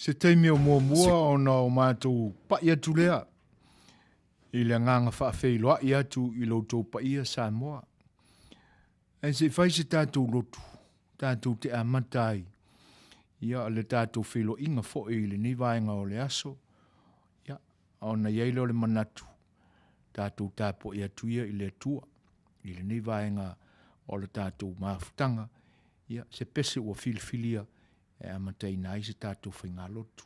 Se taimi o muamua ona o matou pa'i atu lea i le agaga faafeiloai atu i lo outou paia Samoa. Ae se i fai se tatou lotu, tatou te amata ai ia le tatou feiloaiga foi i lenei vaega o le aso, ia, ona i ai lea o le manatu, tatou tapuai atu ia i le Atua i lenei vaega o le tatou mafutaga, ia, se pese ua filifilia e amataina ai se tatou faigalotu.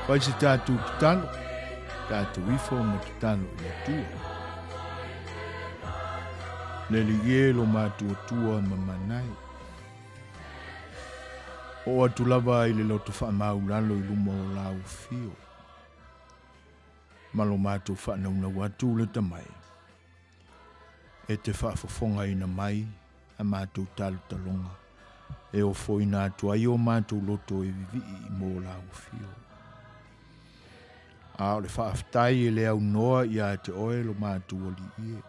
Fai se tātou tatalo, tātou ifo ma tatalo i le Atua. Le alii e lo matou Atua ma manai. Oo atu lava i le loto faamaulalo i luma o lau afio. Ma lo matou faanaunau atu le tamai. E te faafofogaina mai a matou talotaloga e ofoina atu ai o matou loto e vivii mo lau afio. A o le faafetai e le aunoa ia te oe lo matou Alii e.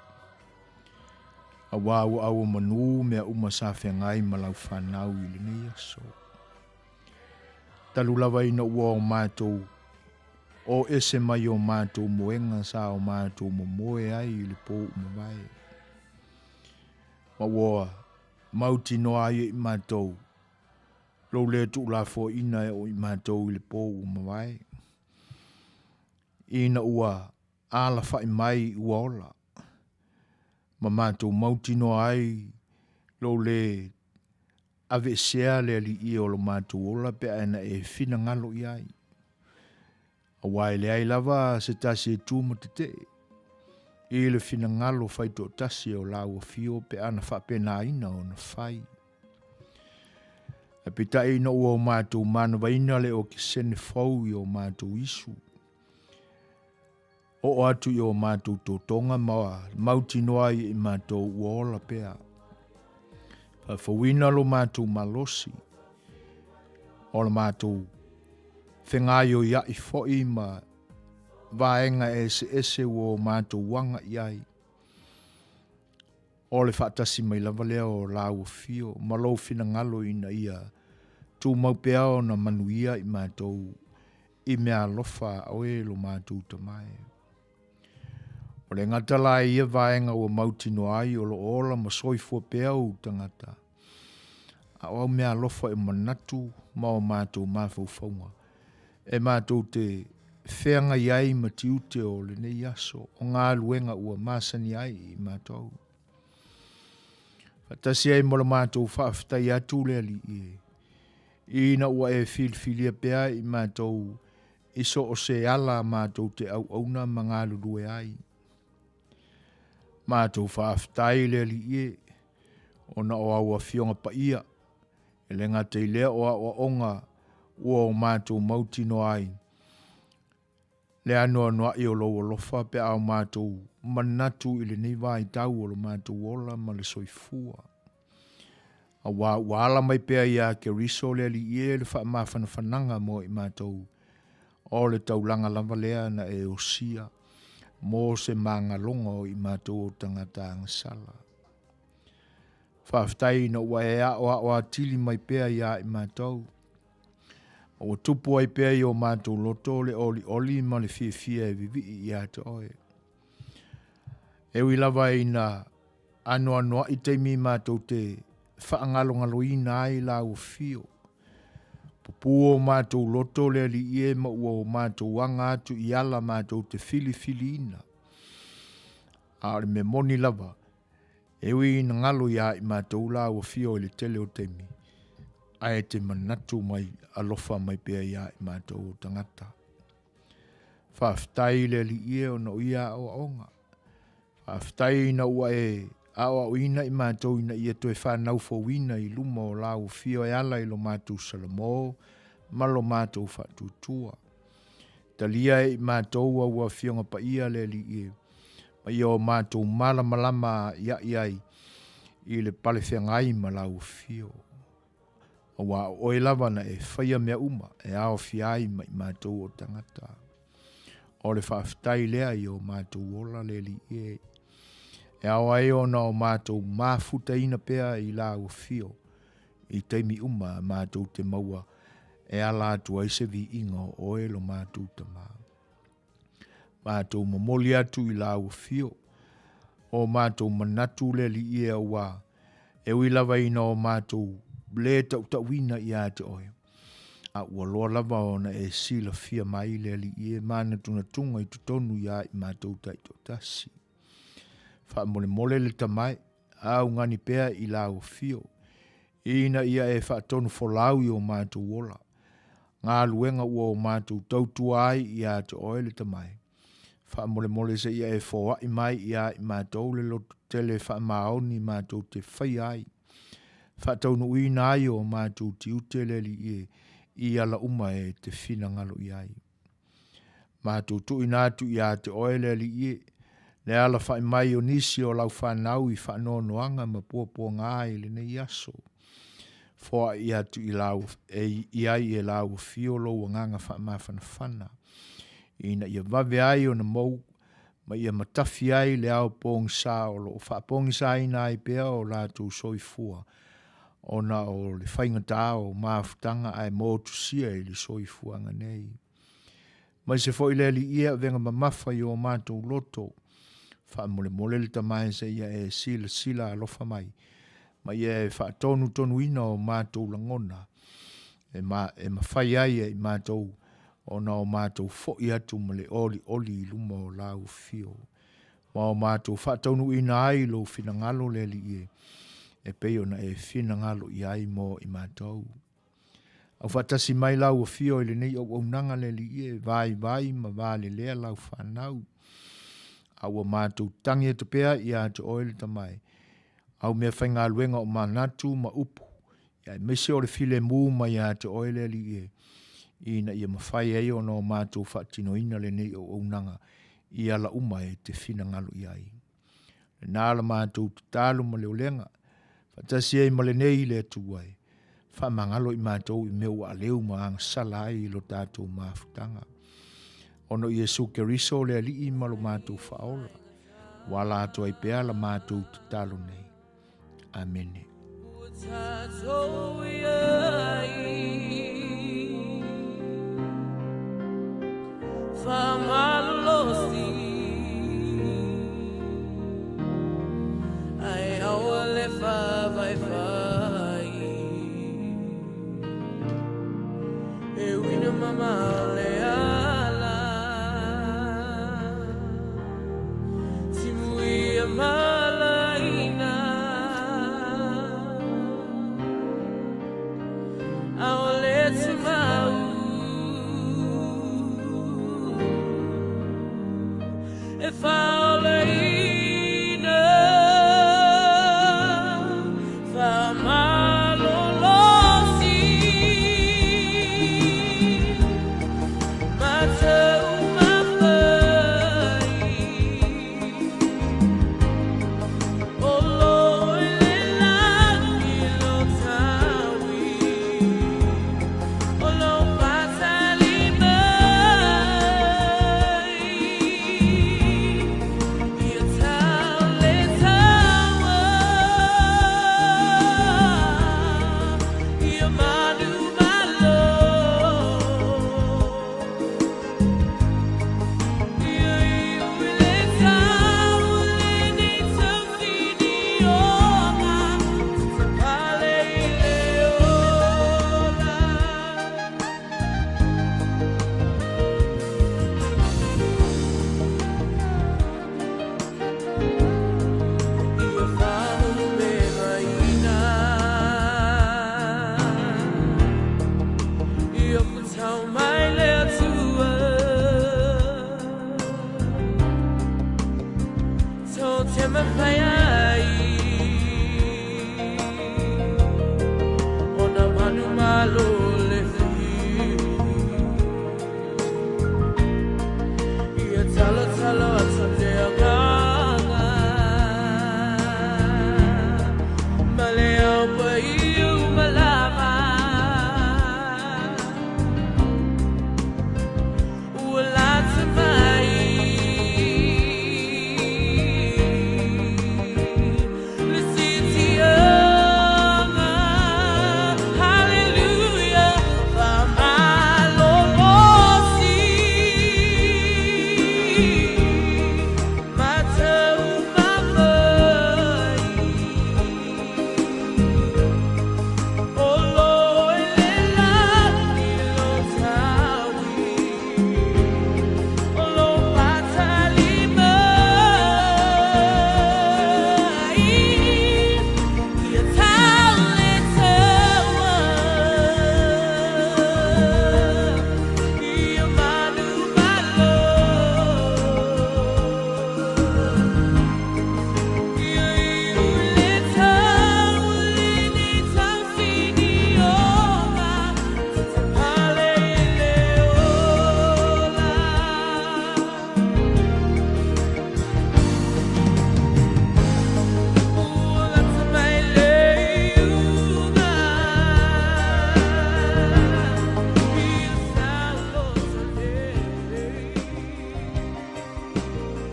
Auā ua auomanu mea uma sa feagai ma lau fanau i lenei aso. Talu lava ina ua o matou o ese mai o matou moega sa o matou momoe ai i le pō uma vae. Ma ua mautinoa ai e i matou. Lou le tuulafoaiina e oo i matou i le po ua mavae, ina ua alafai mai ua ola, ma matou mautinoa ai lou le aveesea le Alii o lo matou ola pe a na e finagalo i ai. Aua e leai lava se tasi e tu ma tetee i le finagalo faitoatasi o lau afio pe a na faapenaina ona fai. Ae peitai ina ua o matou manavaina le okesene fou i o matou isu, oo atu i o matou totoga ma mautinoa ai i matou ua ola pea. Faafouina lo matou malosi, o la matou fegaioia'i foi ma vaega eseese ua o matou aga i ai. O le faatasi mai lava lea o lau afio ma lou finagalo ina ia tumau pea ona manuia i matou i meaalofa a oe lo matou Tama e. O le gata la i ia vaega ua mautinoa ai o lo o ola ma soifua pea ou tagata, a o au meaalofa e manatu ma o matou mafaufauga e matou te feagai ai ma tiute o lenei aso, o galuega ua masani ai i matou. Faatasi ai ma lo matou faafetai atu le Alii e, ina ua e filifilia pea i matou i so o se ala matou te auauna ma galulue ai. Matou faafetai le Alii e, ona o au Afioga Paia, E le gata i lea o aoaoga ua o matou mautinoa ai le anoanoai o lou alofa pe a o matou manatu i lenei vaitau o lo matou ola ma le soifua. Aua ua ala mai pea iā Keriso le Alii e le faamafanafanaga mo i matou, o le taulaga lava lea na e osia mo se magaloga o i matou o tagata agasala. Faafetai ina ua e aoao atili mai pea iā i matou, ma ua tupu ai pea i o matou loto le olioli ma le fiafia e vivii iā te oe. E ui lava ina anoanoai taimi matou te faagalogaloina ai lau afio, pupū o matou loto le Alii e ma ua o matou aga atu i ala matou te filifiliina. A o le mea moni lava, E ui ina galo iā i matou lau afio i le tele o taimi, ae te manatu mai alofa mai pea iā i matou o tagata. Faafetai i le Alii e ona o ia aoaoga. Faafetai ina ua e aoaoina i matou ina ia toe fanau fouina i luma o lau afio e ala i lo matou salamo ma lo matou faatuatua. Talia e i matou au Afioga Paia le Alii e, ma ia o matou malamalama a'ia'i ai i le palefeagai ma lau Afio. Auā o oe lava na e faia mea uma e aofia ai ma i matou o tagata. O le faafetai lea i o matou ola le Alii e, e ao ai ona o matou mafutaina pea i lau Afio I taimi uma matou te maua e ala atu ai se viiga o oe lo matou Tama. Matou momoli atu i lau afio o matou manatu le Alii e auā, e ui lava ina o matou le tautauina ia te oe, a ua loa lava ona e silafia mai le Alii e manatunatuga i totonu ia i matou taitoatasi. Faamolemole le Tama e, augani pea i lau afio, ina ia e faatonu folau i o matou ola, galuega ua o matou tautua ai ia te oe le Tama e. Faamolemole seia e foai mai ia i matou le loto tele faamaoni matou te faia ai, faataunuuina ai o matou tiute le Alii e, i ala uma e te finagalo i ai. Matou tuuina atu ia te oe le Alii e, le alafai mai o nisi o lau fanau i faanoanoaga ma puapuaga i lenei aso. Foai atu i lau, e i ai e lau afio lou agaga faamafanafana, ina ia vave ai ona mou ma ia matafi ai le ao pogisa o lo o faapogisaina ai pea o latou soifua ona o le faigata o mafutaga ae motusia i le soifuaga nei. Maise foi le Alii e avega mamafa i o matou loto, faamolemole le Tama e seia e silasila alofa mai, ma ia e faatonutonuina o matou lagona. E, ma, e mafai ai e i matou ona o matou fo'i atu ma le olioli i luma o Lau Afio, ma o matou faataunuuina ai Lou finagalo le Alii e, e pei ona E finagalo i ai mo i matou. Aufaatasi mai Lau Afio i lenei auaunaga le Alii e, vaivai ma valelea Lau fanau, a ua matou tagi atu pea ia te Oe le Tama e, au meafaigaluega o manatu ma upu, aemaise o le filemu mai ia te Oe le Alii e, ina ia mafai ai ona o matou faatinoina lenei auaunaga i ala uma e te finagalo i ai. Lena la matou tatalo ma le olega, faatasi ai ma lenei le Atua e faamagalo i matou i mea ua aleu ma agasala ai i lo tatou mafutaga. Ona o Iesu Keriso le Alii ma lo matou Faaola, ua ala atu ai pea la matou tatalo nei. Amene.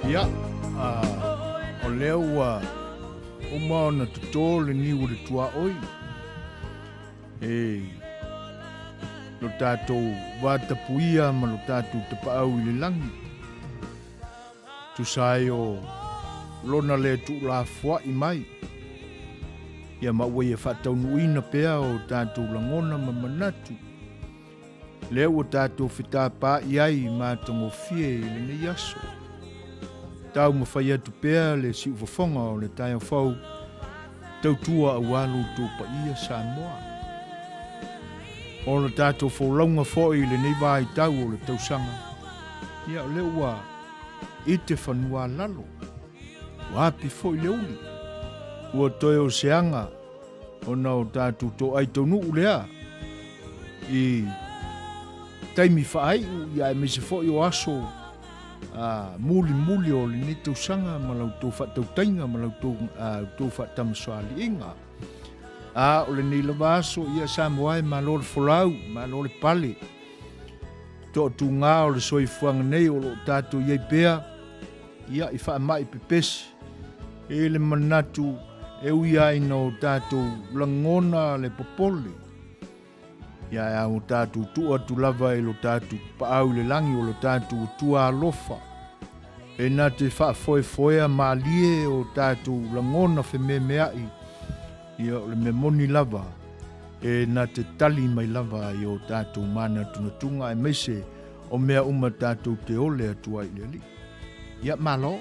Ia, o lea ua uma ona toto le niu o le tuaoi e lo tatou vatapuia ma lo tatou tapaau i le lagi. Tusa ai o lona le tuulafoa'i mai, ia ma ua ia faataunuuina pea o tatou lagona ma manatu. Lea ua tatou fetapaai ai matagofie i lenei aso. Taumafai atu pea le siufofoga o le taeao fou, tautua aua lo outou paia Samoa. O le tatou folauga foi i lenei vaitau o le tausaga, ia o lea ua ite fanua lalo, ua api foi le uli, ua toe o se aga ona o tatou toai taunuu lea i taimi faaiu ia aemaise foi o aso a mulimuli o lenei tausaga ma la outou faatautaiga ma la outou faatamasoaliiga. A o lenei lava aso, ia Samoa e malo le folau, malo le pale. Toatuga o le soifuaga nei o lo o tatou i ai pea, ia i faamai pepesi. E le manatu e ui ai ina o tatou lagona le popole, ia e ao tatou tuu atu lava i lo tatou paau i le lagi o lo tatou Atua alofa, e na te faafoefoea malie o tatou lagona fememeai, ia o le mea moni lava, e na te tali mai lava i o tatou manatunatuga aemaise o mea uma tatou te ole atu ai i le Alii. Ia malo,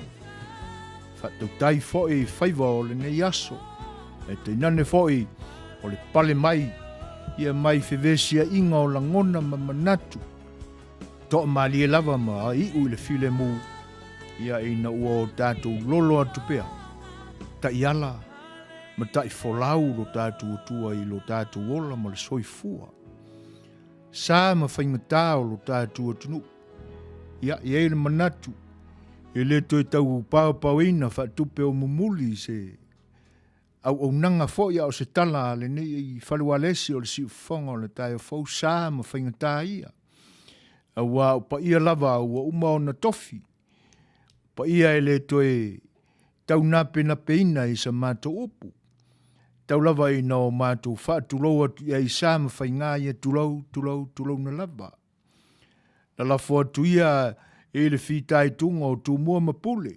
faatautai foi i faiva o lenei aso, e tainane foi o le pale mai ia mai fevesiaiga o lagona ma manatu, toamalie lava ma iu i le filemu, ia ina ua o tatou lolo atu pea, taiala ma taifolau lo tatou Atua i lo tatou ola ma le soifua. Sa ma faigata o lo tatou atunuu. Ia, e i ai le manatu, e le toe tau paopaoina faatupe o mumuli se auaunaga foi a o se tala a lenei Fale Ualesi o le Siufofoga o le Taeao Fou, sa ma faigata ia. Aua o paia lava ua uma ona tofi, paia e le toe taunapenapeina i sa matou upu. Tau lava ina o matou faatulou atu i ai sa ma faiga ia tulou, tulou, tulouna lava. Lalafo atu ia i le fitaituga o Tumua ma Pule,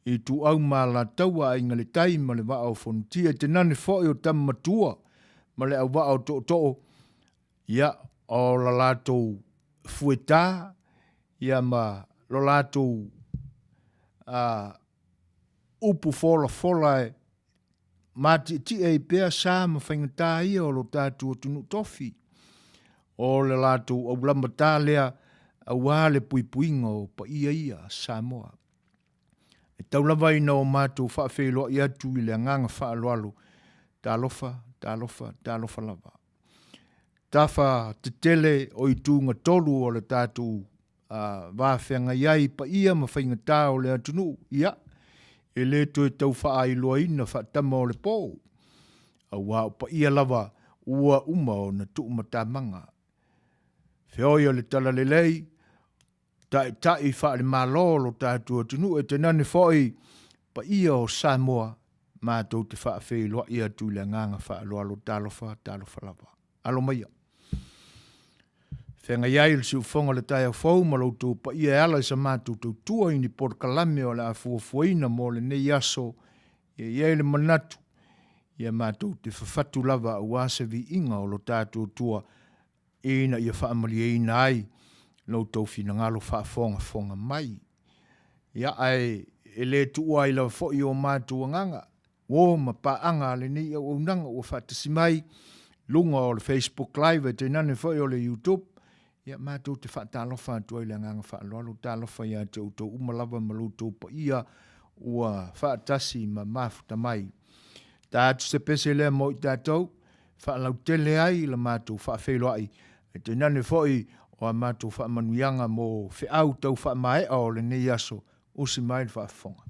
i Ituau ma Alataua, Aiga i le Tai ma le Vaa o Fonotia, i tenane foi o Tama Matua ma le Auvaa o Tootoo, ia, o la latou fuetā, ia ma lo latou upu folafola e matietie ai pea sa ma faigata ia o lo tatou atunuu tofi, o le latou aulama lea aua le puipuiga o paia ia Samoa. E tau lava ina o matou faafeiloai atu i le agaga faaaloalo, talofa, talofa, talofa lava. Tafa tetele o ituga tolu o le tatou va feagai ai paia ma faigata o le atunuu, ia, e le toe tau faailoaina faatama o le po, aua o paia lava ua uma ona tuumatamaga. Feoi o le talalelei, taitai faale-Malo o lo tatou atunuu e tainane foi paia o Samoa, matou te faafeiloai atu i le agaga faaaloalo, talofa, talofa lava. Alo maia. Feagai ai le siufofoga o le taeao fou ma lo outou paia e ala i sa matou tautua i ni polokalame o le a fuafuaina mo lenei aso, ia i ai le manatu, ia matou te fafatu lava aua se viiga o lo tatou Atua ina ia faamalieina ai lo outou finagalo faafogafoga mai. Ia, ae e le tuua ai lava foi o matou agaga, uo ma paaga a lenei auaunaga ua faatasi mai luga o le Facebook Live e tainane foi o le YouTube, ia matou te faatalofa atu ai le agaga faaaloalo, talofa ia te outou uma lava ma lo outou paia ua faatasi ma mafuta mai. Ta atu se pese lea mo i tatou, faalautele ai la matou faafeiloai, e tainane foi o a matou faamanuiaga mo feau tau faamaea o lenei aso, usi mai le faafofoga.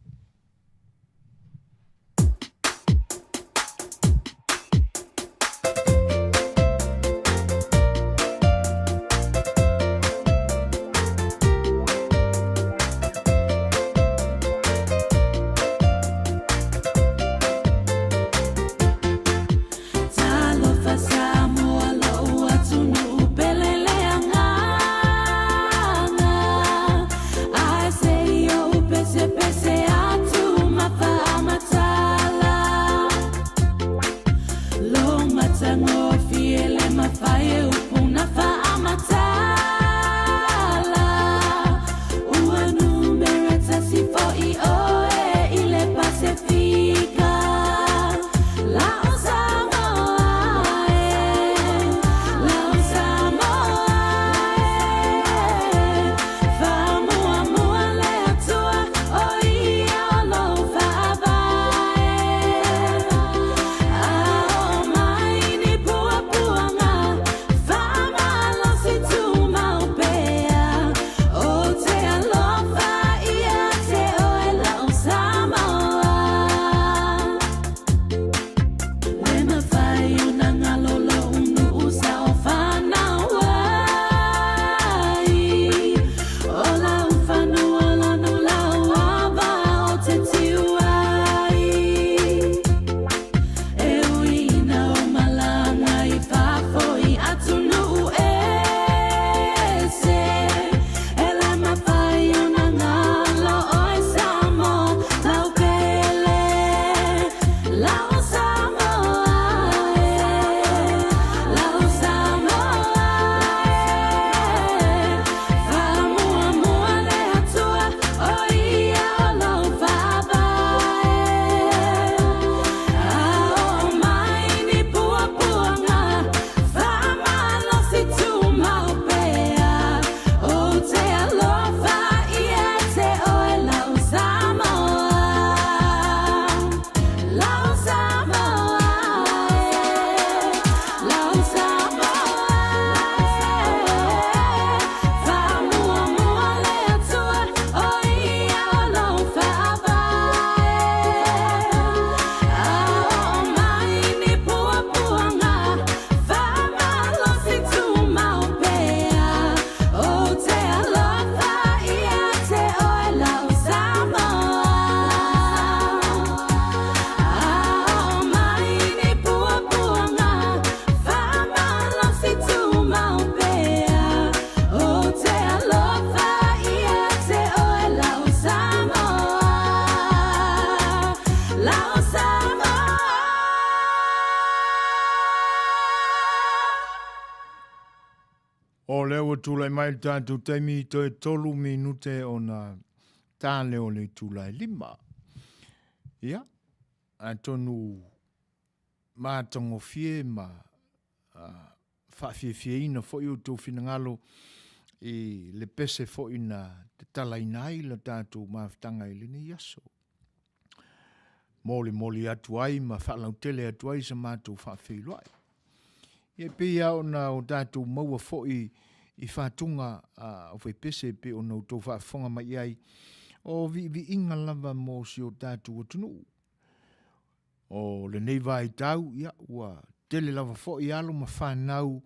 Talofa Samoa lou atunuu pele le agaga Ae se i ou pesepese. ua tulai mai le tatou taimi toe 3 minute ona ta lea o le itula e 5. Ia, atonu matagofie ma faafiafiaina foi outou finagalo i le pese foi na tatalaina ai le tatou mafutaga i lenei aso. Molimoli atu ai ma faalautele atu ai sa matou faafeiloai. Ia e pei lava ona o tatou maua foi i fatuga o faipese e pei ona outou faafofoga mai i ai, o viiviiga lava mo si o tatou atunuu. O lenei vaitau, ia, ua tele lava foi alo ma fanau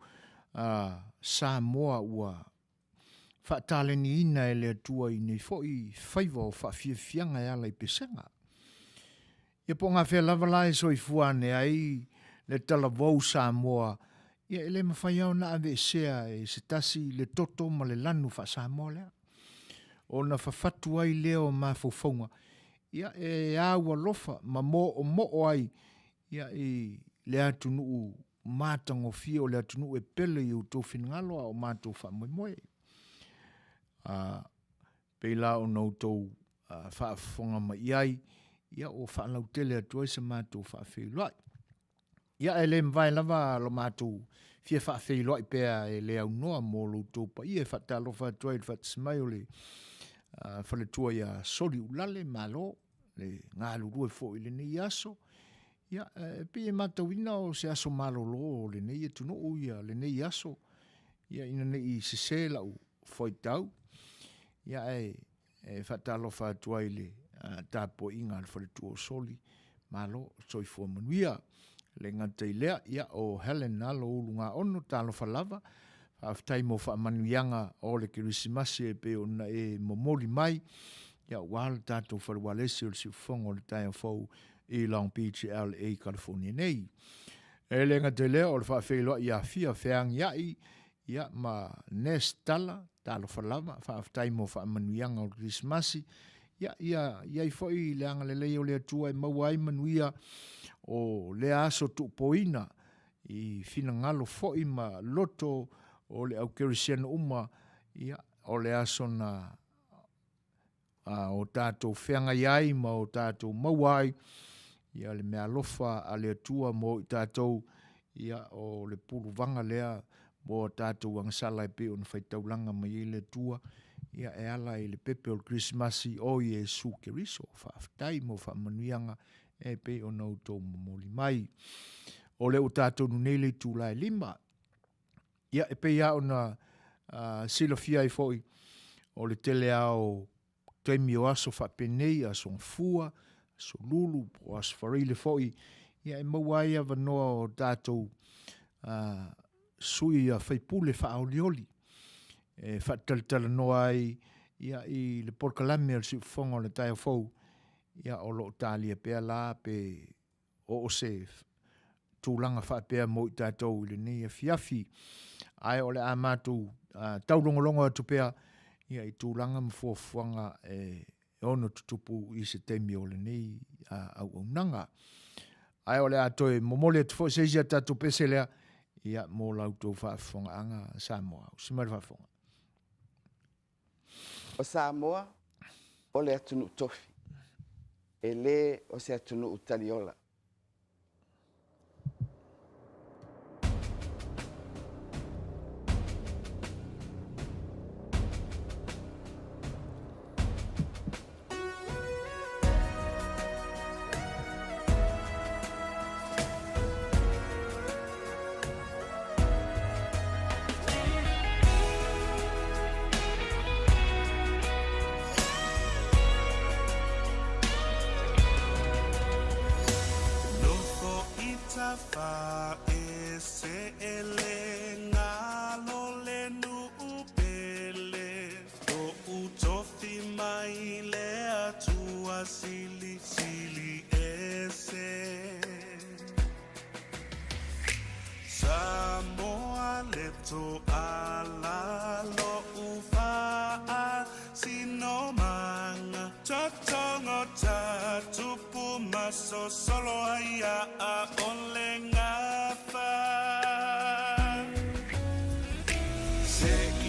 a Samoa ua faataleniina e le Atua i nei foi faiva o faafiafiaga e ala i pesega. Ia po o gafea lava la e soifua ane ai le talavou Samoa, ia e le mafai lava ona aveesea e se tasi le toto ma le lanu faa-Samoa lea. Ona fafatu ai lea o mafaufauga, ia e aualofa ma moomoo ai ia i le atunuu matagofie o le atunuu e pele i outou finagalo a o matou faamoemoe. A pei la ona outou faafofoga mai i ai, ia ua faalautele atu ai sa matou faafeiloai. Ia ae le mavae lava lo matou fia faafeiloai pea e le aunoa mo lo outou paia e faatalofa atu ai i le faatasi mai o le faletua ia Soliulale Malo le galulue foi i lenei aso. Ia, e pei e matauina o se aso malolo o lenei atunuu ia lenei aso, ia ina ne i sese lau faitau, ia ae e faatalofa atu ai i le tapuaiga a le faletua o Soli, malo, soifua manuia. Le gata i lea, ia o Helen Alo Ulugaono, talofa lava, faafetai mo faamanuiaga o le Kerisimasi e pei ona e momoli mai, ia aua le tatou fale ualesi o le siufofoga o le taeao fou i Long Beach, LA, California nei. E le gata i lea, o le faafeiloai ia Fia Feagiai, ia ma Ness Tala, talofa lava, faafetai mo faamanuiaga o le Kerisimasi. Ia, ia i ai foi le agalelei o le Atua e maua ai manuia o lea aso tuupoina i finagalo foi ma loto o le au kerisiano uma, ia, o le aso na a o tatou feagai ai ma o tatou maua ai ia le meaalofa a le Atua mo i tatou, ia o le puluvaga lea mo a tatou agasala e pei ona faitaulaga mai ai le Atua, ia e ala i le pepe o le Kerisimasi o Iesu Keriso. Faafetai mo faamanuiaga e pei ona outou momoli mai. O lea ua tatou nei le itula e 5. Ia, e pei lava ona silafia ai foi, o le tele lava o taimi o aso faapenei, aso Gafua, aso Lulu, po o aso Faraile foi, ia e maua ai avanoa o tatou sui usufono faaolioli e faatalatalanoa ai ia i le polokalame o le siufofoga o le taeao fou, ia o lo o talia pea la pe oo se tulaga faapea mo i tatou i lenei afiafi. Ae o le a matou taulogologo atu pea ia i tulaga ma fuafuaga e ono tutupu i se taimi o lenei auaunaga. Ae o le a toe momoli atu foi se isi a tatou pese lea ia mo la outou faafofogaaga Samoa. Usi mai le faafofoga. O Samoa o le atunuu tofi, e le o se atunuu taliola. Nofo i Tafaese e le ngalo le nuu pele Toʻu tofi mai le Atua silisili ese Samoa le toala loʻu faasinomaga Totogo ta tupu ma sosolo ai a ʻole gafa Se i.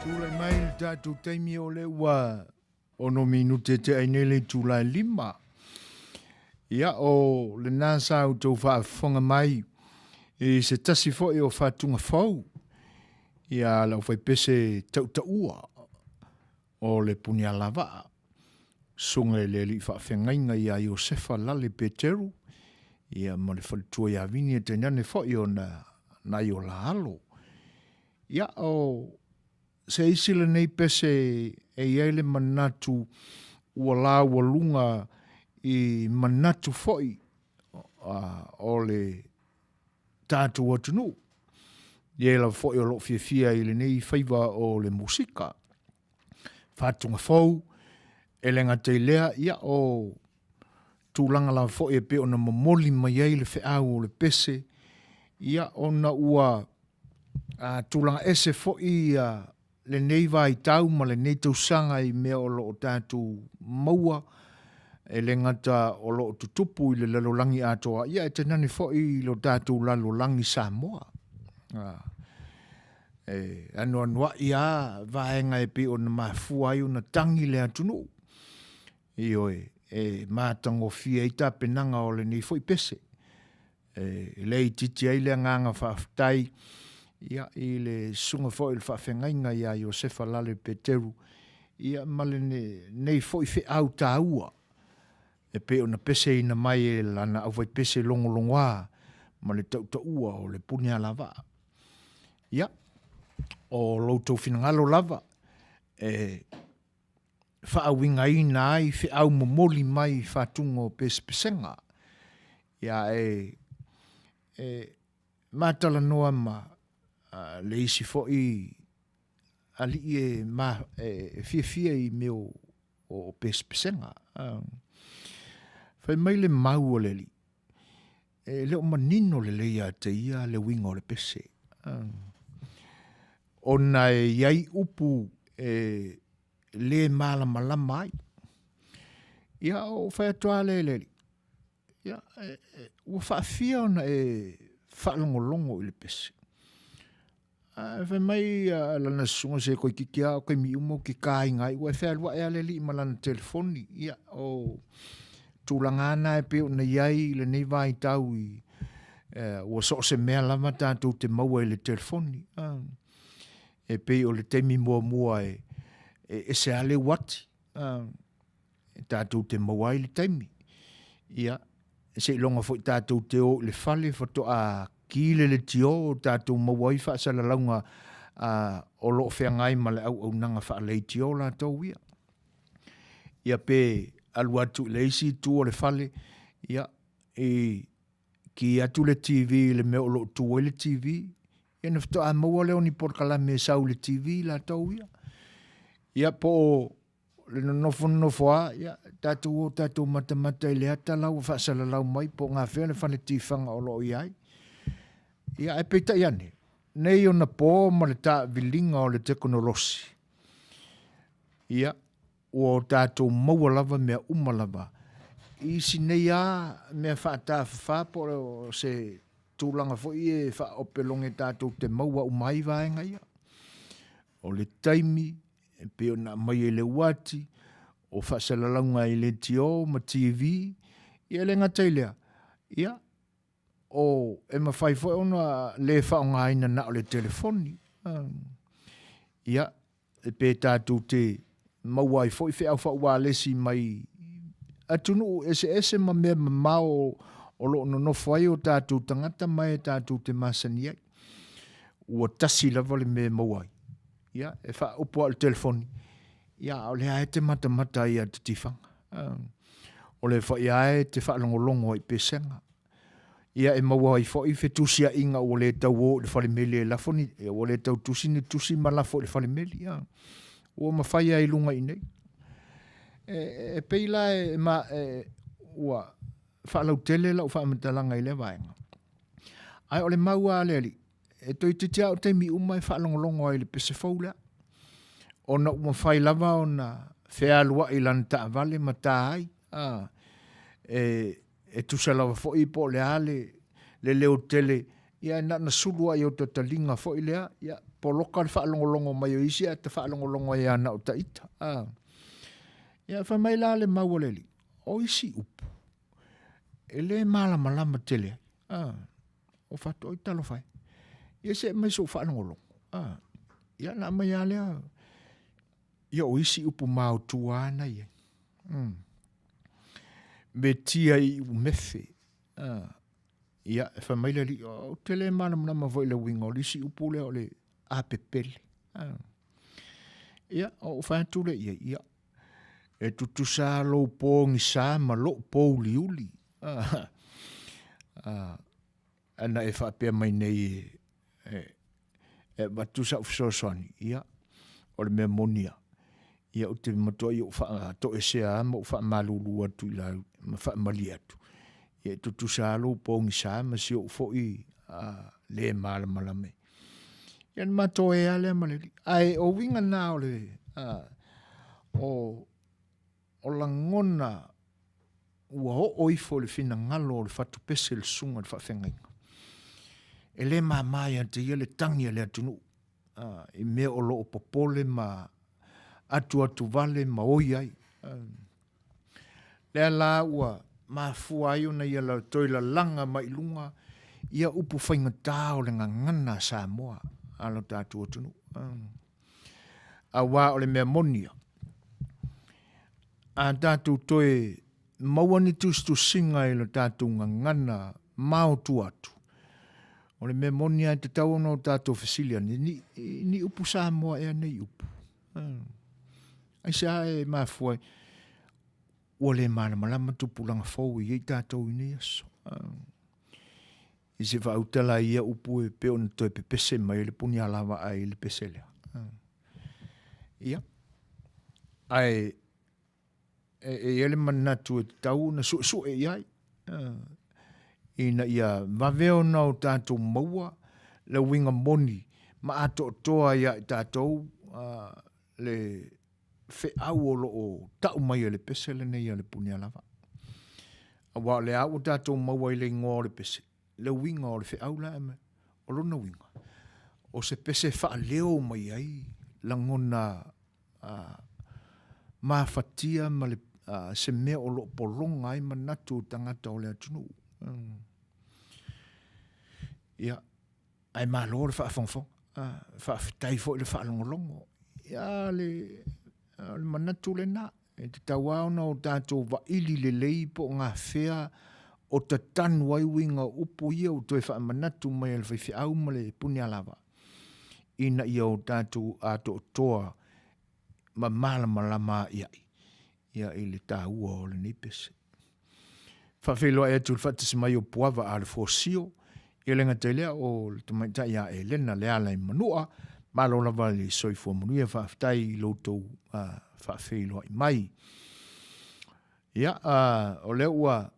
Tulai mai le tatou taimi o le ua ono minute te ai nei le itula e 5. Ia o lena sa outou faafofoga mai i se tasi foi o faatuga fou ia le aufaipese tautaua o le Punialavaa, susuga i le alii faafeagaiga ia Iosefa Lale Peteru, ia ma le faletua ia Vini e tainane foi ona nai o la alo. Ia o se isi lenei pese e i ai le manatu ua laualuga i manatu foi o le tatou atunuu, ia lava foi o lo o fiafia i lenei faiva o le musika. Faatuga fou, e le gata i lea, ia o tulaga lava foi e pei ona momoli mai ai le feau o le pese, ia ona ua a, tulaga ese foi ia lenei vaitau ma lenei tausaga i mea o lo o tatou maua, e le gata o lo o tutupu i le lalolagi atoa, ia e tainane foi i lo tatou lalolagi Samoa. E anoanoai lava vaega e pei ona mafua ai ona tagi le atunuu. Ioe, e matagofie ai tapenaga o lenei foi pese. E le itiiti ai le agaga faafetai ia, i le susuga foi i le faafeagaiga ia Iosefa Lale Peteru ia, ma lenei foi feau taua e pei ona peseina mai e lana aufaipese logologoa ma le tautaua o le pune alavaa. Ia, o lo outou finagalo lava e faauigaina ai feau momoli mai i faatuga o pesepesega. Ia e, e matalanoa ma a, le isi foi alii e, ma, e, e fiafia i mea o, o pesepesega. A, fai mai le mau a le alii, e le o manino lelei ia te ia le uiga o le pese. A, ona e i ai upu e lē malamalama ai. Ia ou fai atu lava lea i le alii, ia, ua faafia ona e faalogologo i le pese. Ae fai mai lana susuga se toeitiiti lava o taimi uma ou te taina ai, ua e fealuai lava le alii ma lana telefoni. Ia, o tulaga lava na e pei ona i ai i lenei vaitau i ua so o se mea lava tatou te maua i le telefoni. E pei o le taimi muamua e ese lava le uati, e tatou te maua ai le taimi. Ia, seiloga foi tatou te o i le fale faatoa ki le leitio o tatou maua ai faasalalauga o lo o feagai ma le auaunaga faaleitio latou ia. Ia pe alu atu i le isi itu o le fale, ia, i ki atu le TV i le mea o lo o tu ai le TV, ia ona faatoa maua lea o ni polokalame e sau i le TV latou ia. Ia po o le nonofo nonofo lava, ia, tatou o tatou matamata i le ata la ua faasalalau mai po o gafea le fale tifaga o lo o i ai. Ia, ae peitai ane, nei ona po ma le taaviliga o le tekonolosi, ia, ua o tatou maua lava mea uma lava. I isi nei lava mea faatafafa po o se tulaga foi e faaopeloge tatou te maua uma ai vaega ia. O le taimi e pei ona aumai e le uati, o faasalalauga i leitio ma TV, ia e le gata i lea, ia, o, e mafai foi ona le faaaogaina na o le telefoni. Ia, pe tatou te maua ai foi feau faaualesi mai atunuu eseese ma mea mamao o lo o nonofo ai o tatou tagata ma e tatou te masani ai. Ua tasi lava le mea e maua ai. Ia, e faaupu lava o le telefoni, ia, a o lea lava e te matamata ai ia te tifaga. O lea foi lava e te faalogologo ai i pesega. Ia, e maua ai foi fetusiaiga ua le tau o i le falemeli e lafo ni, ua le tau tusi ni tusi ma lafo i le falemeli. Ia, ua mafai lava i luga i inei. E, e pei la e, ma, e, ua faalautele lau faamatalaga i lea vaega. Ae o le mau lava a le alii, e toeitiiti lava o taimi uma e faalogologo ai i le pese fou lea. Ona ua mafai lava ona fealuai i lana taavale ma ta ai, a, e, e tusa lava foi po o le a le, le leo tele. Ia e na ona sulu lava i ou tataliga foi lea, ia poloka le faalogologo mai o isi ae ta faalogologo ai lava na o taita. A. Ia fai mai la le mau a le alii, o isi upu, e le malamalama tele ai. A. O fatu oi talofa e. Ia se i aumai se i ou faalogologo. A. Ia na aumai lava lea, ia o isi upu maotua lava na i ai. Metia i umefe. A. Ia, e fai mai le alii, ou te le malamalama foi i le uiga o le isi upu lea o le apepele. Ia, ou fai atu lea i ai, ia, e tutusa lou pogisa ma lou pouliuli. Ana e faapea mai nei e, e avatu sau fesoasoani, ia, o le mea moni lava, ia ou te matuai ou faatoesea lava ma ou faamalulu atu i lau, ma faamalie atu, ia e tutusa lava lou pogisa ma si ou foi le malamalama. Ia ona matou ea lea ma le alii. Ae o uiga na o le, o lagona ua oo ifo i le finagalo o le fatupese le susuga i le faafeagaiga. E le mama ia te ia le tagi a le atunuu i mea o lo o popole ma atuatuvale ma oi ai. Lea la ua mafua ai ona ia toe lalaga mai i luga ia upu faigata o le gagana a Samoa a lo tatou atunuu. Aua o le mea moni ia, a tatou toe maua ni tusitusiga i lo tatou gagana maotua atu, o le mea moni lava e tatau ona o tatou fesili ane, ni, ni upu Samoa ea nei upu? Aisea e mafua ai? Ua le malamalama tupulaga fou e i ai tatou i nei aso. I se faautala ai ia upu e pei ona toe pepese mai ai le punialavaa i le pese lea. Ia, ae e i ai le manatu e tatau ona suesue i ai, ina ia vave ona o tatou maua le uiga moni ma atoatoa ia i tatou le feau o lo o tau mai e le pese lenei a le Punialavaa. Aua o lea ua tatou maua i le igoa o le pese, le uiga o le feau la e aumai. O lona uiga, o se pese e faaleo mai ai lagona mafatia ma le, se mea o lo o pologa ai manatu o tagata o le atunuu. Ia, ae malo le faafogafoga, faafetai foi le faalogologo. Ia, le, o le manatu lena, e tatau lava ona o tatou vaili lelei po o gafea o tatanu ai uiga o upu ia ua toe faamanatu mai e le faifeau ma le punialavaa, ina ia o tatou atoatoa ma malamalama a'ia'i ia i le taua o lenei pese. Faafeiloai atu i le faatasi mai o Puava a le Fuasio, ia le gata i lea o le tamaitai ia Elena Leala i Manua, malo lava le soifua manuia, faafetai i lo outou faafeiloai mai. Ia, o lea ua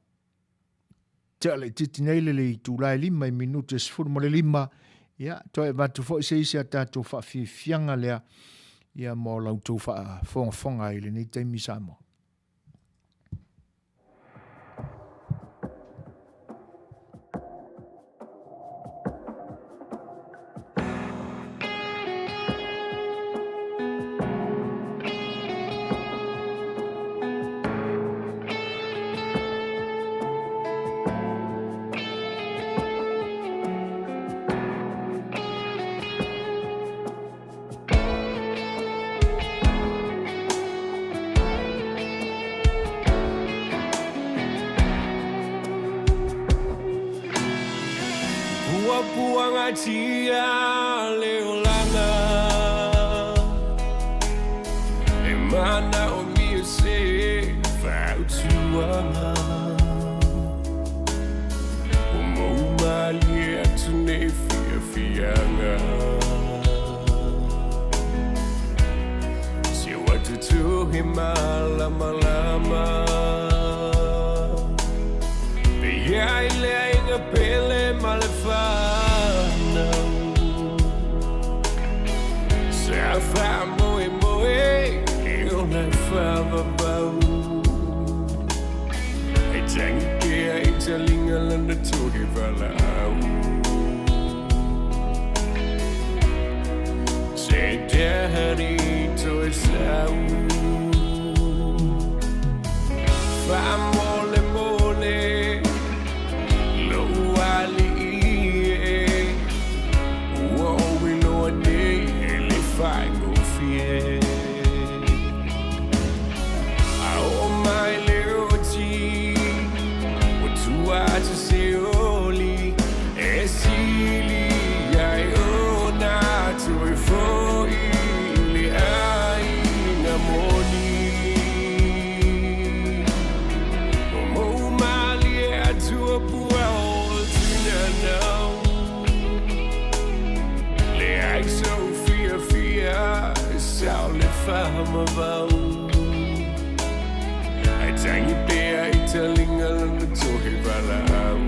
tea laitiiti nei le itula e 5 i minute e 15, ia, toe avatu foi se isi a tatou faafiafiaga lea, ia mo la outou faafogafoga i lenei taimi Samoa. Puapuagatia le olaga E manaomia se fautuaga Ua mou malie atu nei fiafiaga Se ua tutuhi malamalama Pe iai le aiga pele ma le whanau Sa whaamoemoe e ona whaavavau Hei tangi pea i talinga lana tohe valaau. sao le fahamavau Ai tangi pea i talinga lana tohe valaau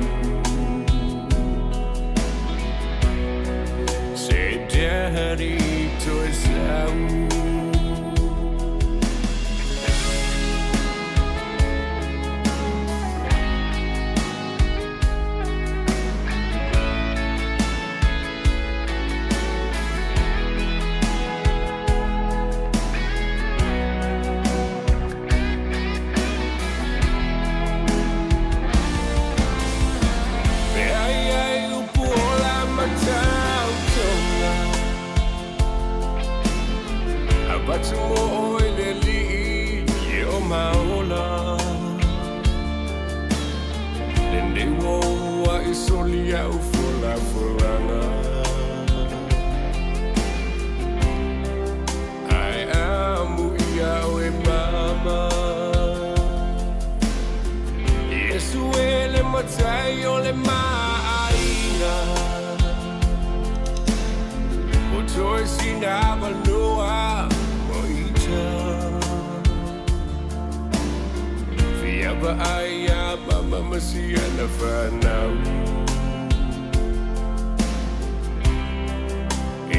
Se daddy toe sau. Ai ai upu ola matautoga Avatu mo oe le alii e o maola Lenei ua ua i soli au folafolaga Ae amu ia oe mama Iesu e le matai o le maaiga O toe sina avanoa mo ita Fia vaai ia mama ma siana fanau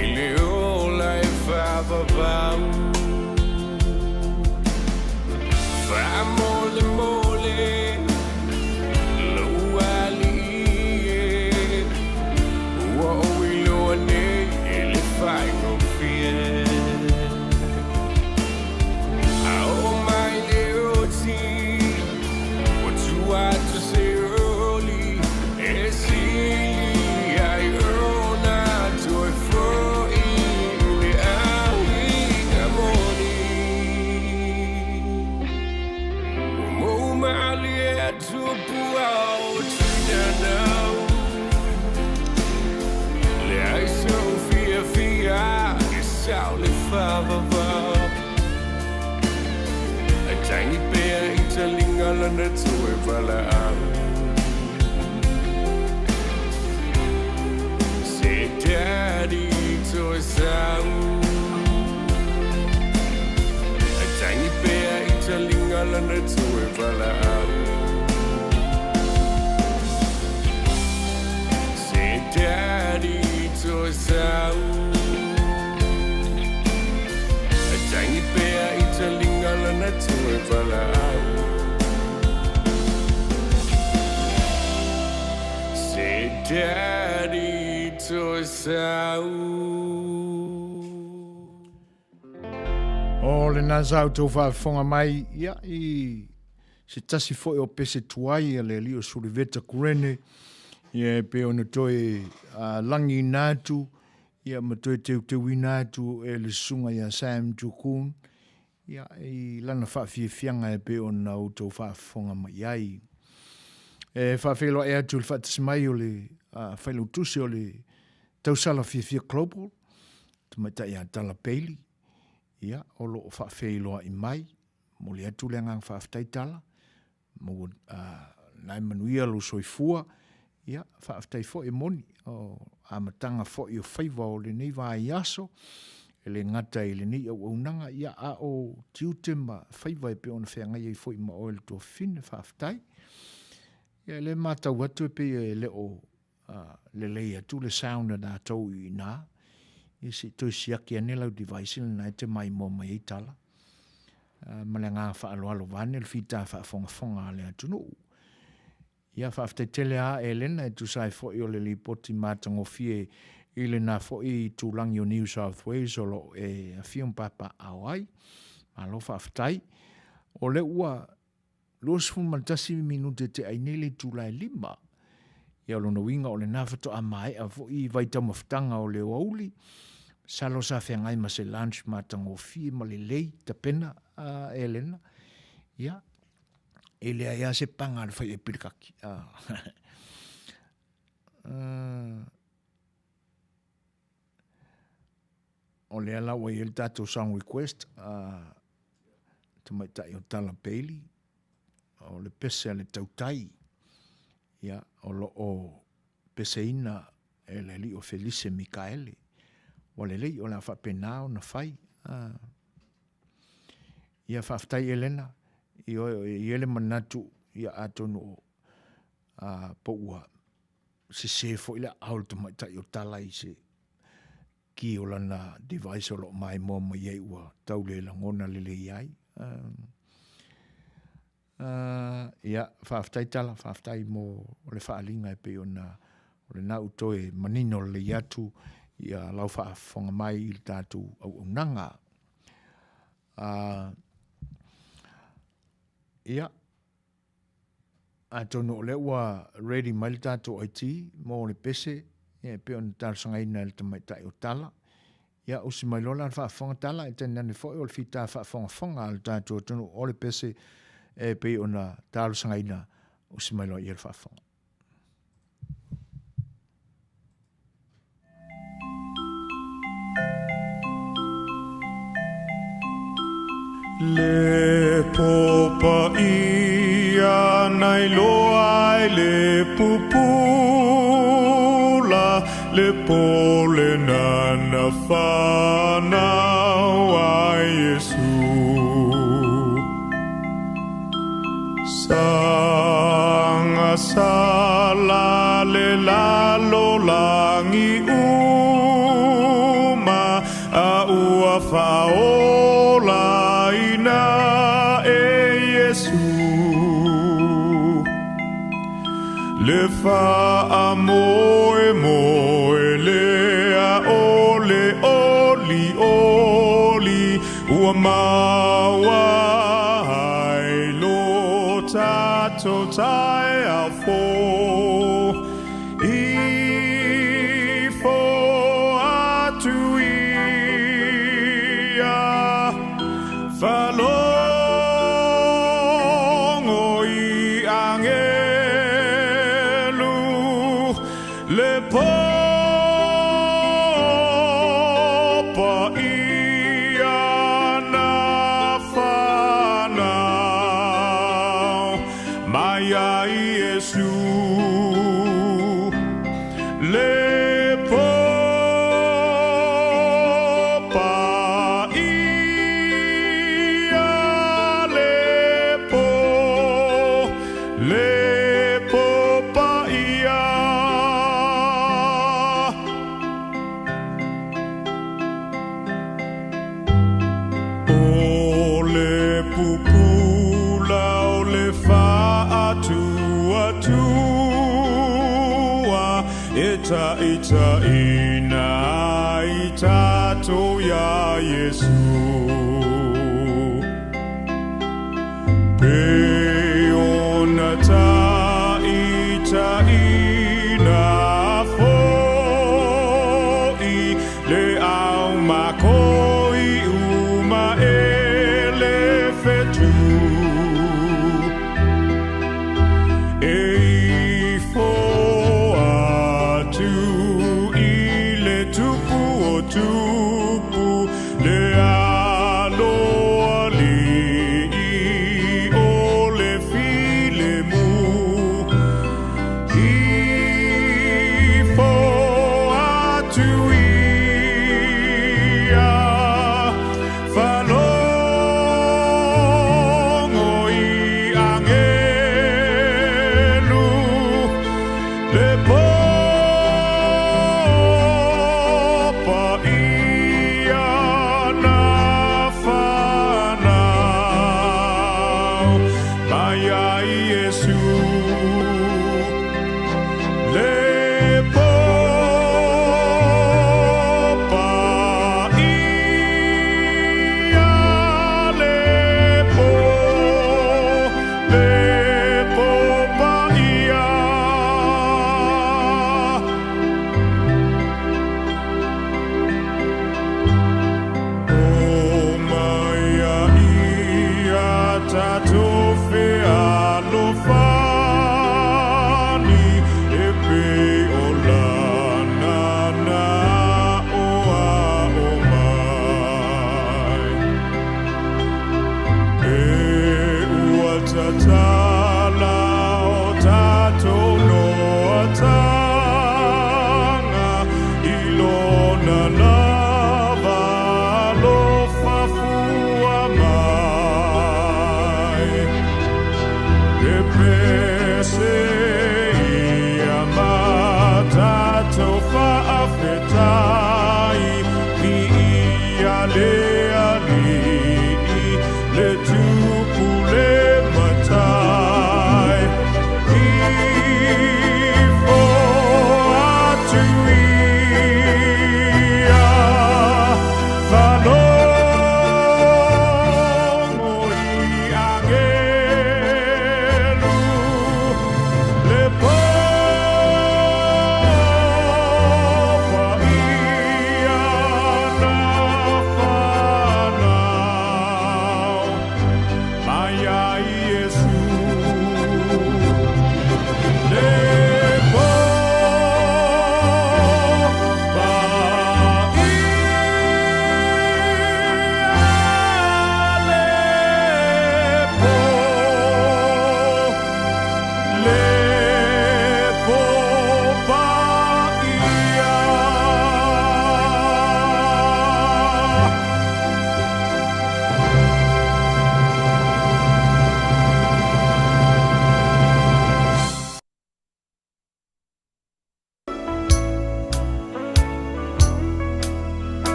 I le ola e faavavau Faamolemole lou alii e Ua ou iloa nei e le faigofie A oo mai le oti Ua tua atu se oli E sili ai ona toe foi i le aiga moni Ua moumalie atu pua o Tinanau Leai sou fiafia e sao le faavavau Ai tangi pea i talinga lana toe valaau Se daddy toe sau Ai tangi pea i talinga lana toe valaau Se daddy toe sau Ai tangi pea i talinga lana toe valaau Se daddy toe sau. O lena sa outou faafofoga mai ia i se tasi foi o pese tuai a le alii o Suliveta Kurene ia e pei ona toe lagiina atu ia ma toe teuteuina atu e le susuga ia Sam Jukun ia i lana faafiafiaga e pei ona outou faafofoga mai ai. E faafeiloai atu i le faatasi mai o le Failautusi o le Tausala Fiafia Global, Tamaitai ia Tala Bailey, ia, o lo o faafeiloai mai. Momoli atu le agaga faafetai Tala, maua na e manuia lou soifua, ia, faafetai foi e moni, o amataga foi o faiva o lenei vaiaso, e le gata i lenei auaunaga, ia, a o tiute ma faiva e pei ona feagai ai foi ma oe le tuafafine, faafetai. Ia, e le matau atu e pei e le o lelei atu le sound a tatou i ina, ia se i toe siaki ane lau device lena e te maimoa mai ai tala. Ma le agaga faaaloalo vaeane le fita faafogafoga a le atunuu. Ia faafetai tele a Elena e tusa ai foi o le lipoti matagofie i lena foi itulagi o New South Wales o lo o e afio ma papaaao ai. Malo faafetai. O lea ua 21 minute te ai nei le itula e 5. Ia o lona uiga o lena faatoa maea foi vaitaumafataga o le aoauli. Masalo sa feagai ma se lunch matagofie ma lelei tapena a Elena. Ia, e leai lava se paga a le fai epilikaki. O lea la ua i ai le tatou song request a tamaitai o Tala Bailey, o le pese a le tautai, ia, o lo o peseina e le alii o Felise Mikaele. Ua lelei, o le a faapena ona fai. Ia faafetai Elena i oe e i ai le manatu ia atonu o a po ua sese foi le aao o le tamaitai o Tala i se ki o lana device o lo o maimoa mai ai ua tau le lagona lelei ai. Ia, faafetai Tala, faafetai mo le faaaliga e pei ona o lena ua toe manino lelei atu ia lau faafofoga mai i le tatou auaunaga. Ia, atonu o lea ua ready mai le tatou IT mo le pese e pei ona talosagaina e le tamaitai o Tala. Ia, usi mai loa la le faafofoga Tala, e tainane foi o le fita faafogafoga a le tatou atunuu o le pese e pei ona talosagaina, usi mai loa i ai le faafofoga. Le popaia na iloa ai le pupula, le polena na fanau ai Iesu. Sanga sala le lalolagi uma, a ua faaolaina e Iesu. Le faamoemoe lea o le olioli ua maua ai lo tatou taeao fou. Ifo atu ia, faalogo i agelu, le popaia na fanau mai ai Iesu. Le popaia, le po, le popaia. O le pupula o le faatuatua, e taitaina ai tatou iā Iesu. Pe ona taitaina foi, le au makoi uma e le fetu. E ifo atu i le tupu o tupu, le aloalii o le filemu. Ifo atu ia,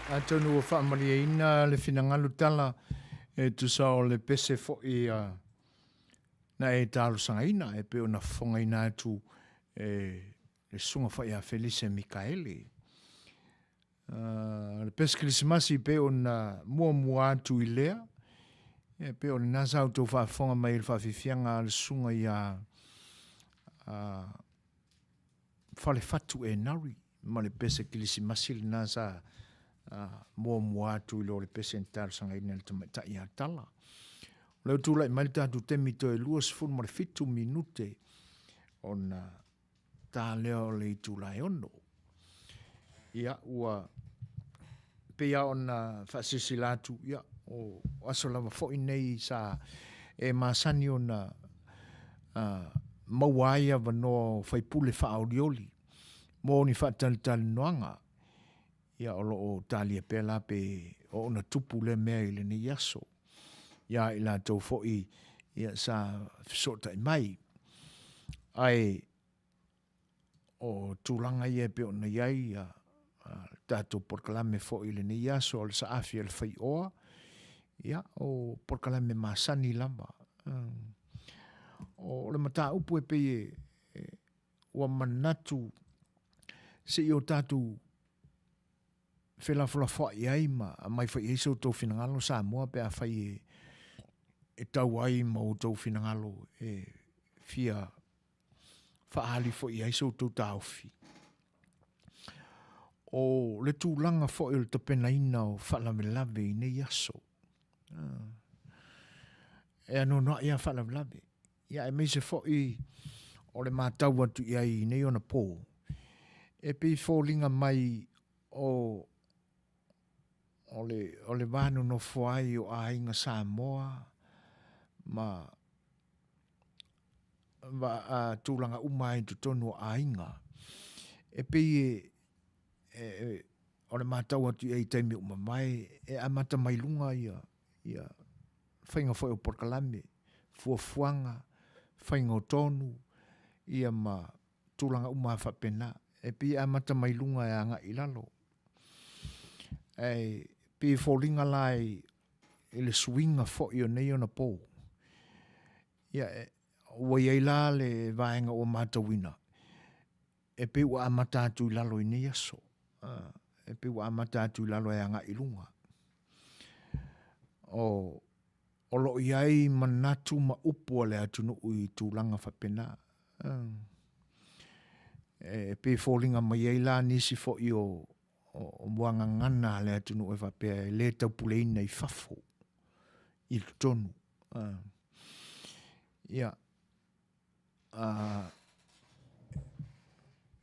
Atonu ua faamalieina le finagalo tala e tusa o le pese foi na e talosagaina e pei ona fofogaina atu e le Susuga foi ia Felise Mikaele. O le pese Kerisimasi e pei ona muamua atu i lea, e pei o lena sa outou faafofoga mai i le faafiafiaga a le Susuga ia Falefatu Enari ma le pese Kerisimasi lena sa muamua atu i lo le pese na talosagaina e le tamaitai ia Tala. O lea ua tulai mai le tatou taimi toe 27 minute ona ta lea o le itula e 6. Ia, ua pei lava ona faasilasila atu, ia, o aso lava foi nei sa e masani ona maua ai avanoa o faipule faaolioli mo ni faatalitalinoaga. Ia, o lo o talia pea la pe o ona tupu lea mea i lenei aso. Ia i latou foi ia sa fesootai mai. Ae o tulaga ia e pei ona i ai ia le tatou polokalame foi i lenei aso o le saafi a le faioa, ia o polokalame masani lava. O le mataupu e pei e ua manatu se i o tatou felafolafoai ai ma aumai foi i ai so outou finagalo Samoa pe afai e tau ai ma outou finagalo e fia faaali foi i ai so outou taofi. O le tulaga foi o le tapenaina o faalavelave i nei aso. E anoanoai lava faalavelave. Ia aemaise foi o le matau atu i ai i nei ona po, e pei e foliga mai o o le o le va nonofo ai o aiga Samoa ma va a tulaga uma ai i totonu o aiga. E pei e e o le matau atu i ai i taimi ua mavae, e amata mai luga ia ia faiga foi o polokalame, fuafuaga, faiga o tonu, ia ma tulaga uma lava faapena. E pei e amata mai luga e agai i lalo. Ae pei e foliga la i, i le suiga foi o nei ona pou. Ia, e, ua i ai la le vaega ua matauina, e pei ua amata atu i lalo i nei aso. E pei ua amata atu i lalo e agai i luga. O, o lo o i ai manatu ma upu a le atunuu i tulaga faapena. E pei e foliga mai ai la nisi foi o, o, o muagagana a le atunuu e faapea e le taupuleina i fafo, i totonu. Ia,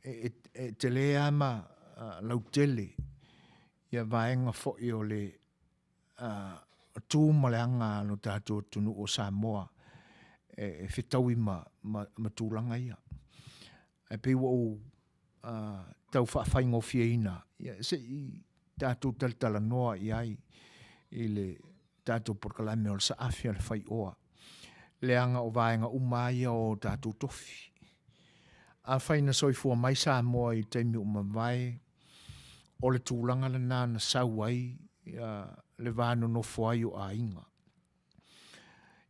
e, e tele lava ma lautele ia vaega foi o le tu ma le aga a lo tatou atunuu o Samoa e fetaui ma, ma, ma tulaga ia. Ae pei ua ou tau faafaigofieina, ia se i tatou talatalanoa i ai i le tatou polokalame o le saafi a le faioa, leaga o vaega uma lava ia o tatou tofi. Afai na soifua mai Samoa i taimi ua mavae, o le tulaga lena na sau ai le va nonofo ai o aiga.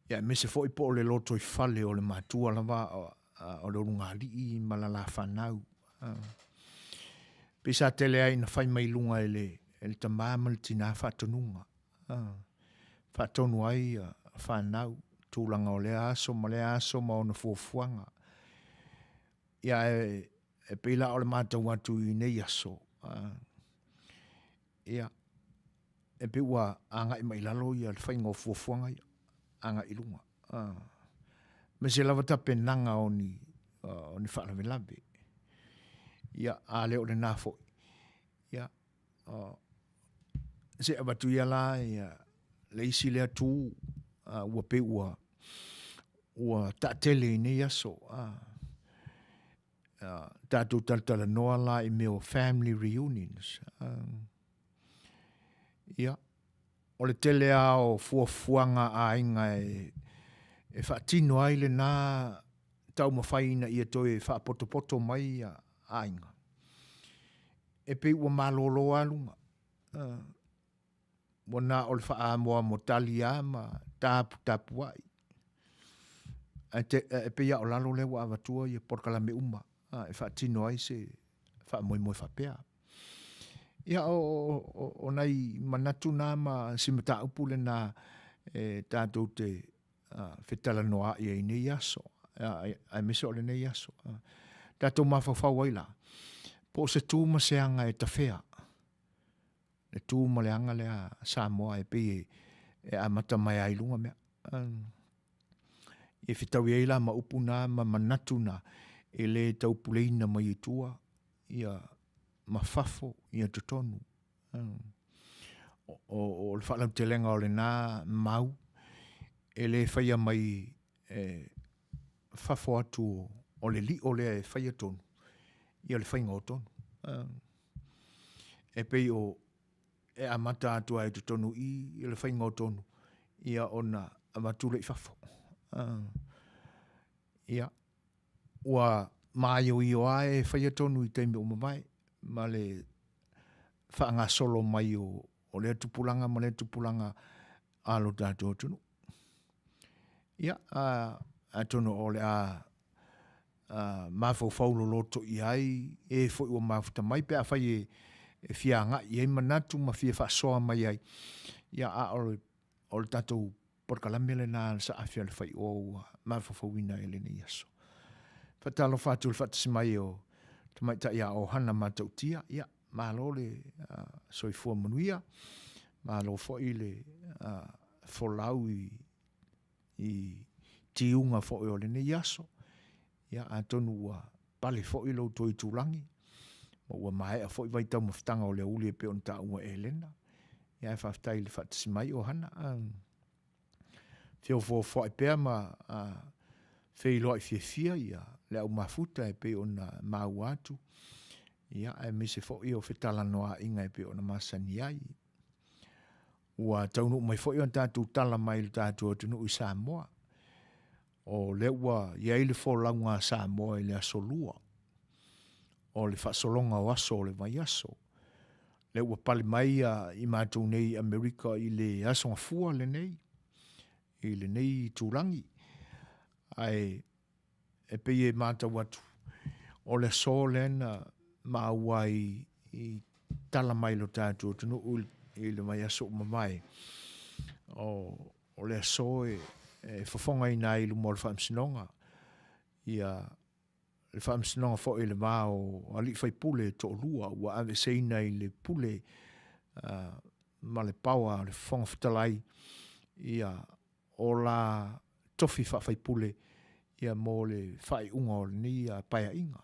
Ia aemaise foi po o le lotoifale o le matua lava o le ulugalii ma lala fanau. Pei sa tele ai ina fai mai luga e le, e le tama ma le tina faatonuga. Faatonu ai fanau, tulaga o lea aso ma lea aso ma ona fuafuaga. Ia e, e pei la o le matau atu i nei aso, ia, e pei ua agai mai lalo ia le faiga o fuafuaga ia, agai i luga. Aemaise lava tapenaga o ni, o ni faalavelave. Ia, a le o lena foi, ia, se avatu ia la ia, le isi lea tu, ua pei ua, ua taatele i nei aso. Tatou talatalanoa la i mea o family reunions. Ia, o le tele lava o fuafuaga a aiga e, e faatino ai lena taumafai ina ia toe faapotopoto mai aiga, e pei ua malolo lava luga. Ua na o le faaamoamo tali lava ma taputapuai. Ae te, e pei lava o lalo lea ua avatua ia polokalame uma e faatino ai se faamoemoe faapea. Ia, o, o, o nai manatu na ma si mataupu lena e tatou te fetalanoa'i ai i nei aso, aemaise o lenei aso. Tatou mafaufau ai la, po o se tu ma se aga e tafea le tu ma le aga lea a Samoa e pei e amata mai lava i luga mea. E fetaui ai la ma upu na ma manatu na e le taupuleina mai i tua ia ma fafo ia totonu. O le faalautelega o lena mau e le faia mai e fafo atu o le lio lea e faia tonu ia le faiga o tonu. E pei o e amata atu ai i totonu i i le faiga o tonu ia ona avatu lea i fafo. Ia, ua maioio lava e faia tonu i taimi ua mavae ma le faagasolo mai o lea tupulaga ma lea tupulaga a lo tatou atunuu. Ia, atonu o le a mafaufau loloto i ai e foi ua mafuta mai pe afai e fia agai i ai manatu ma fia faasoa mai ai, ia a o le tatou polokalame lena a le Saafi a le Faioa ua mafaufauina ai lenei aso. Faatalofa atu i le faatasi mai o tamaitai a Ohana Matautia, ia malo le soifua manuia, malo foi le folau i tiuga foi o lenei aso. Ia atonu ua pale foi lo outou itulagi, ma ua maea foi vaitaumafataga o le aoauli e pei ona taua e Elena. Ia ae faafetai i le faatasi mai Ohana. Feofoofoai pea ma feiloai fiafia ia le au mafuta e pei ona maua atu, ia aemaise foi o fetalanoaiga e pei ona masani ai. Ua taunuu mai foi a tatou tala mai le tatou atunuu i Samoa. O lea ua i ai le folauga a Samoa i le aso Lua o le faasologa o aso o le vaiaso. Lea ua pale mai ia i matou nei i Amerika i le Aso Gafua lenei, i lenei itulagi. Ae e pei e matau atu, o le aso lea na maua ai i tala mai lo tatou atunuu i le vaiaso ua mavae, o le aso e fofogaina ai i luma o le Faamasinoga ia le Faamasinoga foi i le va o alii faipule e toalua ua aveeseina i le pule ma le paoa a le Fofoga Fetalai ia o la tofi faafaipule ia mo le faaiuga o lenei paeaiga.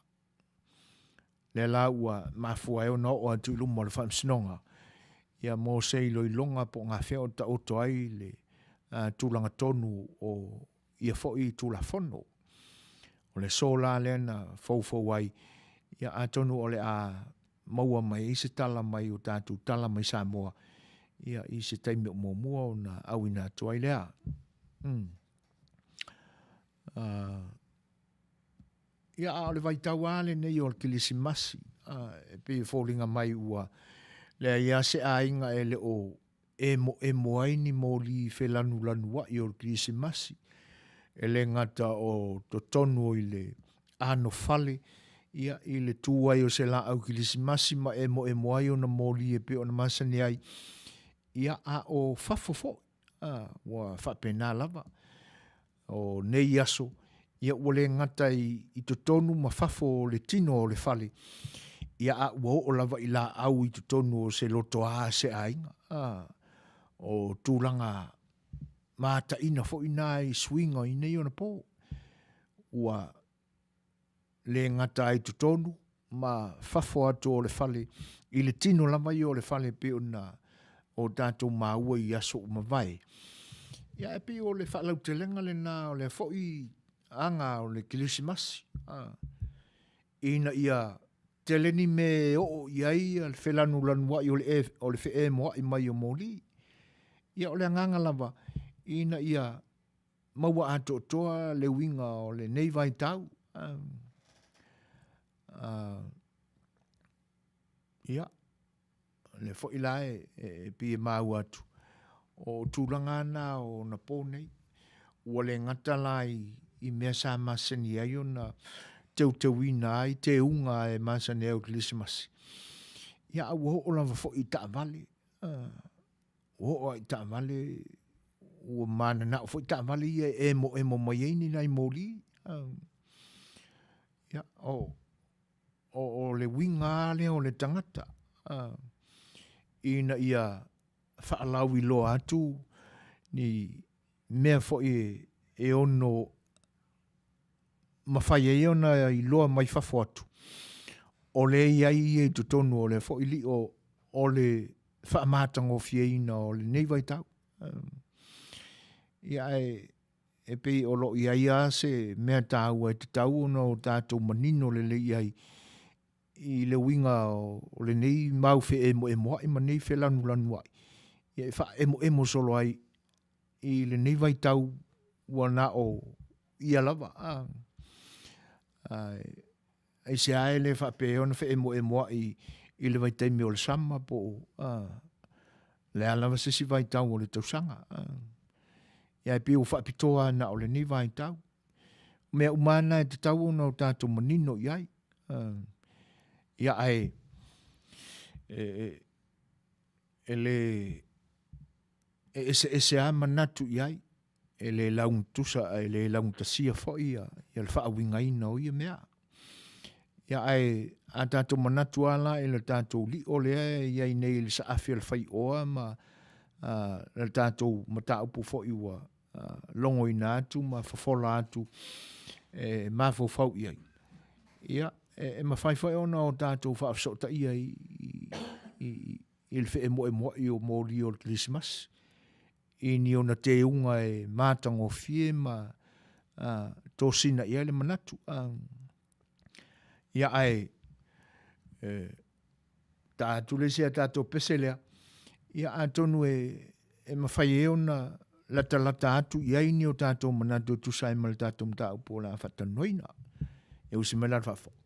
Lea la ua mafua ai ona oo atu i luma o le Faamasinoga ia mo se iloiloga po o gafea o taoto ai le tulaga tonu o ia foi Tulafono. O le aso la lea na foufou ai, ia atonu o le a maua mai ai se tala mai o tatou tala mai Samoa ia i se taimi o muamua ona auina atu ai lea. Ia, a o le vaitau lava lenei o le Kilisimasi, e pei e foliga mai ua leai lava se aiga e le o emoemo ai ni moli felanulanuai o le Kilisimasi, e le gata o totonu i le anofale, ia, i le tu ai o se laau Kilisimasi ma emoemo ai ona moli e pei ona masani ai, ia, a o fafo foi, ua faapena lava. O nei aso, ia ua le gata i totonu ma fafo o le tino o le fale, ia a ua oo lava i laau i totonu o se lotoa a se aiga. A, o tulaga mataina foi na i suiga i nei ona po. Ua le gata ai totonu ma fafo atu o le fale, i le tino lava ia o le fale e pei ona o tatou maua i aso ua mavae. Ia e pei o le faalautelega lena o lea foi aga o le Kerisimasi, ina ia tele ni mea e oo i ai le felanulanuai o le, o le feemoa'i mai o moli. Ia o le agaga lava ina ia maua atoatoa le uiga o lenei vaitau. Ia, Lea foi la e, e, e pei e maua atu, o tulaga ana o ona pō nei, ua le gata la i, i mea sa masani ai ona teuteuina ai teuga e masani ai o Kerisimasi. Ia, a ua oo lava foi i taavale, ua oo lava i taavale, ua mananao foi taavale ia e emoemo mai ai ni nai moli. Ia, o, o, o le uiga lava lea o le tagata, ina ia faalauiloa atu ni mea foi e ono mafai ai ona iloa mai fafo atu, o lea e i ai ia i totonu o lea foi lio o le faamatagofieina o lenei vaitau. Ia ae e pei o lo o i ai lava se mea taua e tatau ona o tatou manino lelei i ai i le uiga o lenei mau feemoemoai ma nei felanulanuai, ia e faaemoemo solo ai i lenei vaitau ua na o ia lava. A, aisea e le faapea ona feemoemoai i le vaitaimi o le sama po o a, le a lava se isi vaitau o le tausaga. A, ia e pei ua faapitoa na o lenei vaitau. Mea uma na e tatau ona o tatou manino i ai. Ia ae e, e, e le e eseese lava manatu i ai, e le laugatusa e le laugatasia foi ia, ia le faauigaina o ia mea. Ia ae a tatou manatu lava la i le tatou lio lea e i ai nei i le saafi o le faioa ma le tatou mataupu foi ua logoina atu ma fofola atu e mafaufau i ai, ia, e mafai foi ona o tatou faafesootaia i, i, i le feemoemoai o moli o le Kerisimasi i ni ona teuga e matagofie ma tosina i ai le manatu. Ia ae e, ta atu le isi a tatou pese lea, ia atonu e, e mafai ai ona latalata atu i ai ni o tatou manatu e tusa ai ma le tatou mataupu o le a faatalanoaina. E usi mai la le faafofoga.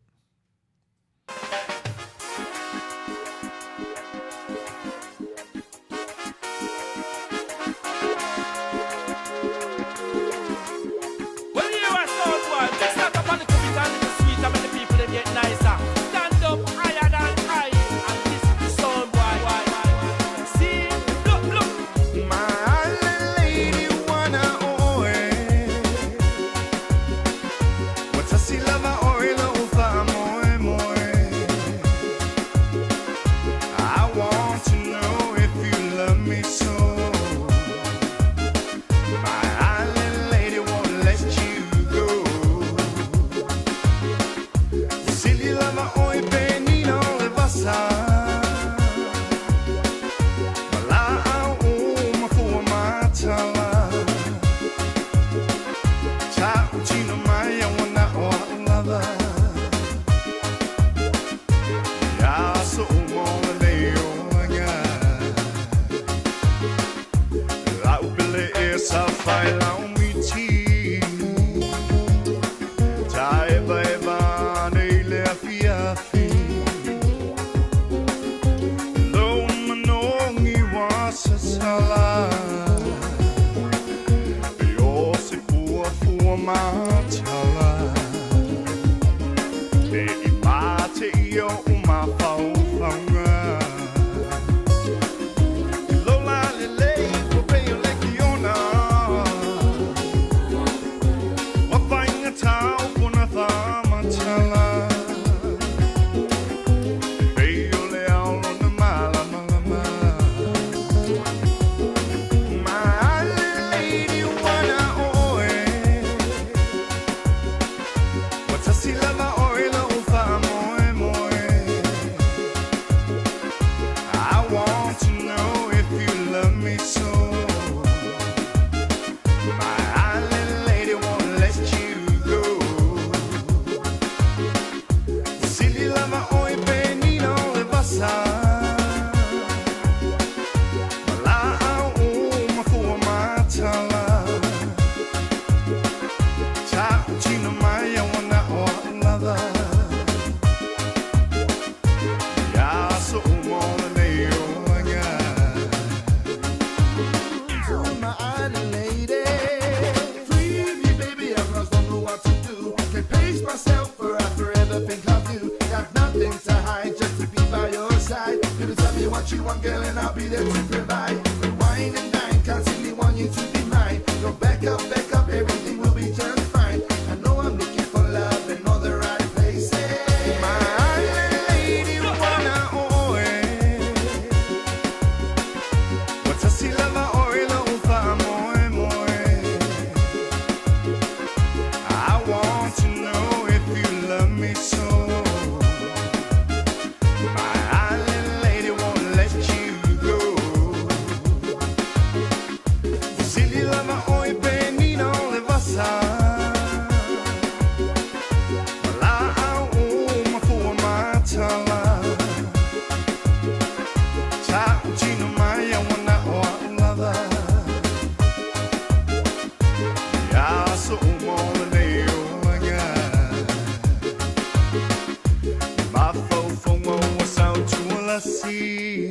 asiasi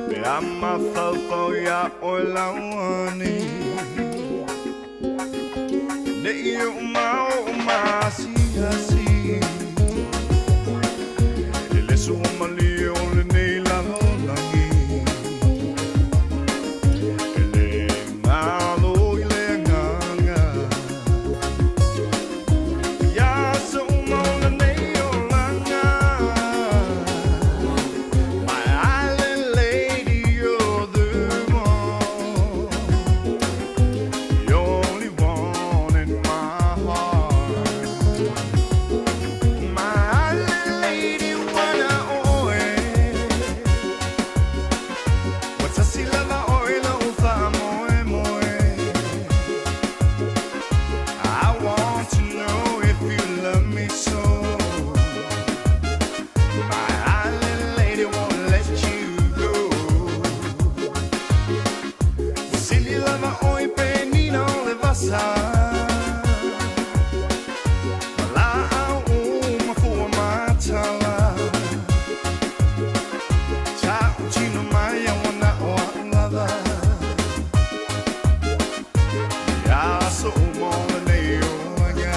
Pe a mafaufau iā oe lauani Ne i o ma o maasiasi E le sua malie o lenei lalolagi E le galo i le agaga Ia aso uma o lenei olaga My island lady, you're the one The only one in my heart My island lady, wana oe Ua tasi lava oe lo'u faamoemoe I want to know if you love me so My island lady won't let you go Ua sili lava oe penina o le vasa Ma laau uma fua matala Tautino mai a ua na o a'u lava Ia aso uma o lenei olaga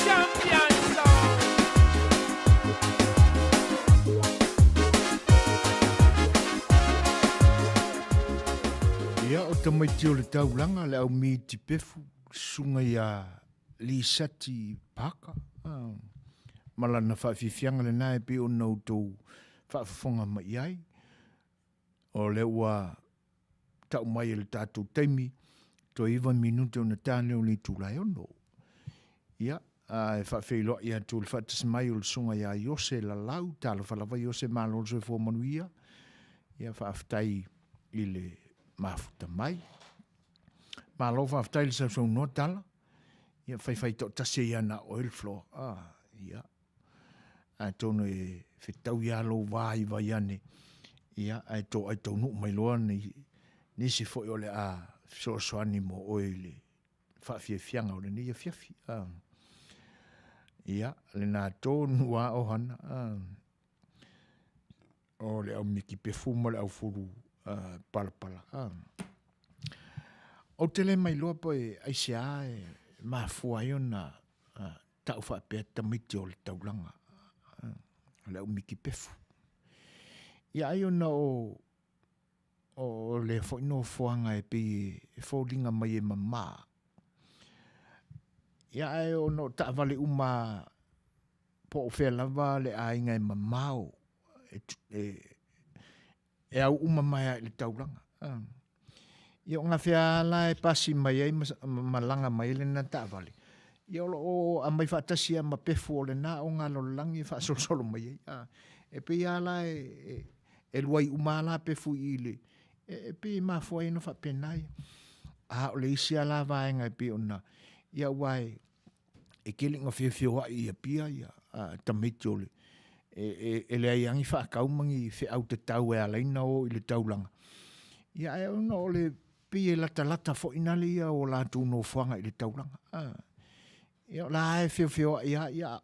Champion sound. Ia, o tamaiti o le taulaga, le au miti pefu, susuga ia Lisati Parker, ah, ma lana faafiafiaga lena e pei ona outou faafofoga mai i ai. O lea ua tau mai e le tatou taimi, toe 9 minute ona ta lea o le itula e 6. Ia, a e faafeiloai atu i le faatasi mai o le susuga ia Iose Lalau, talofa lava Iose, malo le soifua manuia. Ia, faafetai i le mafuta mai. Malo faafetai i le sausaunoa tala. Ia, faifai toatasi ai lava na o oe le floor. Ah, ia. Atonu e fetau ia lou vaivai ane, ia, ae toai taunuu mai loa ni, nisi foi o le a fesoasoani mo oe i le faafiafiaga o lenei afiafi. Ah. Ia, lena tonu a ohana. Ah. O le au miki pefu ma le au fulu uh, palapala. Ah. Ou te le mai loa po e aisea e mafua ai ona uh, tau faapea tamaiti o le taulaga, o le au miki pefu. Ia ai ona o, o lea foi nofoaga e pei e foliga mai e mamā. Ia ae ona o taavale uma po o fea lava le aiga e mamao e, e, E au uma mai lava i le taulaga. Ia o gafea lava la e pasi mai ai ma malaga mai ai lena taavale, ia o lo o aumai faatasi lava ma pefu o lena ogalalolagi e faasolosolo mai ai. E pei lava la e luai uma lava la pefu i i le, e pei e mafua ai ona faapena ia. A o le isi lava la vaega e pei ona, ia aua e e tele ina feofeoai i Apia ia tamaiti o le e, e leai lava ni faatau ma ni feau tatau e ala ai ona o i le taulaga. Ia ae ona o le pei e latalata foi nale ia o latou nofoaga i le taulaga. A, ia o la e feofeoai lava, ia,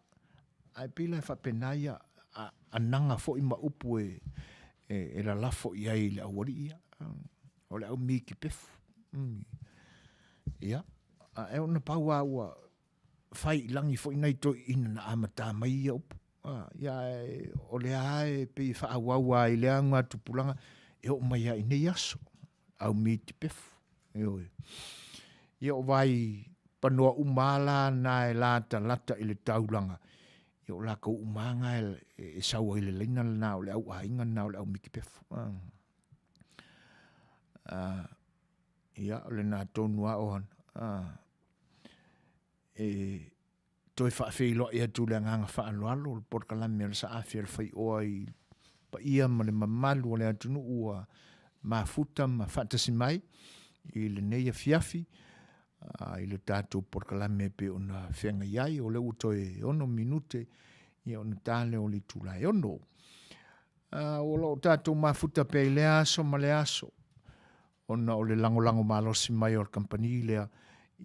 ae pei la e faapena ia anaga foi ma upu e, e, e lalafo i ai i le aualii ia. O le au miki pefu. Ia, ae ona pau lava ua fai i lagi foi nai toeaiina na amata mai ia upu. Ia, ae o lea lava e pei e faaauau lava i lea augatupulaga e oo mai lava i nei aso, au miti pefu. Ioe. Ia o vai panoa uma lava la na e latalata i le taulaga, ia o latou uma lava na e sau ai i le laina lena o le au aiga lena o le au miti pefu. Ia, o lena tonu lava ohana. E toe faafeiloai atu le agaga faaaloalo o le polokalame a le Saafi a le Faioa i paia ma le mamalu o le atunuu ua mafuta ma faatasi mai i lenei afiafi i le tatou polokalame e pei ona feagai ai. O lea ua toe 6 minute ia ona ta lea o le itula e 6. O lo o tatou mafuta pea i lea aso ma lea aso, ona o le lagolago malosi mai o le kamupani lea,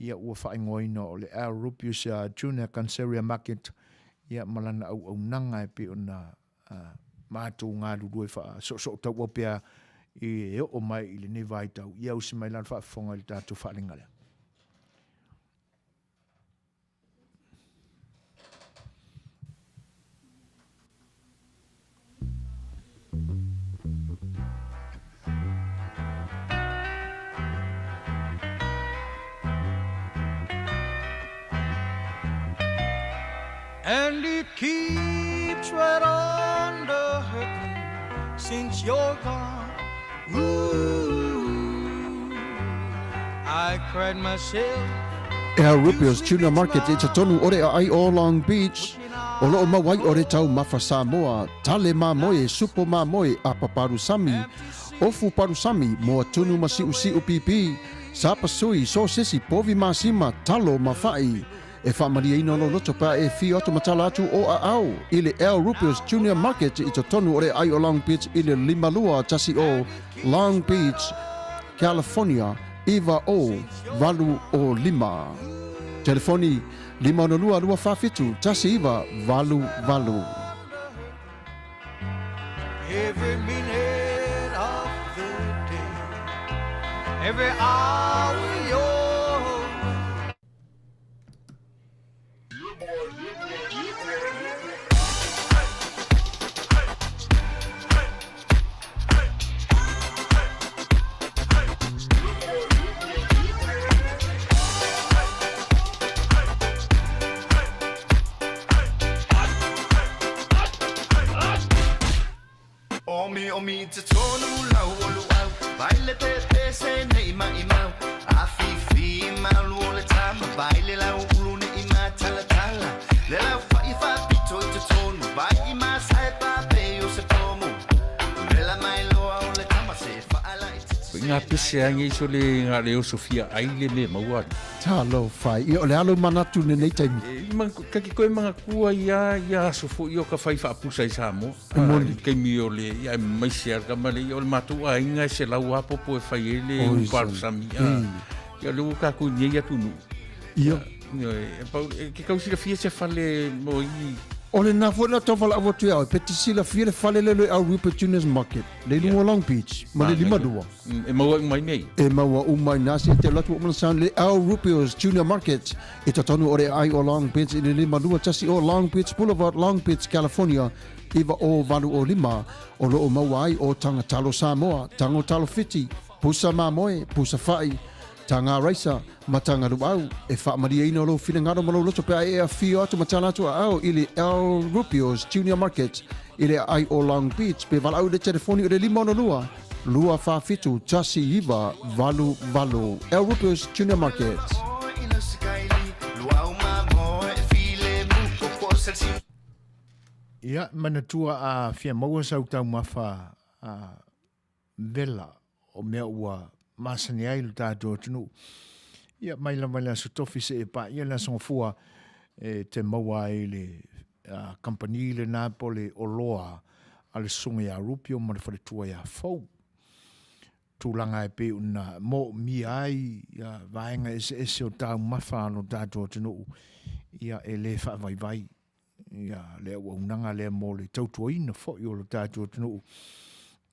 ia ua faaigoaina o le Al Rupius Junior Canceria Market, ia ma lana auaunaga e pei ona matou galulue faasoosoo tauau pea e oo mai i lenei vaitau. Ia usi mai la le faafofoga i le tatou faaaliga lea. And it keeps right on the hurting since you're gone. Ooh, I cried myself. Al Rupio's Tuna Market i totonu o le aai o Long Beach, o loo mau ai o le taumafa Samoa, tale mamoe, supo mamoe, apa palusami, ofu palusami, moa tunu ma siusiu pipi, sapasui, sosesi, povi masima, talo ma fa'i. E faamalieina lou loto pe a e fio atu ma tala atu o aao i le Al Rupios Junior Market i totonu o le aai o Long Beach i le 5210 Long Beach, California 90805. Telefoni 562 247 1988. Every minute of the day, every hour you're Omi omi te tonu lau o luau Vai le te te se nei mai mau A fi fi malu o le tama Vai le lau ulu ne i ma tala tala Le lau fa i fa pito i te tonu Vai i ma sai pa pe o se pomu Le la mai loa o le tama se fa ala i te Ko ngā pese a ngei so le ngā leo Sofia ai le me maua. Talofa, ia o le alo manatu lenei taimi. E, man, kaki koe mangakua ia, ia aso fo i o ka whai whaapusa i Samoa. Moni. Kaimi o le, ia e maise ar ka male, ia o le mātou a inga e se lau apopo e whai e le uparu sami. Ia le ua kākou nei atu nu. Ia. Ia, e, pau, e, ke kausila fia se fale mo i... O le nā foi la tau whala atu iau, pe te sila fia le fale le le au Rupert Junior's Market, le lunga Long Beach, ma le lima lua. E maua uma i nei. E maua uma i nā se te latu o mana sound le Al Rupio's Junior Market i totonu o le aai o Long Beach i le 52 o Long Beach Boulevard, Long Beach, California, 90805, o loo maua ai o Taga Talo Samoa, Tago Talo Fiti, Pusa Mamoe, Pusa Fa'i, Taga Raisa, ma Taga Luau. E faamalieina lou finagalo ma lou loto pe a e afio atu ma tala atu aao i le Al Rupio's Junior Market i le aai o Long Beach pe valaau i le telefoni o le 562 247 1988. Al Rupio's Junior Market. Ia, manatua a fia maua sau taumafa a vela o mea ua masani ai lo tatou atunuu. Ia, mai lava i le Aso Tofi seia paia le Aso Gafua e te maua ai le kamupani lena po o le oloa a le Susuga ia Rupio ma le faletua ia Fou. Tulaga e pei ona moomia ai ia vaega eseese o taumafa a lo tatou atunuu, ia e le faavaivai ia le auaunaga lea mo le tautuaina foi o lo tatou atunuu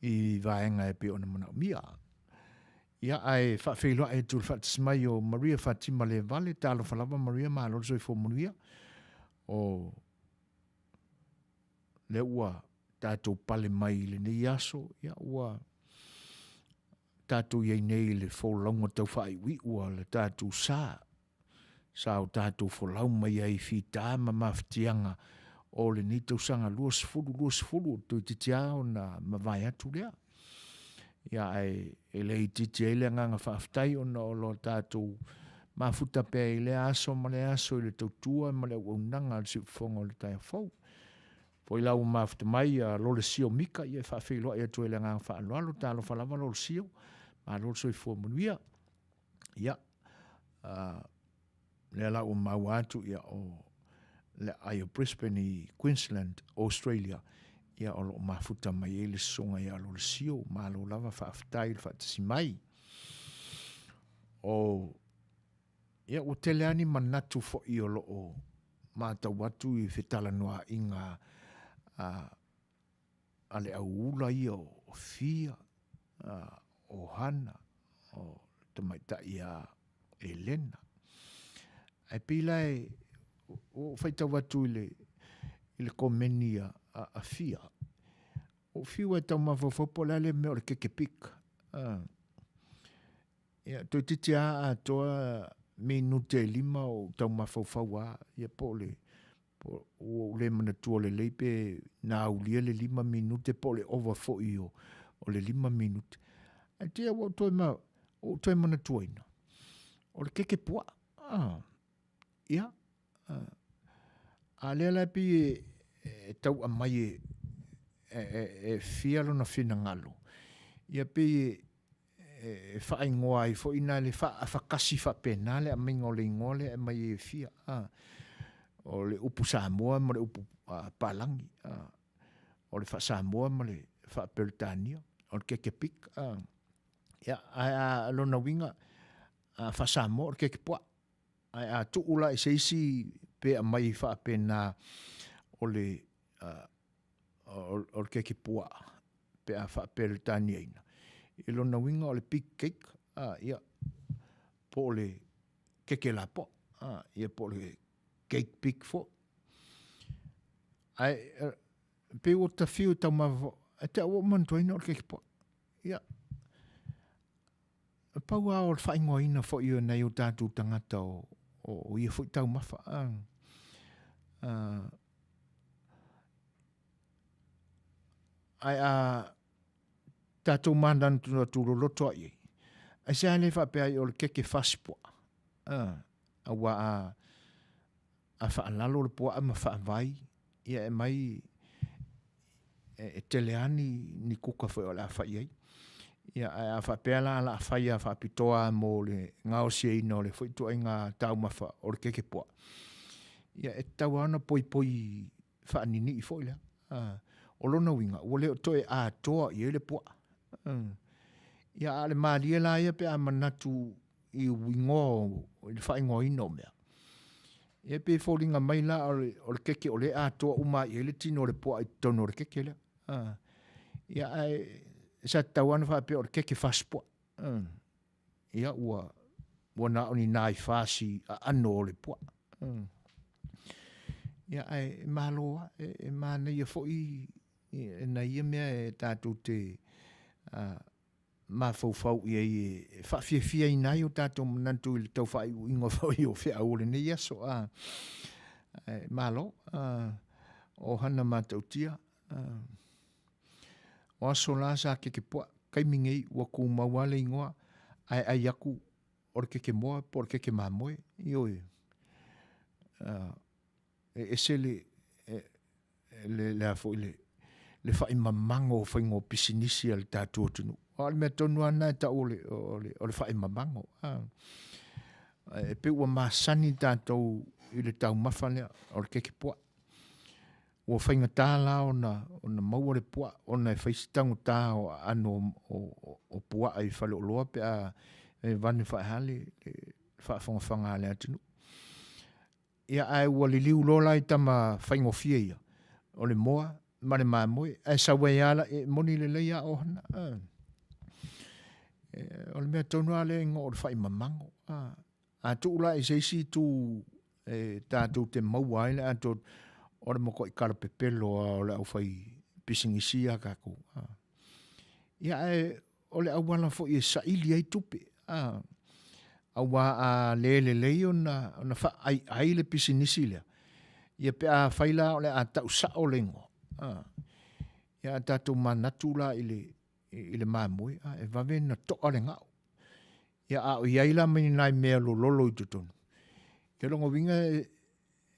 i vaega e pei ona manaomia. Ia, ae faafeiloai atu i le faatasi mai o Maria Fatima Levale, talofa lava Maria, malo le soifua manuia. O lea ua tatou pale mai i lenei aso, ia ua tatou i ai nei i le folauga tau faaiuiu a le tatou sa. Sa o tatou folau mai ai i fita ma mafatiaga o lenei tausaga 2020 o toeitiiti lava ona mavae atu lea. Ia ae e le itiiti ai le agaga faafetai ona o lo tatou mafuta pea i lea aso ma lea aso i le tautua ma le auaunaga a le Siufofoga o le Taeao Fou. Foi la ua mafuta mai a Lolesio Mika, ia e faafeiloai atu ai le agaga faaaloalo, talofa lava Lolesio, malo le soifua manuia. Ia, lea la ua maua atu, ia, o le aai o Brisbane i Queensland, Australia. Ia, o lo o mafuta mai ai le Susuga ia Lolesio. Malo lava faafetai i le faatasi mai. O, ia, ua tele lava ni manatu foi o lo o matau atu i fetalanoaʻiga a, a le auula ia o Fia, a, o Hana, o le tamaitai ia Elena. Ae pei la e, ua ou faitau atu i le, i le komeni a, a, a Fia, ua ou fiu e tau mafaufau po o le a le mea o le keke pik. Ia, toeitiiti lava atoa minute e lima o ou tau mafaufau lava, ia po o le, po ua ou le manatua lelei pe na aulia le lima minute po o le ova foi o, o le lima minute. Ae te i ua ou toe, ma, ua ou toe manatuaina, o le keke puaa. Ah, ia, ah, a lea la e pei e, e tau aumai e, e, e, e fia lona finagalo, ia pei e, e faaigoa ai foi na le faafatasi faapena le aumaiga o le igoa lea e aumai ai e fia, a. O le upu Samoa ma le upu Palagi, a. O le faa-Samoa ma le faa-Peretania, o le keke pik, a. Ia, ae a lona uiga, a faa-Samoa o le keke puaa. Ae a tuu la i se isi pe aumai faapena o le o le keke puaa pe a faaperetaniaina, i lona uiga o le big cake, a, ia, po o le keke lapoa, a, ia po o le cake big foi. Ae pei ua ta fiu e taumafa, e te au ua ou manatuaina o le keke puaa. Ia, e pau lava o le faaigoaina foi o nai o tatou tagata o, o, o ia foi taumafa. A, a, ae a tatou manatu loloto ai ai, aisea le faapea ai o le keke fasi puaa, auā a, a faalalo le puaa ma faavai, ia e mai e, e tele lava ni, ni kuka foi o le a fai ai. Ia, ae a faapea la o le a fai lava faapitoa lava mo le gaosiaina o le foi ituaiga taumafa o le keke puaa, ia e tatau lava ona poipoi faaninii foi lea. O lona uiga, ua le o toe atoa i ai le puaa. Ia, a o le malie la ia pe a manatu i igoa o, i le faaigoaina o mea, ia e pei e foliga mai la o le, o le keke o lea e atoa uma ai i ai le tino o le puaa i totonu o le keke lea. Ia, ae sa tatau lava ona faapea o le keke fasi puaa. Ia ua, ua na o ni nai fasi aano o le puaa. Ia ae e malo lava, e, e manaia foi e nai ia mea e tatou te mafaufau i ai e faafiafiaina ai o tatou manatu i le tau faaiuiuga foi o feau o lenei aso. A, e malo, a, o hana matautia, a, o aso la sa keke puaa, taimi nei ua tumau lava le igoa, ae ai atu o le keke moa po o le keke mamoe, ioe. E ese le, le, le a foi le, le faimamago o faiga o pisinisi a le tatou atunuu. A o le mea tonu lava lena e tau o le, o le, o le faimamago. A. E pei ua masani tatou i le taumafa lea o le keke puaa. Ua faigata la ona, ona maua le puaa ona e fai si taugata o aano o, o, o puaa i faleoloa pe a e vane faeha le, le faafogafoga a le atunuu. Ia ae ua liliu loa la i tama faigofie ia, o le moa ma le mamoe, ae sau ai lava la, e moni lelei lava ohana. E, o le mea tonu lava lea e igoa o le faimamago. A, a tuu la i se isi itu e tatou te maua ai le atoa, o le matuai kalapepelo lava o le aufai pisinisi ia a tatou. A. Ia ae o le auala foi e saili ai tupe, a, auā a le lelei ona, ona faaaiai le pisinisi lea, ia pe a fai la o le a tau sao le igoa, a, ia a tatou manatu la i le, i le mamoe, a, e vave ona toa le gao. Ia a o i ai la ma ni nai mea lololo i totonu, ia lona uiga e,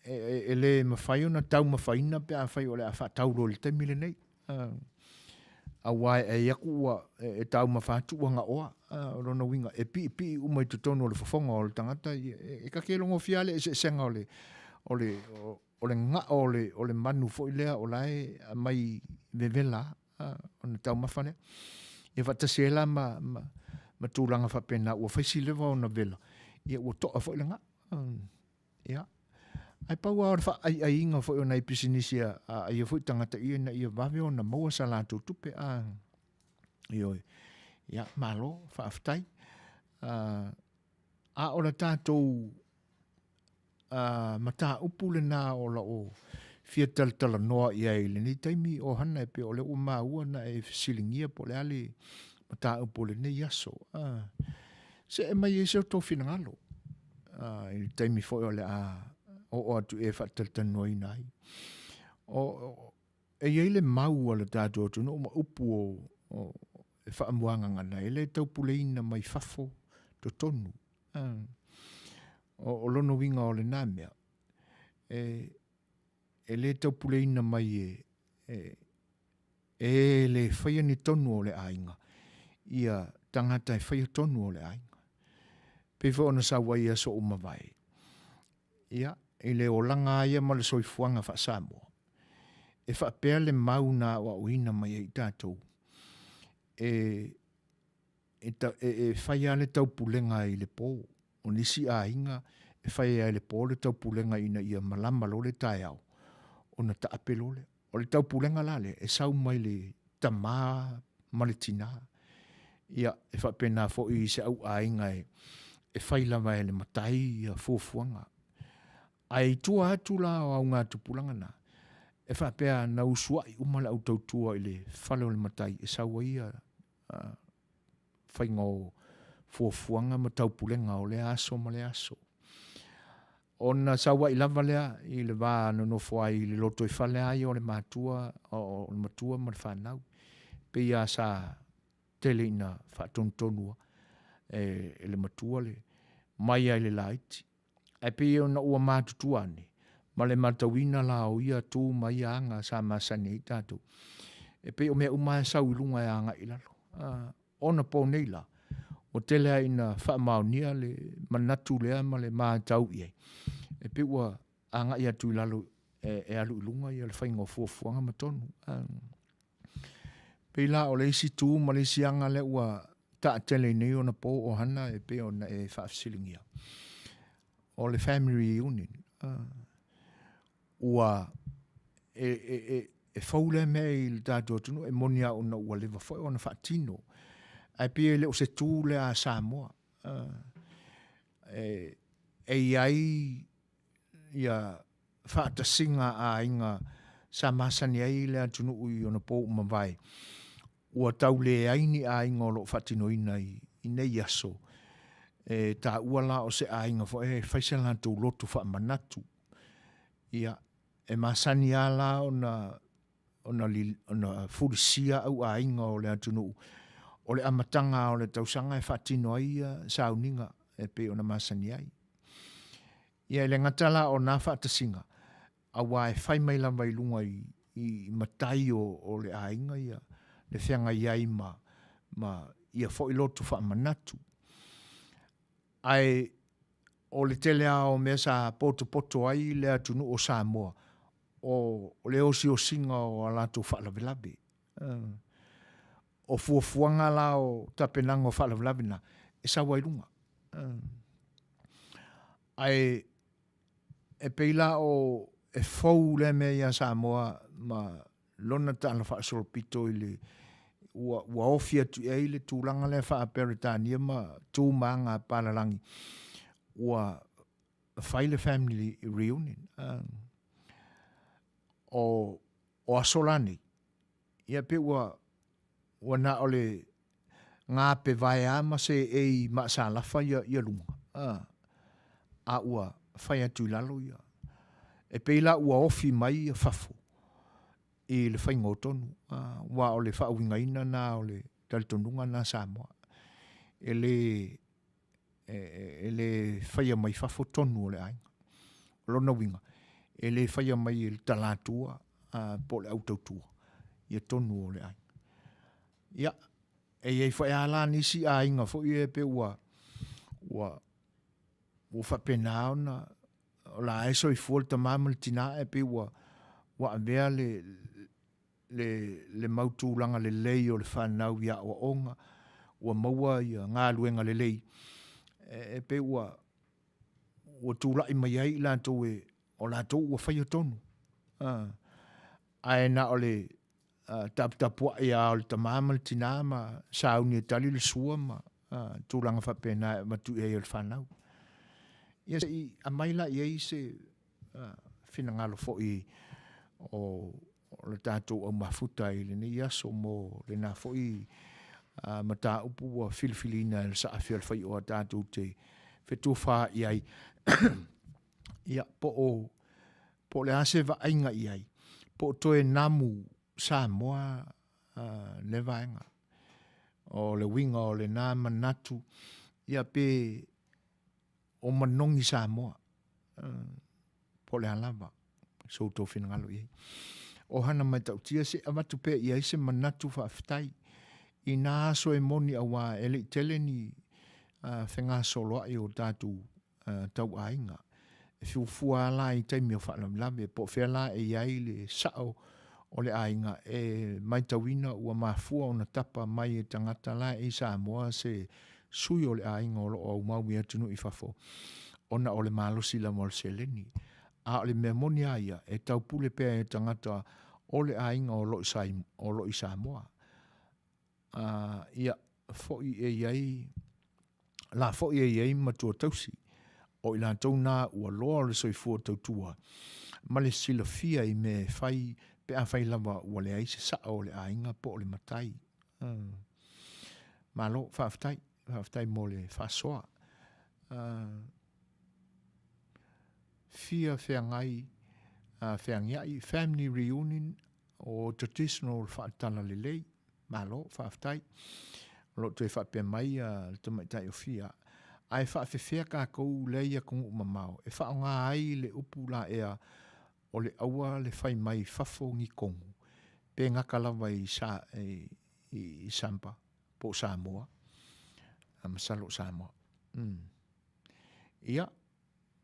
e, e le mafai ona taumafaina pe afai o le a faatau loa i le taimi lenei. Auā e ai atu ua e taumafa atu ua gaoa. O lona uiga, e piipii uma i totonu o le fofoga o le tagata, e, e ta te logofia lava le eseesega o le, o le, o le gao o le, o le manu foi lea o la e aumai vevela a, ona taumafa lea. Ia faatasi ai la ma, ma, ma tulaga faapena ua fai si leva ona vela, ia ua toa foi le gao. Ia. Ae pau lava o le faaiaiga foi o nai pisinisi a, a ia foi tagata ia ina ia vave ona maua sa latou tupe. A, ioe. Ia, malo, faafetai. A, a o le tatou a, mataupu lena o lau fia talatalanoa i ai i lenei taimi o hana e pei o lea ua maua na e fesiligia po o le a le mataupu o lenei aso. A, see mai ai se tou finagalo a, i le taimi foi o le a oo atu e faatalatalanoaina ai. O, o, e i ai le mau a le tatou atunuu ma upu o, o e faamuagagana e le taupuleina mai fafo totonu. A, o, o lona uiga o lena mea, e, e le taupuleina mai e, e, e le faia ni tonu o le aiga, ia tagata e faia tonu o le aiga. Pei foi ona sau ai i aso ua mavae, ia, i le olaga lava ia ma le soifuaga faa-Samoa, e faapea le mau na aoaoina mai ai i tatou, e, e, e, e fai lava le taupulega i le po. O nisi aiga e fai lava i le po le taupulega ina ia malama loa le taeao, ona taape loa lea. O le taupulega la lea, e sau mai le tama ma le tinā. Ia, e faapena foi i se auaiga e, e fai lava e le matai ia fuafuaga. Ae i tua atu la o augatupulaga na, e faapea na usuai uma le au tautua i le fale o le matai e sau ai ia faiga o fuafuaga ma taupulega o lea aso ma lea aso. Ona saua'i lava lea i le va nonofo ai i le lotoifale lava ia o le matua, o le matua ma le fanau. Pei lava sa tele ina faatonutonu e, e le matua le mai lava i le laiti. Ae pei ona ua matutua ane, ma le matauina la o ia tu ma ia aga sa masani ai tatou, e pei o mea uma lava e sau i luga e agai i lalo. Ona po nei la, ua tele lava ina faamaonia le manatu lea ma le matau i ai, e pei ua agai atu i lalo e, e alu i luga ia le faiga o fuafuaga ma tonu. Pei la o le isi tu ma le isi aga lea ua taatele i nei ona po o hana e pei ona e faafesiligia, o le family reunion. Ua e, e, e, e fou lea mea i le tatou atunuu, e moni lava ona ua leva foi ona faatino, ae pei e le o se tu lea a Samoa. E, e i ai ia faatasiga a aiga sa masani ai le atunuu i ona po ua mavae, ua tau leai ni aiga o lo o faatinoina i, i nei aso. E taua la o se aiga foi e fai se latou lotu faamanatu. Ia, e masani lava la ona ona, ona fulisia au aiga o le atunuu o le amataga o le tausaga e faatino ai ia sauniga e pei ona masani ai. Ia e le gata la o na faatasiga, auā e fai mai lava i luga i, i matai o, o le aiga ia le feagai ai ma, ma ia foi lotu faamanatu. Ae o le tele lava o mea sa potopoto ai le atunuu o Samoa, o le osiosiga o a latou faalavelave. O fuafuaga la o tapenaga o faalavelave na, e sau ai luga. Ae e pei la o e fou lea mea ia Samoa ma lona tala faasolopito i le ua, ua ofi atu i ai le tulaga lea faa-Peretania ma tu ma aga a palalagi ua fai le family reunion. O, o aso la nei, ia pei ua, ua na o le gape vaea ma seei maasalafa ia, ia luga, a, a ua fai atu i lalo ia. E pei la ua ofi mai ia fafo i le faiga o tonu, a, aua o le faauigaina na o le talitonuga na Samoa. E le, e, e le faia mai fafo tonu o le aiga. O lona uiga, e le faia mai e le talatua a, po o le autautua ia tonu o le aiga. Ia, e i ai foi lava la nisi aiga foi ia e pei ua, ua, ua faapena ona o la e soifua le tamā ma le tinā ae pei ua ua avea le le le mau tulaga lelei o le fanau i aoaoga, ua maua ia galuega lelei, e, e pei ua ua tulai mai ai i latou e o latou ua faia tonu. A, ae na o le taputapuai lava o le tamā ma le tinā ma sauni e tali le sua ma tulaga faapena e avatu i ai e le fanau. Ia se i aumai la i ai se finagalo foi o le tatou au mafuta i lenei aso mo lena foi mataupu ua filifiliina e le Saafi o le Faioa tatou te fetufaai i ai. Ia, po o po o le a se vaaiga i ai, po o toe namu Samoa le vaega. O le uiga o lena manatu, ia pe o manogi Samoa, po o le a lava so outou finagalo i ai. O hana matautia se avatu pea i ai se manatu faafetai i nā aso e moni auā e le i tele ni fegasoloai o tatou tau aiga. E fuafua lava la i taimi o faalavelave, po o fea la e i ai le sao o le aiga e matauina ua mafua ona tapa mai e tagata la e i Samoa se sui o le aiga o lo o aumau i atunuu i fafo ona o le malosi lava o le seleni. A o le mea moni lava ia, e taupule pea e tagata o le aiga o lo o i Samoa. A, ia, foi e i ai, la foi e i ai matua tausi, o i latou nā ua loa o le soifua tautua, ma le silafia i mea e fai pe afai lava ua leai se sao o le aiga po o le matai. Uh. Malo, faafetai, faafetai mo le faasoa. Uh, fia feagai, uh, feagiai, family reunion o traditional faatalalelei. Malo, faafetai. O lo o toe faapea mai le tamaitai o Fia, ae faafefea tatou lea i atunuu mamao e faaaoga ai le upu laea o le aua le fai mai fafo ni tonu pe gata lava i sa, i, i Sampa po o Samoa. A masalo o Samoa. Mm. Ia,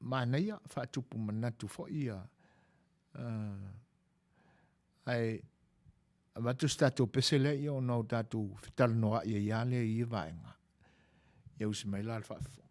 manaia, faatupu manatu foi ia, uh, Ae avatu se tatou pese lea ia ona o tatou fetalanoa'i ai lava lea i ia vaega. Ia usi mai la le faafofoga.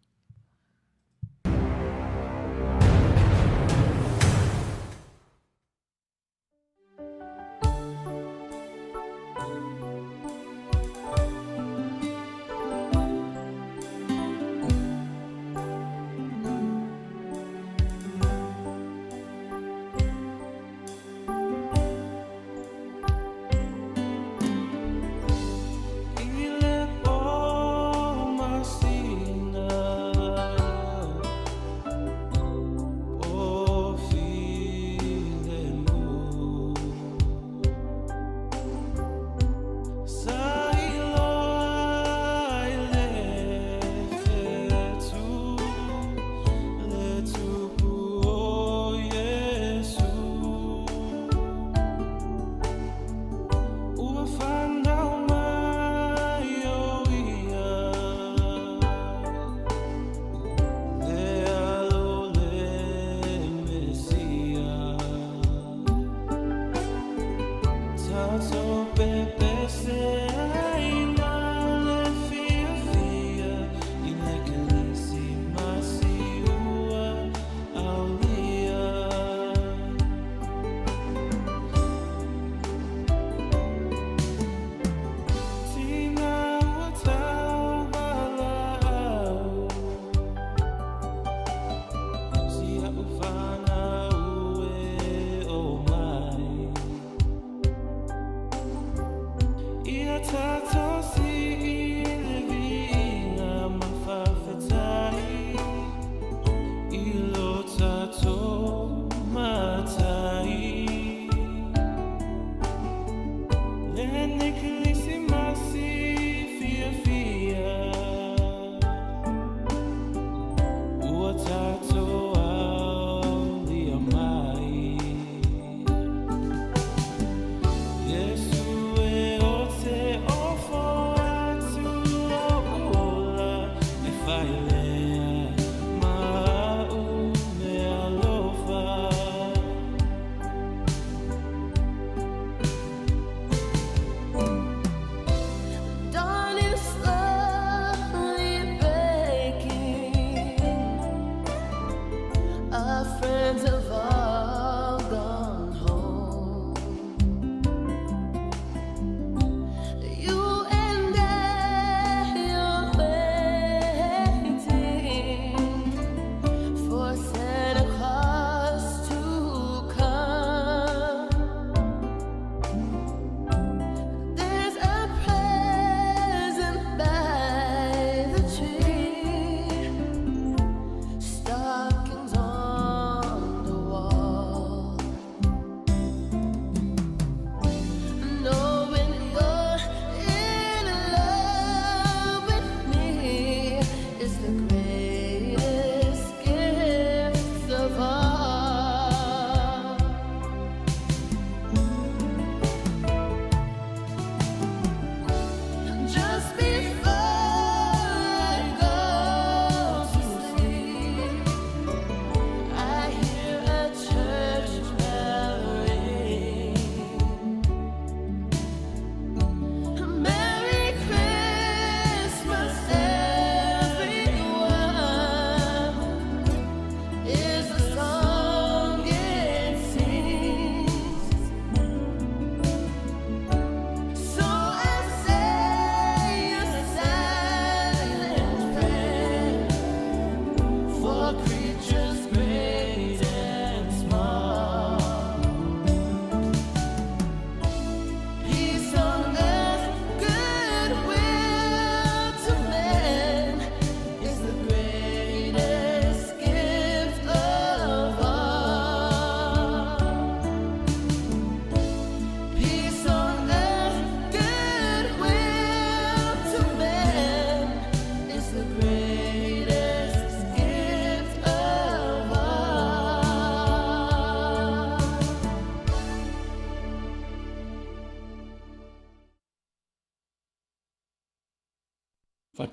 I le pō masina.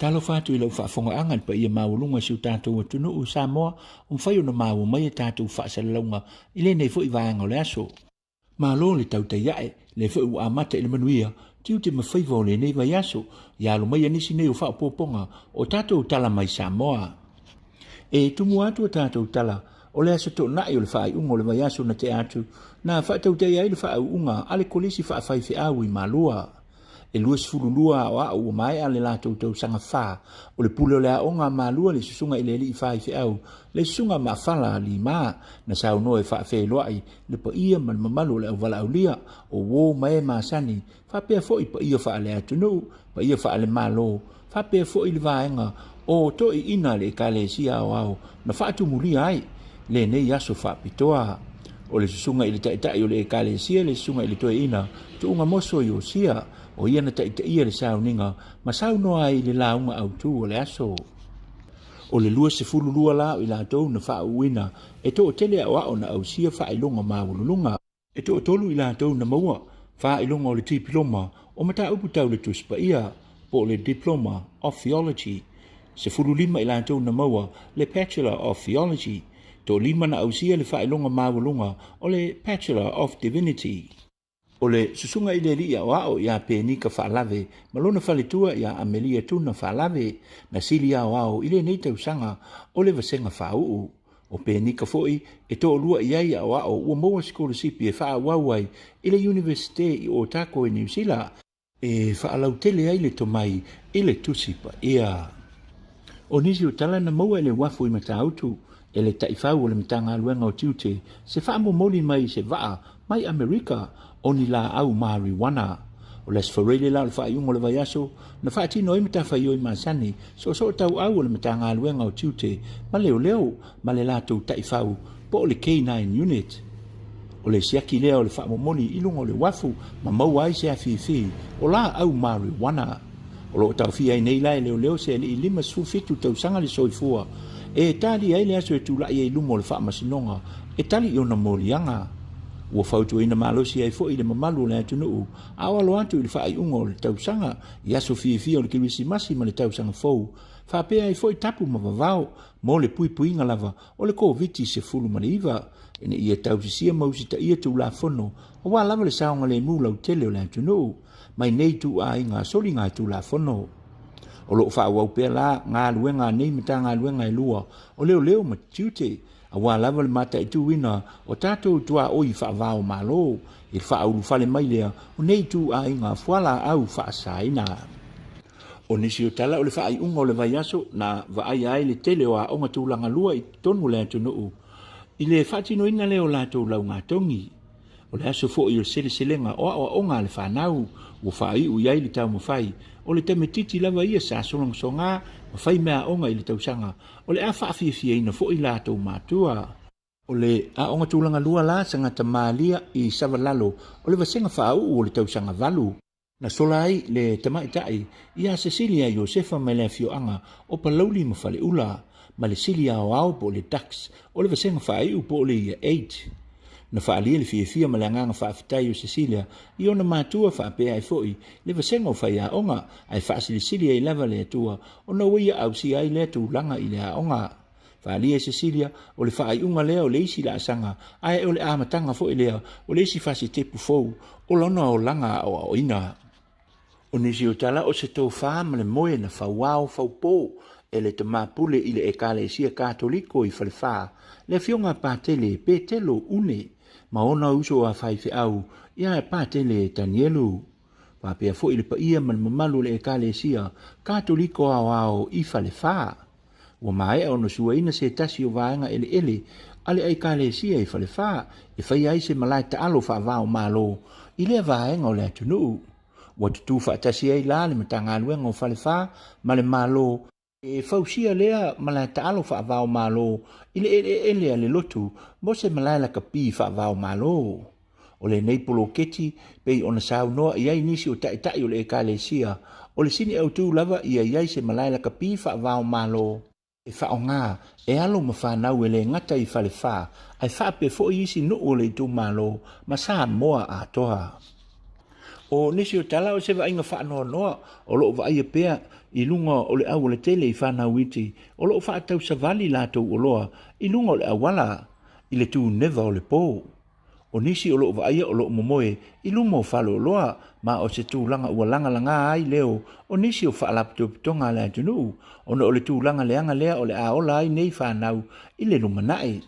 Faatalofa atu i lau faafogaaga i le paia maualuga i si o tatou atunuu o Samoa ua mafai ona maua mai a tatou faasalalauga i lenei foi vaega o le aso. Malo le tautai ae, lea foi ua amata i le manuia, tiute ma faiva o lenei vaiaso, ia alo maia nisi nei o faaopoopoga o tatou tala mai Samoa. E tumu atu a tatou tala o le Aso Toonai o le faaiuga o le vaiaso na tea atu, na faatautaia ai le faauuga a le Kolisi Faafaifeau i Malua. E 22 aoao ua maea le latou tausaga fa o le pule o le aoga a Malua le susuga i le alii faifeau, le susuga Maafala Lima, na saunoa e faafeiloai le paia ma le mamalu o le auvalaaulia o uo ma e masani, faapea foi paia faale-atunuu, paia faale-Malo, faapea foi le vaega o toeaiina a le Ekalesia Aoao na faatumulia ai lenei aso faapitoa. O le susuga i le Taitai o le Ekalesia le susuga i le Toeaina Tuugamoso Iosia, o ia na taitaia le sauniga ma saunoa ai i le lauga autu o le aso. O le 22 la o i latou na faauuina e toatele aoao na ausia faailoga maualuluga. E toatolu i latou na maua faailoga o le Tipiloma o Mataupu Tau le Tusi Paia, po o le Diploma of Theology, 15 i latou na maua le Bachelor of Theology, toalima na ausia le faailoga maualuga o le Bachelor of Divinity. O le Susuga i le Alii Aoao ia Penika Faalave ma lona faletua ia Amelia Tuna Faalave na sili aoao i lenei tausaga o le vasega faauu. O Penika foi e toalua i ai aoao ua maua sikolasipi e faaauau ai i le Iunivesite i Otago i Niu Sila, e faalautele ai le tomai i le Tusi Paia. O nisi o tala na maua e le uafu i Matautu e le taifau o le Matagaluega o Tiute se faamomoli mai se vaa mai Amerika o ni laau marijuana. O le Aso Faraile la o le faaiuga o le vaiaso na faatino ai matafaioi masani soosoo tauau o le Matagaluega o Tiute ma Leoleo ma le latou taifau po o le K9 Unit. O le siaki lea o le faamomoli i luga o le uafu ma maua ai se afifi o laau marijuana. O lo o taofia ai nei la e leoleo se alii 57 tausaga le soifua e talia ai le aso e tulai ai i luma o le faamasinoga e tali i ona moliaga. Ua fautuaina malosi ai foi le mamalu o le atunuu a o alo atu i le faaiuga o le tausaga i aso fiafia o le Kerisimasi ma le tausaga fou, faapea ai foi tapu ma vavao mo le puipuiga lava o le Koviti-19 ina ia tausisia ma usitaia Tulafono aua lava le saogalemu lautele o le atunuu mai nei ituaiga soligatulafono. O lo o faaauau pea la galuega a nei Matagaluega e lua o Leoleo ma Tiute aua lava le mataituina o tatou tuaoi faava-o-Malo i le faaulufale mai lea o nei ituaiga fualaau faasaina. O nisi o tala o le faaiuga o le vaiaso na vaaia ai le tele o aoga tulaga lua i totonu o le atunuu i le faatinoina lea o latou laugatogi. O le aso foi o le seleselega o aoaoga a le fanau ua faaiu i ai le taumafai o le tamaitiiti lava ia sa sologasoga ma fai meaaoga i le tausaga o le a faafiafiaina foi latou matua. O le aoga tulaga lua la Sagata Malia i Savalalo o le vasega faauu o le tausaga valu. Na sola ai le tamaitai ia Cecilia Iosefa mai le afioaga o Palauli ma Faleula, ma le sili aoao po o le Dux o le vasega faaiu po o le Year Eight. Na faaalia le fiafia ma le agaga faafetai o Cecilia i ona matua faapea ai foi le vasega o faiaoga ae faasilisili ai lava le Atua ona ua ia ausia ai lea tulaga i le aoga. Faaalia e Cecilia o le faaiuga lea o le isi laasaga ae o le amataga foi lea o le isi fasitepu fou o lona olaga aoaoina. O nisi o tala o se tofa ma le moe na fauao faupo e le tama pule i le Ekalesia Katoliko i Falefa, le Afioga a Patele Petelo Une ma ona uso a faifeau ia Patele Tanielu. Faapea foi le paia ma le mamalu o le Ekalesia Katoliko Aoao i Falefa. Ua maea ona suaina se tasi o vaega eleele a le Aikalesia i Falefa e faia ai se malae taalo faava-o-Malo i lea vaega o le atunuu. Ua tutū faatasi ai la le Matagaluega o Falefa ma le Malo e fausia lea malae taalo faava-o-Malo i le eleele a le lotu mo se malae lakapi faava-o-Malo. O lenei poloketi, pei ona saunoa i ai nisi o taitai o le Ekalesia, o le sini autu lava ia i ai se malae lakapi faava-o-Malo, e faaaoga e alo ma fanau e le gata i Falefa ae faapea foi isi nuu o le itumalo ma Samoa atoa. O nisi o tala o se vaaiga faanoanoa o lo o vaaia pea i luga o le aualatele i fanau iti o lo o faatau savali latou oloa i luga o le auala i le tuneva o le po. O nisi o lo o vaaia o lo o momoe i luma o faleoloa ma o se tulaga ua lagalaga ai leo o nisi o faalapotopotoga a le atunuu ona o le tulaga leaga lea o le a ola ai nei fanau i le lumanai.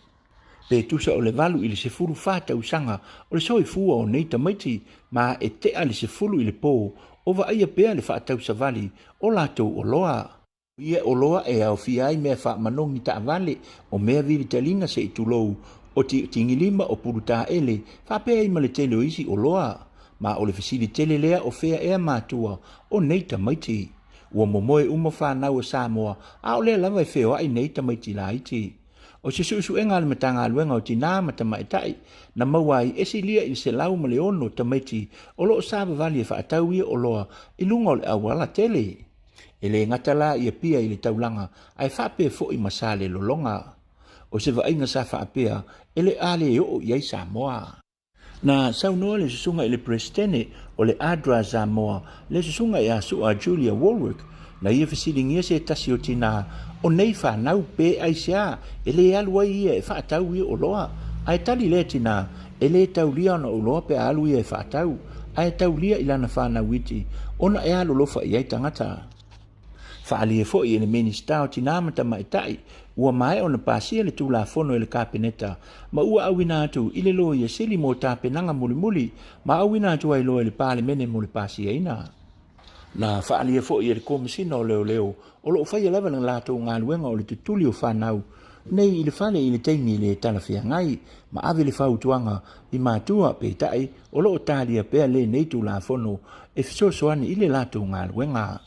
Pe tusa o le 8 i le 14 tausaga o le soifua o nei tamaiti ma e tea le 10 i le po o vaaia pea le faatau savali o latou oloa. O ia oloa e aofia ai mea faamanogi taavale, o mea vilitaliga se i tulou, o tigilima, o pulutaele, faapea ai ma le tele o isi oloa. Ma o le fesili tele lea o fea ea matua o nei tamaiti. Ua momoe uma fanau a Samoa a o lea lava e feoai nei tamaiti laiti. O se suesuega a le Matagaluega o Tinā ma Tamaitai na maua ai e silia i le 106 tamaiti o lo o savavali e faatau ia oloa i luga o le auala tele. E le gata la i Apia i le taulaga ae faapea foi ma Salelologa. O se vaaiga sa faapea e le a le oo i ai Samoa. Na saunoa le susuga i le Peresetene o le ADRA Samoa, le susuga ia Sua Julia Warwick, na ia fesiligia se tasi o tinā o nei fanau pe aisea e le alu ai ia e faatau ia oloa. Ae tali lea tinā, e le taulia ona oloa pe a alu ia e faatau, ae taulia i lana fanau iti ona e alolofa i ai tagata. Faaalia foi e le Minisita o Tinā ma Tamaitai, ua maea ona pasia le Tulafono e le Kapeneta ma ua auina atu i le Loia Sili mo tapenaga mulimuli ma auina atu ai loa i le Palemene mo le pasiaina. Na faaalia foi e le Komesina o Leoleo o lo o faia lava le latou galuega o le tutuli o fanau nei i le fale i le taimi le talafeagai ma ave le fautuaga i matua peitai o lo o talia pea lenei Tulafono e fesoasoani i le latou galuega.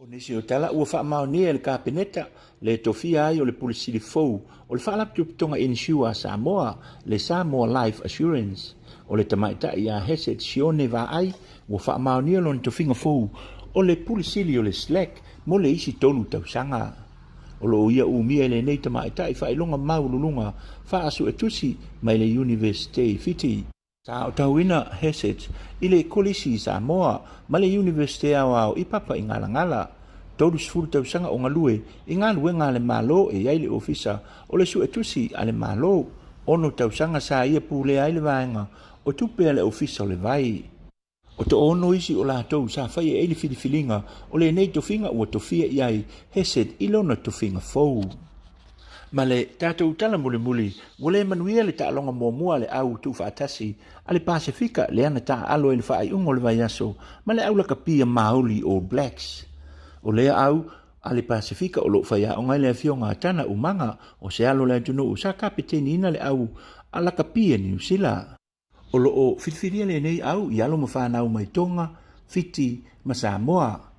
O nisi o tala ua faamaonia e le Kapeneta le tofia ai o le Pule Sili fou o le Faalapotopotoga Insure a Samoa, le Samoa Life Assurance. O le tamaitai ia Hesed Sione Vaai ua faamaonia lona tofiga fou o le Pule Sili o le SLAC mo le isi tolu tausaga. O lo o ia umia i lenei tamaitai faailoga maualuluga faasuetusi mai le Iunivesite i Fiti. Sa aotauina Hesed i le Kolisi i Samoa ma le Iunivesite Aoao i Papaigalagala. 30 tausaga o galue i galuega a le Malo e i ai le Ofisa o le Suetusi a le Malo. 6 tausaga sa ia pulea ai le vaega o tupe a le Ofisa o le Vai. O toono isi o latou sa faia i ai le filifiliga o lenei tofiga ua tofia i ai Hesed i lona tofiga fou. Ma le tatou tala mulimuli, ua le manuia le taaloga muamua a le au tuufaatasi a le Pasefika lea na taaalo ai le faaiuga o le vaiaso ma le au lakapia Māori All Blacks. O lea au a le Pasefika o lo o faiaoga ai le afioga a Tana Umaga o se alo o le atunuu sa kapeteniina le au a lakapia Niu Sila. O lo o filifilia lenei au i alo ma fanau mai Tonga, Fiti ma Samoa.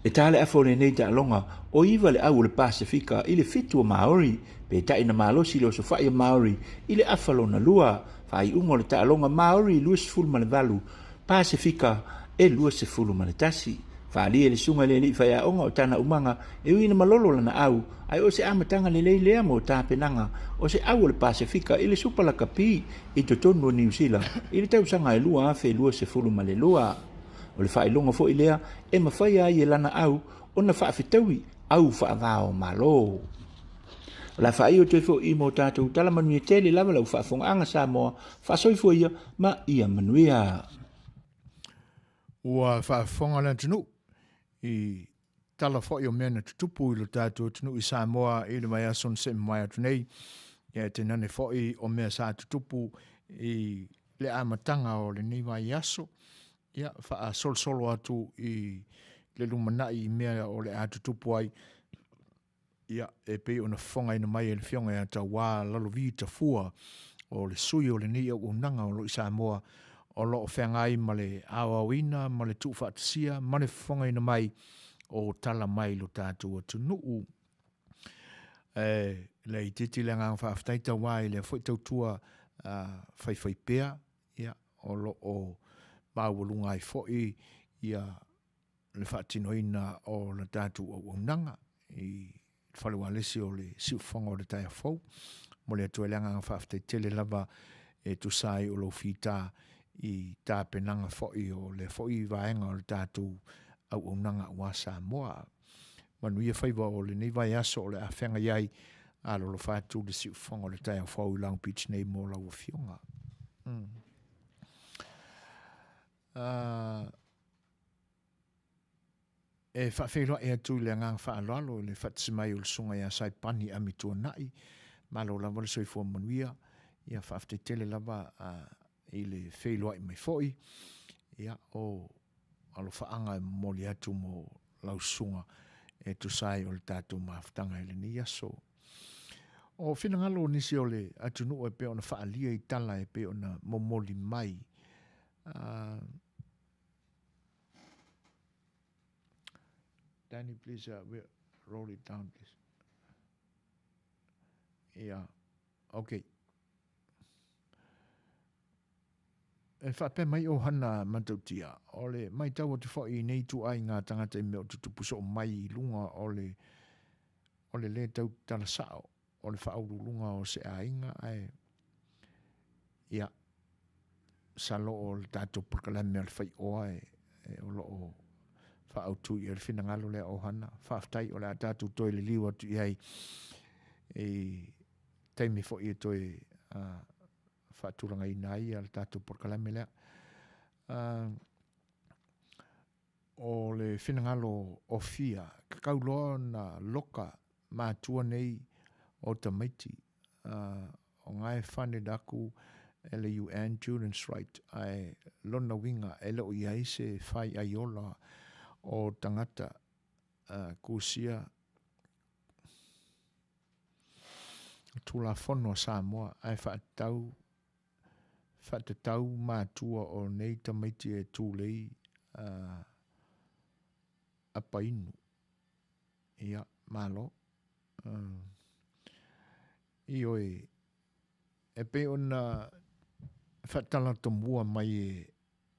E tā le afa o lenei taaloga, o iva le au o le Pasefika i le fitu o Maori, peitai na malosi le osofai o Maori i le afa lona lua, faaiuga o le taaloga Maori 28, Pasefika e 21. Faaalia e le susuga i le alii faiaoga o tana umaga e ui ina malolo lana au, ae o se amataga lelei lea mo tapenaga o se au o le Pasefika i le Supa Lakapi i totonu o Niu Sila i le tausaga e 2022. O le faailoga foi lea e mafai ai e lana au ona faafetaui au faava o Malo. O le a faaiu atu ai foi mo tatou tala manuia tele lava lau faafofogaaga Samoa, faasoifua ia ma ia manuia. Ua faafofoga le atunuu i tala foi o mea na tutupu i lo tatou atunuu i Samoa i le vaiaso na se'i mamae atu nei, ia e tainane foi o mea sa tutupu i le amataga o lenei vaiaso, ia faasolosolo atu i le lumanai i mea o le a tutupu ai. Ia, e pei ona fofogaina mai e le Afioga ia Tauā Lalovi Tafua, o le sui o lenei auaunaga o lo o i Samoa, o lo o feagai ma le aoaoina ma le tuufaatasia ma le fofogaina mai o tala mai lo tatou atunuu. E le itiiti le agaga faafetai Tauā i lea foi tautua faifaipea, ia, o lo o maualuga ai foi ia le faatinoina o le tatou auaunaga i le fale ualesi o le siufofoga o le taeao fou. Momoli atu ai le agaga faafetai tele lava e tusa ai o lou fita i tapenaga foi o lea foi vaega o le tatou auaunaga aua Samoa. Manuia faiva o lenei vaiaso o le a feagai ai alolofa atu le siufofoga o le taeao fou i Long Beach nei mo lau afioga. E faafeiloai atu i le agaga faaaloalo i le faatasi mai o le Susuga ia Saipani Amituanai. Malo lava le soifua manuia. Ia faafetai tele lava i le feiloai mai foi. Ia o alofaaga e momoli atu mo lau susuga e tusa ai o le tatou mafutaga i lenei aso. O finagalo o nisi o le atunuu e pei ona faaalia i tala e pei ona momoli mai. Danny, please roll it down, please. Yeah, okay. E faapea mai o Hana Matautia, o le maitau atu foi i nei ituaiga tagata i mea o tutupu soo mai i luga o le o le lē tautala sao o le faauluuluga o se aiga ae ia masalo o le tatou polokalame o le faioa e, e o lo o faaautu i ai le finagalo lea o Hana. Faafetai o le a tatou toe liliu atu i ai i taimi foi e toe uh, faatulagaina ai le tatou polokalame lea. Uh, o le finagalo o Fia, tatau loa ona loka matua nei o tamaiti, uh, o nga e funded aku e le UN Children's Right, ae lona uiga e le o i ai se fai aiola o tagata uh, kusia Tulafono a Samoa ae faatatau faatatau matua o nei tamaiti e tulei apainu. Ia, malo. Ioe, e pei ona faatalatomua mai e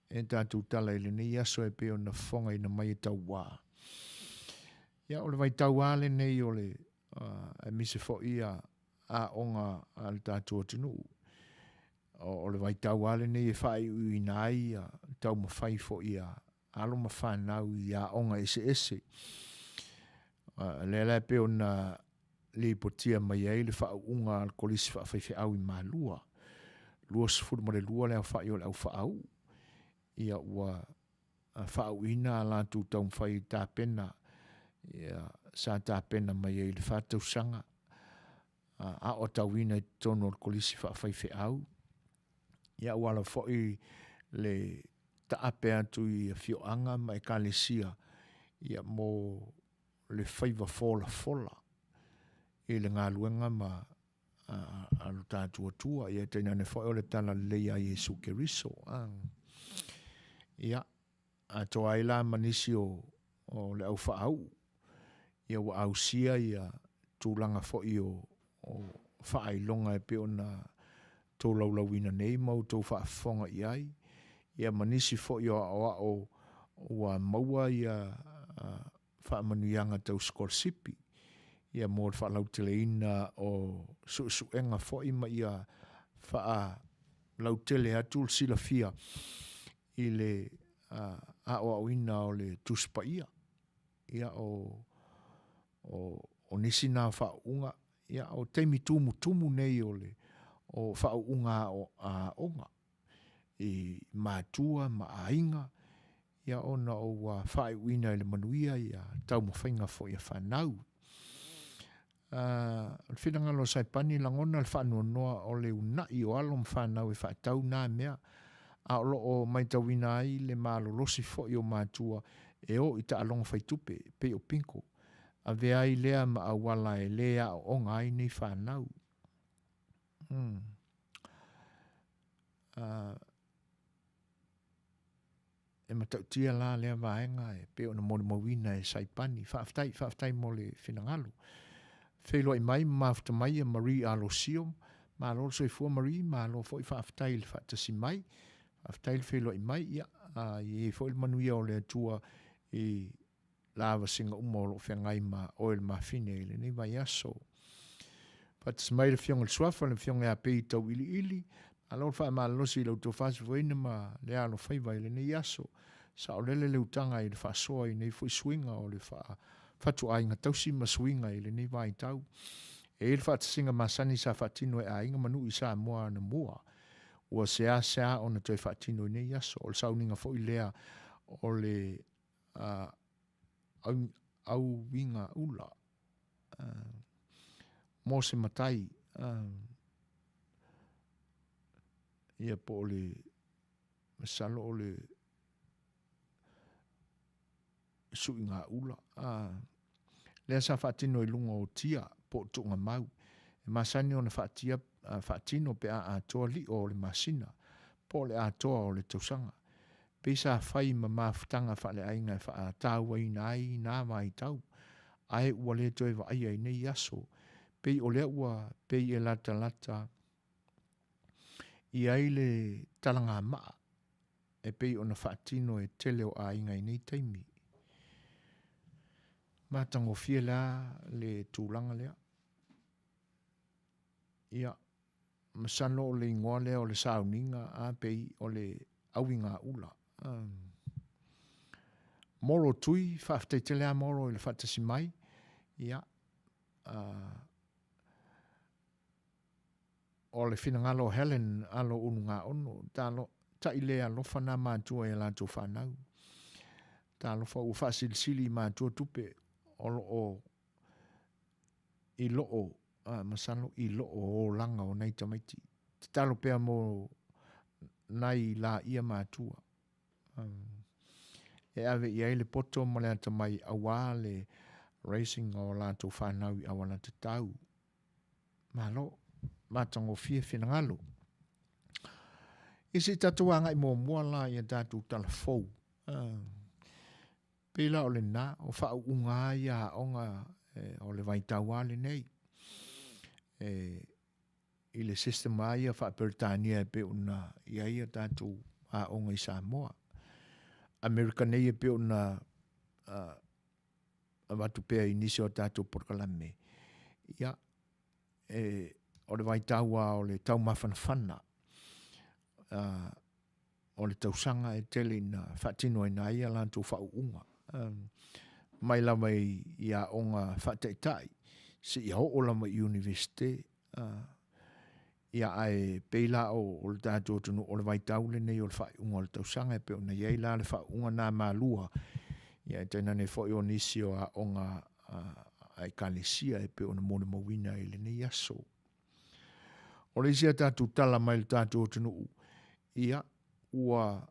e tatou tala i lenei aso e pei ona fofogaina mai e tauā. Ia, o le vaitau lava lenei o le aemaise foi ia aoga a le tatou atunuu. O le vaitau lava lenei e faaiuiuina ai ia taumafai foi a alo ma fanau i aoga eseese. Lea la e pei ona lipotia mai ai le faauuga a le Kolisi Faafaifeau i Malua, 22 le aofai o le au faauu. Ia ua faauuina a latou taumafai i tapena, ia, sa tapena mai ai i le fa tausaga, aoatauina i totonu o le Kolisi Faafaifeau. Ia ua ala foi le taape atu i afioaga ma ekalesia ia mo le faiva folafola i le galuega ma a lo tatou Atua, ia tainane foi o le talalelei a Iesu Keriso. Ia, atoa ai la ma nisi o, o le au faauu, ia ua ausia ia tulaga foi o, o faailoga e pei ona tolaulauina nei ma outou faafofoga i ai, ia ma nisi foi o aoao ua maua ia faamanuiaga tau sikolasipi, ia mo le faalauteleina o suesuega foi ma ia faalautele atu le silafia i le aoaoina o le Tusi Paia. Ia o, o, o nisi na faauuga, ia o taimi tumutumu nei o le o faauuga aoga i matua ma aiga, ia ona o ua faaiuina i le manuia ia taumafaiga foi a fanau. O le finagalo o Saipani, lagona le faanoanoa o le una'i o alo ma fanau e faatau na mea, a o lo o maitauina ai le malolosi foi o matua e o i taaloga faitupe, pei o bingo. Avea ai lea ma auala e lē aooga ai nei fanau. E matautia la lea vaega e pei ona molimauina e Saipani. Faafetai, faafetai mo le finagalo. Feiloai mai ma mafuta mai e Marie Alosio. Malo le soifua Marie, malo foi faafetai i le faatasi mai. Faafetai le feiloai mai, ia, a i ai foi le manuia o le Atua i lavasiga uma o lo o feagai ma oe le mafine i lenei vaiaso. Faatasi mai le Afioga i le Suafa, le Afioga ia Pei Tauiliili, malo le faamalolosi i la outou faasofoina ma le alofaiva i lenei aso. Saolele le utaga i le faasoa i nei foi suiga o le fatuaiga tausi ma suiga i lenei vaitau. E i ai le faatasiga masani sa faatino e aiga ma nuu i Samoa anamua, ua seasea ona toe faatino i nei aso. O le sauniga foi lea o le auiga ula mo se matai ia po o le masalo o le suiga ula lea sa faatino i luga o tia po o tuugamau e masani ona faatia, faatino pe a atoa lio o le masina po o le atoa o le tausaga. Pei sa fai ma mafutaga faaleaiga e faatauaina ai na vaitau, ae ua le toe vaaia i nei aso, pei o lea ua pei e latalata i ai le talagamaa e pei ona faatino e tele o aiga i nei taimi. Matagofie la le tulaga lea. Ia, masalo o le igoa lea o le sauniga a pei o le auigaula. Molo Tui, faafetai tele a Molo i le faatasi mai. Ia, o le finagalo o Helen alo ulugaono, talo, taʻi le alofa nā matua i a latou fanau. Talofa ua faasilisili i matua tupe o lo o i loo, a, masalo i loo olaga o nai tamaiti. Tatalo pea mo nai laia matua. E ave i ai le poto ma le atamai auā le raising o latou fanau i auala tatau. Malo, matagofie finagalo. I se i tatou agai muamua la i a tatou tala fou. Pei la o lena, o faauuga lava ia aoga o le vaitau lava lenei. E, i le system lava ia faa-Peretania e pei ona i ai a tatou aoga i Samoa. Amerika nei e pei ona uh, avatu pea i nisi o tatou polokalame, ia, e, o le vaitau lava o le taumafanafana, uh, o le tausaga e tele ina faatinoina ai a latou faauuga, mai lava i, i aoga faataitai seia oo lava i Iunivesite. Ia ae pei la o, o le tatou atunuu o le vaitau lenei o le faaiuga o le tausaga e pei ona i ai la le faauuga na malua, ia e tainane foi o nisi o aoga a, a ekalesia e pei ona molimauina i lenei aso. O le isi a tatou tala mai le tatou atunuu, ia, ua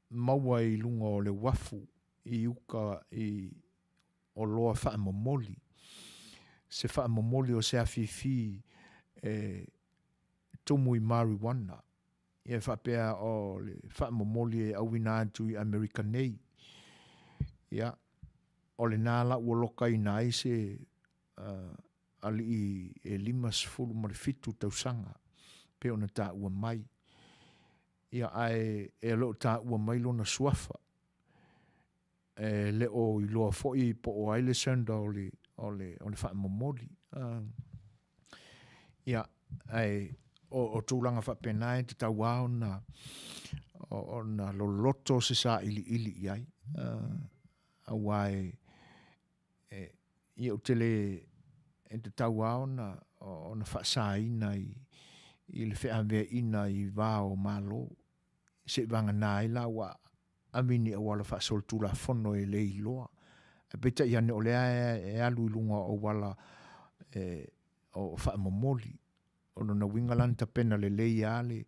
maua i luga o le uafu i uka i oloa faamomoli, se faamomoli o se afifi e tumu i marijuana, ia e faapea o le faamomoli e auina atu i Amerika nei. Ia, o lena la ua lokaina ai se uh, alii e 57 tausaga, pei ona taua mai. Ia, ae e le o taua mai lona suafa. E le o iloa foi po o ai le sender o le, o le, o le faamomoli. Uh, ia, ae o, o tulaga faapena e tatau lava ona, ona loloto se sailiili i ai. Uh, auā e, e, ia ou te le, e tatau lava ona, ona faasaina i, i le feaveaiina i va o Malo, seivaganā ai la ua ave ni auala faasolitulafono e le iloa. Ae peitai ane o lea e alu i luga o auala e, o faamomoli. O lona uiga la na tapena lelei lava le,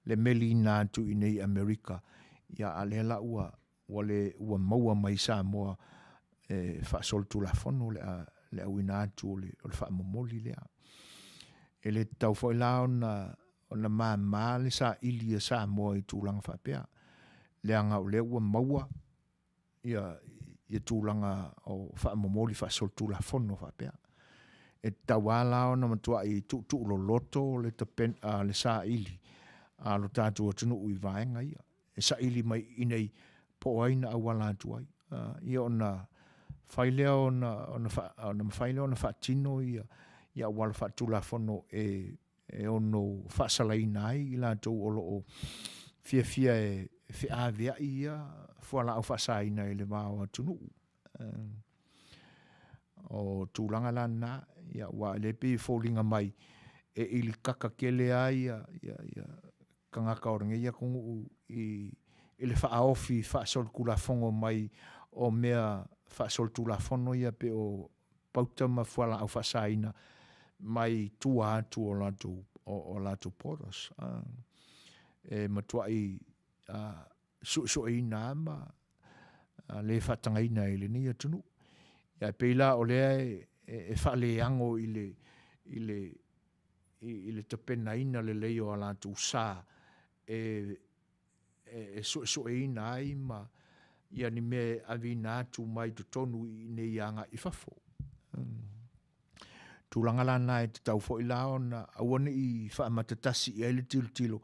le meliina atu i nei Amerika, ia a lea la ua, ua le, ua maua mai i Samoa e faasolitulafono le, a, le auina atu o le, o le faamomoli lea. E le tatau foi la ona, ona māmā le saili a Samoa i tulaga faapea, leaga o lea ua maua ia, ia tulaga o faamomoli faasolitulafono faapea. E tatau lava la ona matuai tuutuuloloto le, tapen, uh, le saili a lo tatou atunuu i vaega ia. E saili mai i nei po o ai na auala atu ai. Uh, ia ona fai lea ona, ona, fa, ona mafai lea ona faatino ia, ia auala faatulafono e, e ono faasalaina ai i latou o lo o fiafia e, feaveai ia fualaau faasaina i le va o atunuu. O tulaga la na, ia aua o lea e pei e foliga mai e ilikaka tele lava ia ia tagata o lenei atunuu i i le faaofi faasolitulafono mai o mea faasolitulafono ia pei o pauta ma fualaau faasaina mai tua atu o latou o latou borders. E matuai suesueina lava ma le faatagaina e lenei atunuu. Ae pei la o lea e faaleano i le i le i le tapenaina lelei o a latou sa e e suesueina ai ma ia ni mea e aveina atu mai totonu i inei agai i fafo. Tulaga la na e tatau foi la ona aua ne i faamatatasi i ai le tilotilo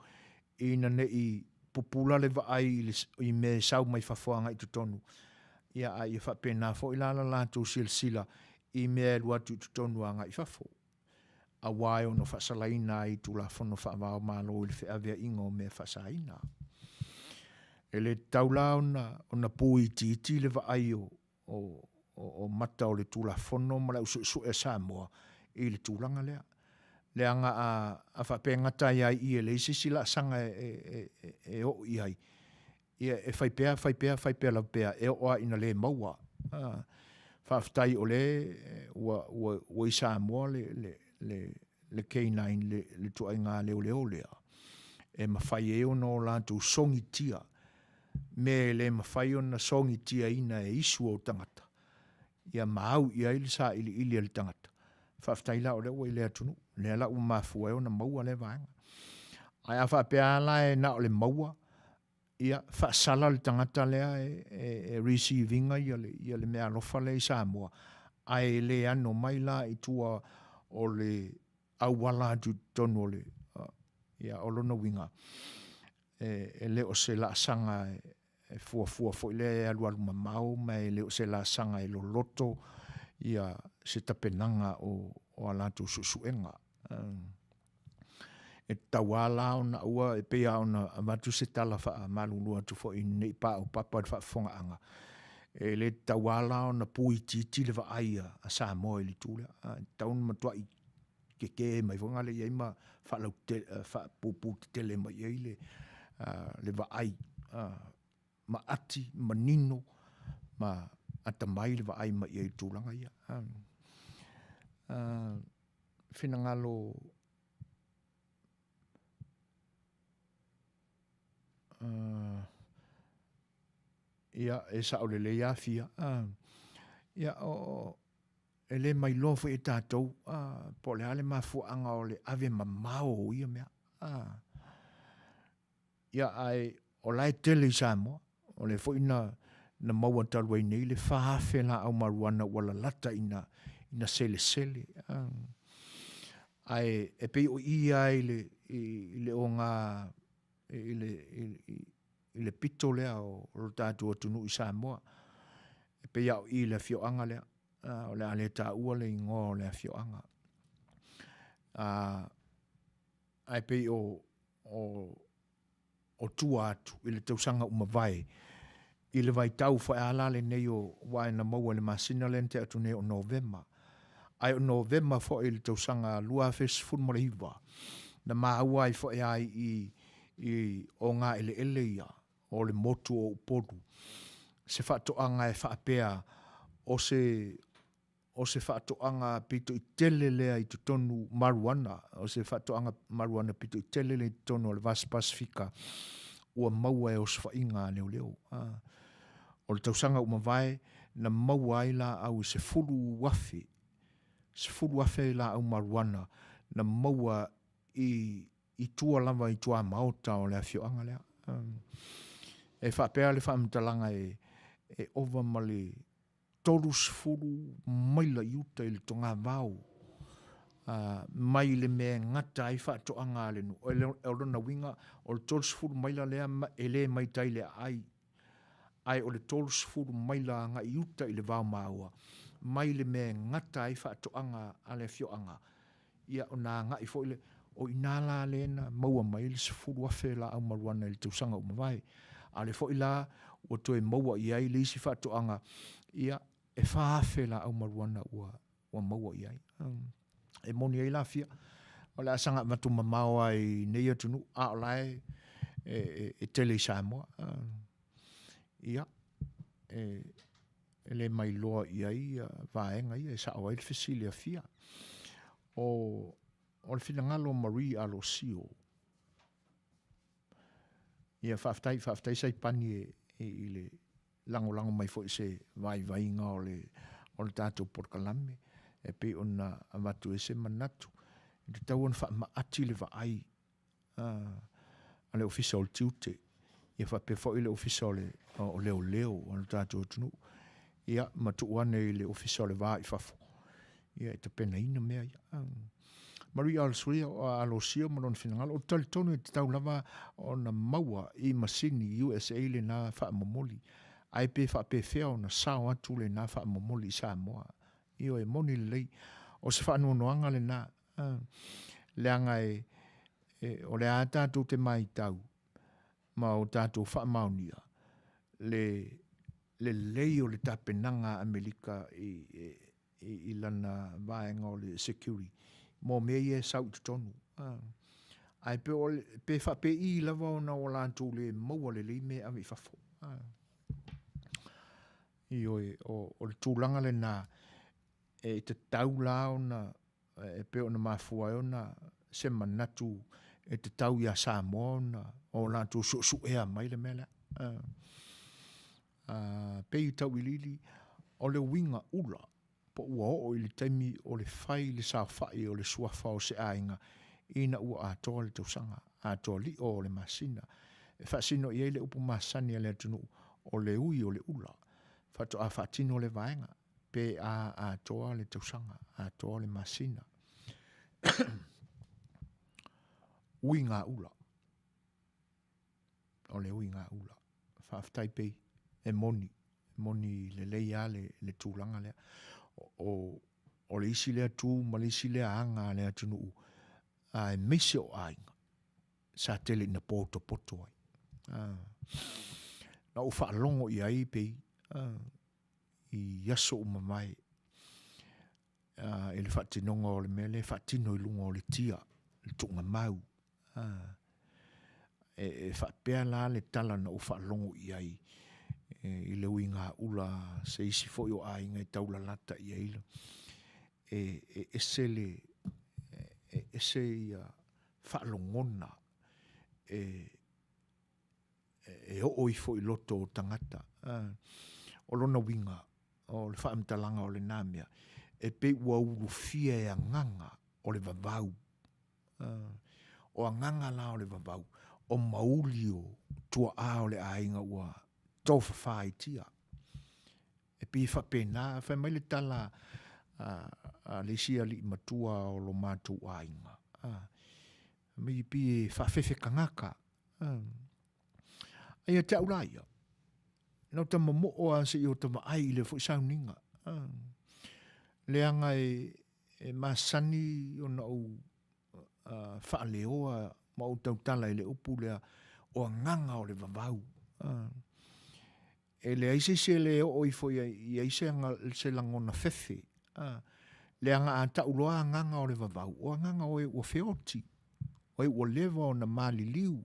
ina ne i pupula le vaai i, le, i mea e sau mai fafo agai i totonu, ia a ia faapena foi la la latou silasila i mea e alu atu i totonu agai i fafo. Aua e ono faasalaina ai Tulafono Faava o Malo i le feaveaiga o mea faasaina. E le tatau la ona, ona pū itiiti le vaai o, o, o, o mata o le Tulafono ma le au suesue a Samoa i le tulaga lea. Leaga a, a faapea e gata ai lava i i e leai se isi laasaga e, e, e, e oo i ai, ia e fai pea, fai pea, fai pea lava pea, e oo lava ina le maua. A, faafetai o lea ua, ua, ua i Samoa le, le, le, le K9, le, le ituaiga leoleo lea, e mafai ai ona o latou sogitia mea e le mafai ona sogitiaina e isu o tagata, ia ma au i ai le sailiili a le tagata. Faafetai la o lea ua i le atunuu, lea la ua mafua ai ona maua lea vaega. Ae a faapea lava la e na o le maua, ia faasala le tagata lea e, e, e receive ina ia le, ia le meaalofa lea i Samoa, ae le ano mai la i tua o le auala atu i totonu o le, ia, o lona uiga, e, e le o se laasaga e, e fuafua foi lea e alualu mamao ma e le o se laasaga e loloto ia se tapenaga o, o a latou suesuega. E tatau lava la ona aua e pei lava ona avatu se tala faamalulu atu foi ne i paopapa i le faafofogaaga, e le tatau lava la ona pū itiiti le vaai a Samoa i le itu lea. E tatau ona matuai kekē mai foi gale i ai ma faapupu tetele mai i ai le, le vaai maati, manino ma atamai le vaai mai i ai i tulaga ia. Finagalo ia e sao lelei lava fia. Ia o e le mailoa foi e tatou po o le a le mafuaaga o le ave mamao o ia mea. Ia ae o la e tele i Samoa, o lea foi na na maua talu ai nei le 4,000 laau marijuana ua lalata ina ina selesele. Ae e pei o i lava i le i le oga i le i le pito lea o lo tatou atunuu i Samoa. E pei lava o i i le afioaga lea, o le a le taua le igoa o le afioaga. Ae pei o o, o tua atu i le tausaga ua mavae, i le vaitau faeala lenei o aua na maua i le masina lea na tea atu nei o Novema. Ae o Novema foi i le tausaga 2019, na maua ai foi lava i, i ogaeleele ia o le motu o Upolu se faatoaga e faapea o se o se faatoaga pito i tele lea i totonu marijuana, o se faatoaga marijuana pito i tele lea i totonu o le Vasi Pasifika ua maua e osofaiga a leoleo. O le tausaga ua mavae na maua ai laau e 10,000, 10,000 laau marijuana na maua i i tua lava i tuamaota o le afioaga lea. E faapea le faamatalaga e e ova ma le 30 maila i uta i le togavao mai le mea e gata ai faatoaga a le nuu. O lona uiga, o le 30 maila lea e le mai tai i le aai, ae o le 30 maila agai i uta i le vao maua, mai le mea e gata ai faatoaga a le afioaga, ia ona agai foi lea. O i ina la lea na maua mai ai le 10,000 laau marijuana i le tausaga ua mavae. A o lea foi la ua toe maua i ai le isi faatoaga, ia, e 4,000 laau marijuana ua ua maua i ai. E moni ai la Fia, o le a saga avatu mamao lava i nei atunuu, a o la e, e, e tele i Samoa. Ia, e, e le mailoa i ai vaega ia e sao ai le fesili a Fia. O, o le finagalo o Marie Alosio, ia faafetai, faafetai Saipani e, e, i le lagolago mai foi i se vaivaiga o le, o le tatou polokalame e pei ona avatu ai se manatu e tatau ona faamaati le vaai a le Ofisa o le Tiute ia faapea foi le Ofisa o le o Leoleo o le tatou atunuu ia ma tuu ane i le Ofisa o le Va i Fafo ia e tapenaina mea ia. Marie Alosio, Alosio ma lona finagalo, ou te talitonu e tatau lava ona maua i masini USA lena faamomoli, ae pe faapefea ona sao atu lena faamomoli i Samoa. Ioe, e moni lelei, o se faanoanoaga lena, leaga e, e, o le a tatou te maitau ma o tatou faamaonia le lelei o le tapenaga a Amerika i, e, i lana vaega o le security mo mea ia e sau i totonu. Ae pe, o, pe faapei lava ona ua latou le maua lelei mea e ave i fafo. Ioe, o, o le tulaga lena e tatau la ona e pei ona mafua ai ona se manatu e tatau iā Samoa ona o latou suesuea mai le mea lea. Pei tauiliili o le uiga ula po ua oo i le taimi o le fai le saofai o le suafa o se aiga ina ua atoa le tausaga, atoa lio o le masina, e faasino i ai le upu masani a le atunuu o le ui o le ula, faatoa faatino le vaega pe a atoa le tausaga, atoa le masina. Uiga ula. O le uiga ula. Faafetai pei e moni, moni lelei lava le, le tulaga lea. O, o le isi lea tu ma le isi lea aga a le atunuu, aemaise o aiga, sa tele ina potopoto ai. Na ou faalogo i ai pei i aso ua mavae i le faatinoga o le mea lea e faatino i luga o le tia, le tuugamau. E, e faapea la le tala na ou faalogo i ai e, i le uiga ula se isi foi o aiga e taulalata i ai e, e ese le e ese ia faalogona e e oo ifo i loto o tagata. O lona uiga, o le faamatalaga o lena mea, e pei ua ulufia e agaga o le vavau. O agaga la o le vavau, o mauli o tuaa o le aiga ua tofafaitia. E pei e faapena, fai mai le tala a le isi alii matua o lo matou aiga, fai mai e pei e faafefe tagata. Ae ia te au la ia, na o ta momoo lava seia o ta vaai i lea foi sauniga. Leaga e, e masani ona ou uh, faaleoa ma ou tautala i le upu lea, o agaga o le vavau. Uh, e leai se isi e le oo ifo i ai, i ai se, se lagona fefe. Uh, leaga a tau loa agaga o le vavau, o agaga o e ua feoti, o e ua leva ona maliliu,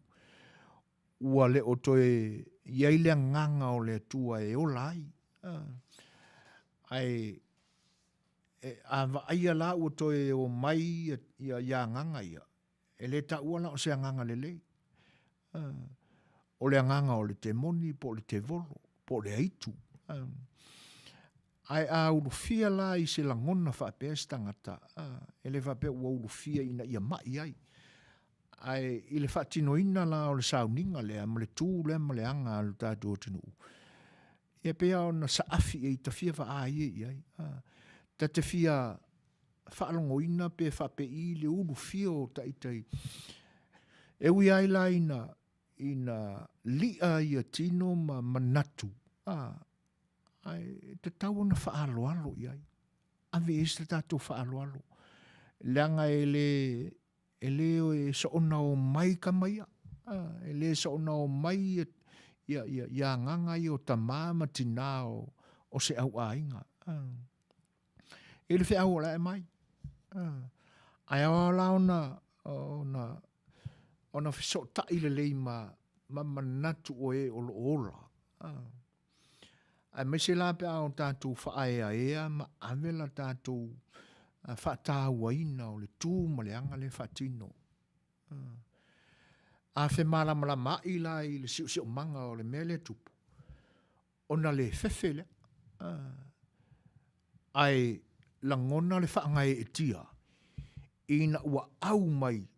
ua le o toe i ai le agaga o le Atua e ola ai. Uh, ae e, a vaaia la ua toe o mai ia, ia, ia agaga ia, e le taua la o se agaga lelei. Uh, o le agaga o le temoni po o le tevolo, po o le aitu. Uh, ae a ulufia la i se lagona faapea se tagata, uh, e le faapea ua ulufia ina ia mai ai. Ae i le faatinoina la o le sauniga lea ma le tu lea ma le aga a lo tatou atunuu, ia pei lava ona saafi i ai ta fia vaai i ai. Ta te fia faalogoina pe faapei le ulufia o taita i. E ui ai la ina, ina li'a ia tino ma manatu, a, ae tatau ona faaaloalo i ai. Ave i ai se tatou faaaloalo, leaga e le, E le soona o mai tama ia, e le soona o mai ia, ia, ia, ia agaga ia o tamā ma tinā o, o se auaiga. I le feau o le ae mai. Ae aoao la ona, ona, ona fesootai lelei ma, ma manatu o e o lo o ola. Aemaise la pe a o tatou faaeaea ma ave la tatou faatauaina o le tu ma le aga lea e faatino. A femalamalamaai la i le siosiomaga o le mea lea e tupu, ona le fefe lea. Ae lagona le faagaeetia ina ua au mai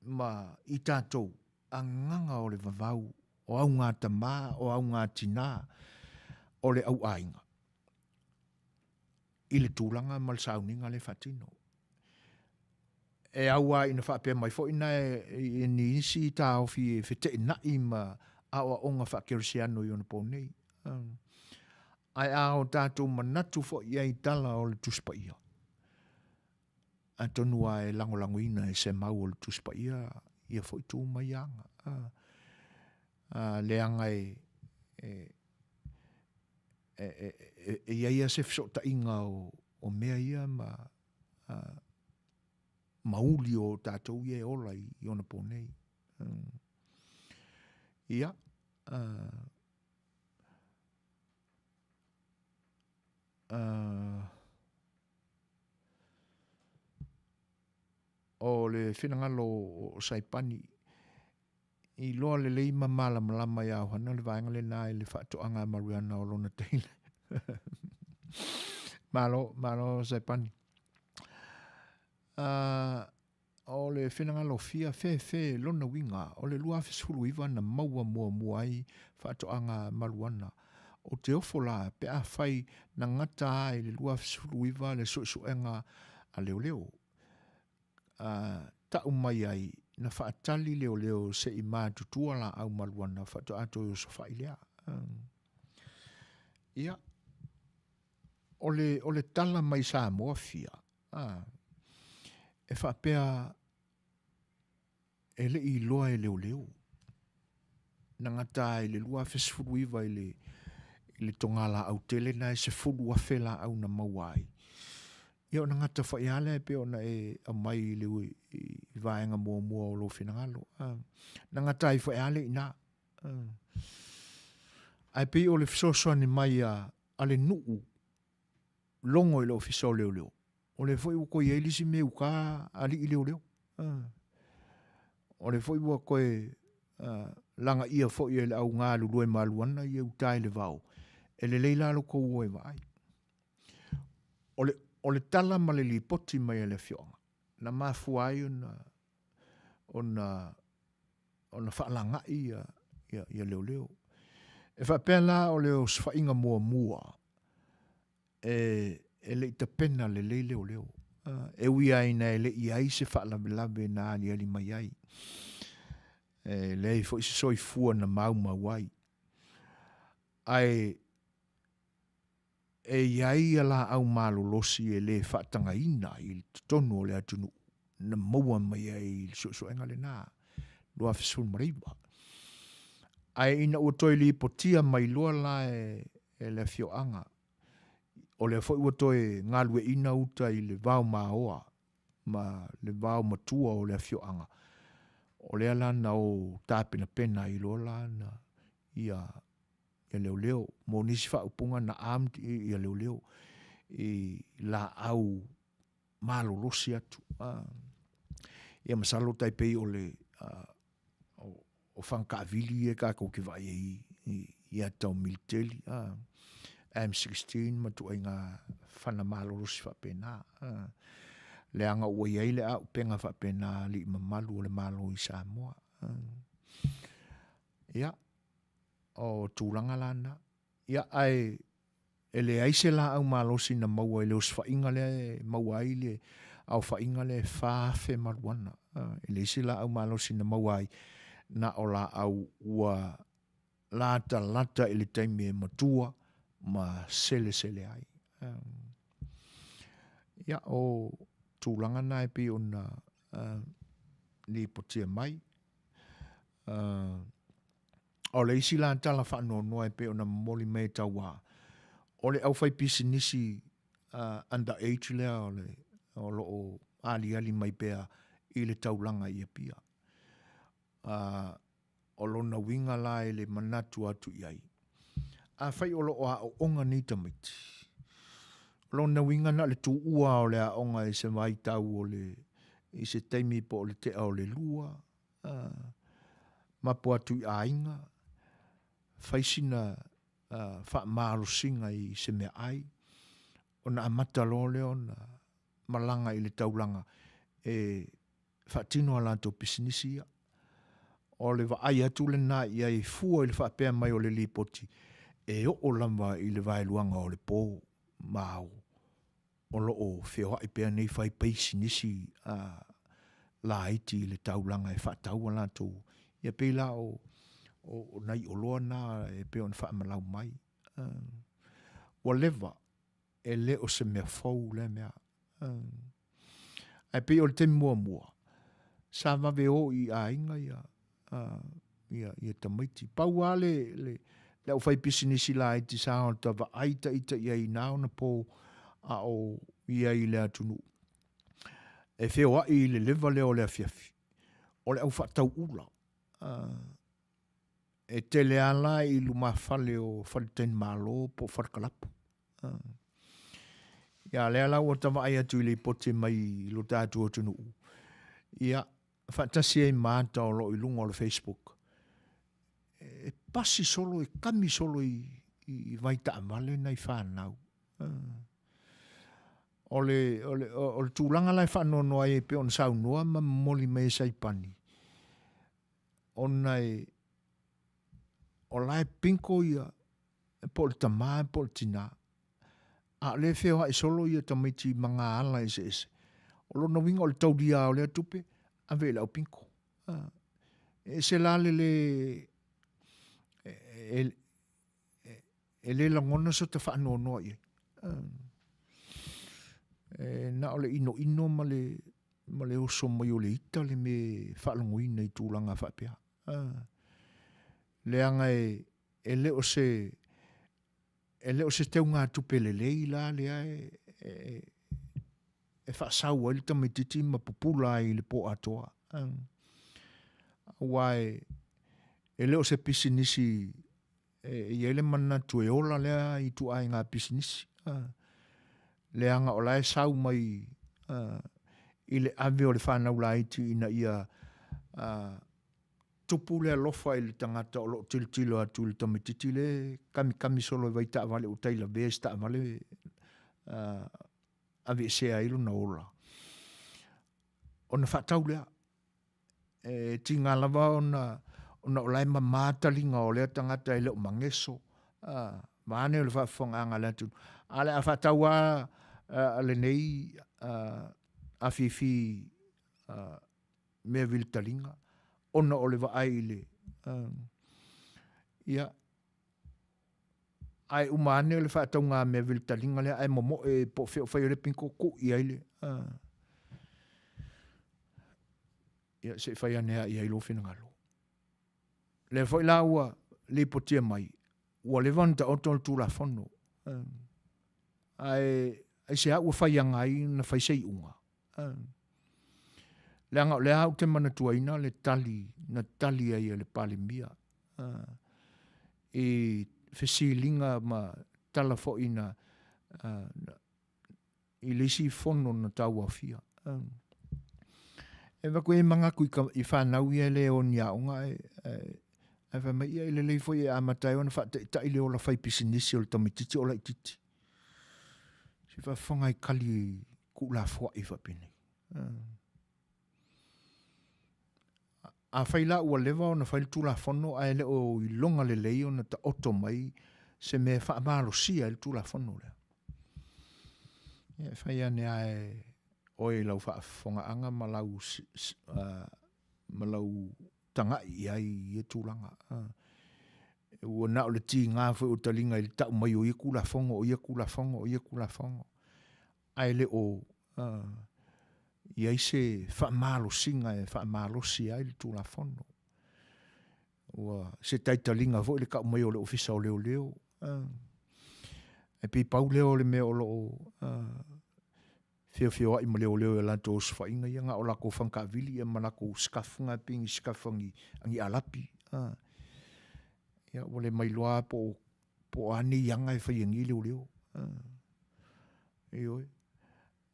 ma i tatou agaga o le vavau, o augatama, o augatinā, o le auaiga i le tulaga ma le sauniga lea e faatino. E au lava ina faapea mai foi na e ni isi taofi e feteenai ma aoaoga faakerisiano i ona po nei. Ae a o tatou manatu foi i ai i tala o le Tusi Paia, atonu lava e lagolagoina e se mau o le Tusi Paia ia foi tu ma ia aga. Leaga e, e, e, e, e, e i ai lava se fesootaiga o, o mea ia ma, a, mauli o tatou ia e ola i, i ona po nei. Ia, uh, uh, o le finagalo o Saipani i loa lelei ma malamalama iā Ohana le vaega lena i le faatoaga a Mariana o lona teine. Malo, malo Saipani. Uh, o le finagalo fia fefe lona uiga o le 2019 na maua muamua ai faatoaga a Maluana. O te ofo la pe afai na gata a i le 2019 le suesuega a leoleo. A tau mai ai na faatali leoleo se i matutua laau Maluana faatoa toe osofai lea. Ia, o le, o le tala mai Samoa fia, a, e faapea e le i iloa e leoleo. Na gata ai i le 2019 i le, i le togalaau tele na e 10,000 laau na maua ai. Ia ona gata foi lava lea e pei ona e aumai i le i vaega muamua o lou finagalo. Na gata ai foi lava lea i ina. Ae pei o le fesoasoani mai a, a le nuu logo i le Ofisa o Leoleo, o lea foi ua toe i ai le isi mea i uta alii leoleo. O lea foi ua toe lagaia foi e le au galulue malu ana ia uta i le vao, e lelei la lo tou o e vaai. O le, o le tala ma le lipoti mai a le afioaga, na mafua ai ona, ona, ona faalagai ia, ia, ia leoleo. E faapea la o le osofaiga muamua e, e le i tapena lelei leoleo. E ui lava ina e le i i ai se faalavelave na aliali mai ai. E leai foi se soifua na maumau ai. Ae e i ai ia laau malolosi e le faatagaina i totonu o le atunuu na maua mai ai i le suesuega lena 2019. Ae ina ua toe lipotia mai loa la e, e le afioaga, o lea foi ua toe galueina uta i le vao maoa ma le vao matua o le afioaga, o lea la na o tapenapena ai loa la na ia ia leoleo mo nisi faaupuga na armed ia leoleo i laau malolosi atu. Ia masalo tai pei o le o fana taavili ia tatou te vaai ai i ata o militeli, M16 ma ituaiga fana malolosi faapena. Leaga ua i ai le auupega faapena a alii mamalu o le Malo i Samoa. Ia, o tulaga la na. Ia, ae e leai se laau malosi na maua i le osofaiga lea e maua ai le aofaiga lea e 4,000 maluana. E leai se laau malosi na maua ai, na o laau ua latalata i le taimi e matua ma selesele ai. Ia, o tulaga na e pei ona lipotia mai. O le isi la tala faanoanoa e pei ona momoli mai e Tauā, o le aufaipisinisi under age lea o le o lo o aliali mai pea i le taulaga i Apia. O lona uiga la i le manatu atu i ai, afai o lo o aooga nei tamaiti, o lona uiga na o le tuua o le aoga i se vaitau o le i se taimi po o le tea o le lua, mapu atu i aiga, fai sina faamalosiga i se meaai, ona amata loa lea ona malaga i le taulaga e faatino a latou pisinisi ia. O le vaai atu lena i ai fua i le faapea mai o le lipoti, e oo lava i le vaeluaga o le po ma ao o lo o feoai pea nei fai peisinisi laiti i le taulaga e faatau a latou. Ia pei la o, o, o nai oloa na e pei ona faamalau mai. Ua leva, e le o se mea fou lea mea. Ae pei o le taimi muamua, sa vave o i aiga ia, ia, ia tamaiti. Pau lava le, le, le aufaipisinisi laiti sa ota vaai ita i ai i na ona po a o i ai i le atunuu, e feoai i le leva lea o le afiafi, o le au faatau ula. E tele lava la i lumafale o faletalimalo po o falekalapu. Ia lea la ua ta vaai atu i lipoti mai i lo tatou atunuu, ia, faatasi ai ma ata o lo o i luga o le Facebook, e pasi solo, e kami solo i, i vai taavale nai fanau. O le, o le, o le tulaga la e faanoanoa ai e pei ona saunoa ma momoli mai e Saipani, ona e, o la e pinko ia, po o le tamā po o le tinā, a o lea e feoai solo ia tamaiti ma ngā ala eseese. O lona uiga o le taulia o lea tupe, ave i le au pinko. E ese la le le, e, e, e le lagona so ta faanoanoa i ai. E na o le inoino ma le, ma le oso mai o le ita le mea e faalogoina i tulaga faapea. Leaga e, e le o se e le o se teugatupe lelei la lea e, e, e faasau ai le tamaitiiti ma pupula ai i le po atoa. Aua e, e le o se pisinisi e i ai le manatu e ola lea ituaiga pisinisi. Leaga o la e sau mai i le ave o le fanau laiti ina ia tupu le alofa i le tagata o lo o tilotilo atu i le tamaitiiti le kamikami solo i vai taavale ua tai lavea i se taavale aveesea ai lona ola. Ona faatau lea. E tiga lava ona ona o la e mama taliga o lea tagata e le o mageso, a, vaeane o le faafofogaaga a le atunuu. A o le a faatau lava lenei afifi mea vili taliga ona o le vaai i le, ia, ae uma ane o le faatauga mea vili taliga lea ae momoe po o fea o fai ai le piko tuu i ai le, ia se i fai ane lava i ai lou finagalo. Lea foi la ua lipotia mai, ua leva ona taoto le Tulafono, ae aisea ua faiaga ai ona fai se iuga? Leaga o lea ou te manatuaina le tali na tali ai e le Palemia i fesiliga ma tala foi na i le isi fono na tauaofia. E vaku e mangaku i, ka, i whanau ia le o ni aoga e, e, e whai mai ia i lelei foi e amata ai ona whaataitai le ola whai pisinisi o le tamaitiiti o laitiiti. Si whawhanga i kali kuulafoai whapene. Afai la ua leva ona fai le Tulafono ae le o iloga lelei ona taoto mai se mea e faamalosia ai le Tulafono lea. Ia, e fai ane lava e oe i lau faafofogaaga ma lau, ma lau tagai i ai i ia tulaga. Ua na o le tiga foi o taliga i le tau mai o ia Tulafono, o ia Tulafono, o ia Tulafono, ae le o i ai se faamalosiga e faamalosi ai le Tulafono. Ua se taitaliga foi le kau mai o le Ofisa o Leoleo. E pei pau lea o le mea o lo o feofeoai ma leoleo i a latou osofaiga ia, na o lakou fagataavili ia ma lakou scarf na pei ni scarf a ni, a ni Alapi. Ia ua le mailoa lava po o, po o a nei aga e fai e nei leoleo. Ioe.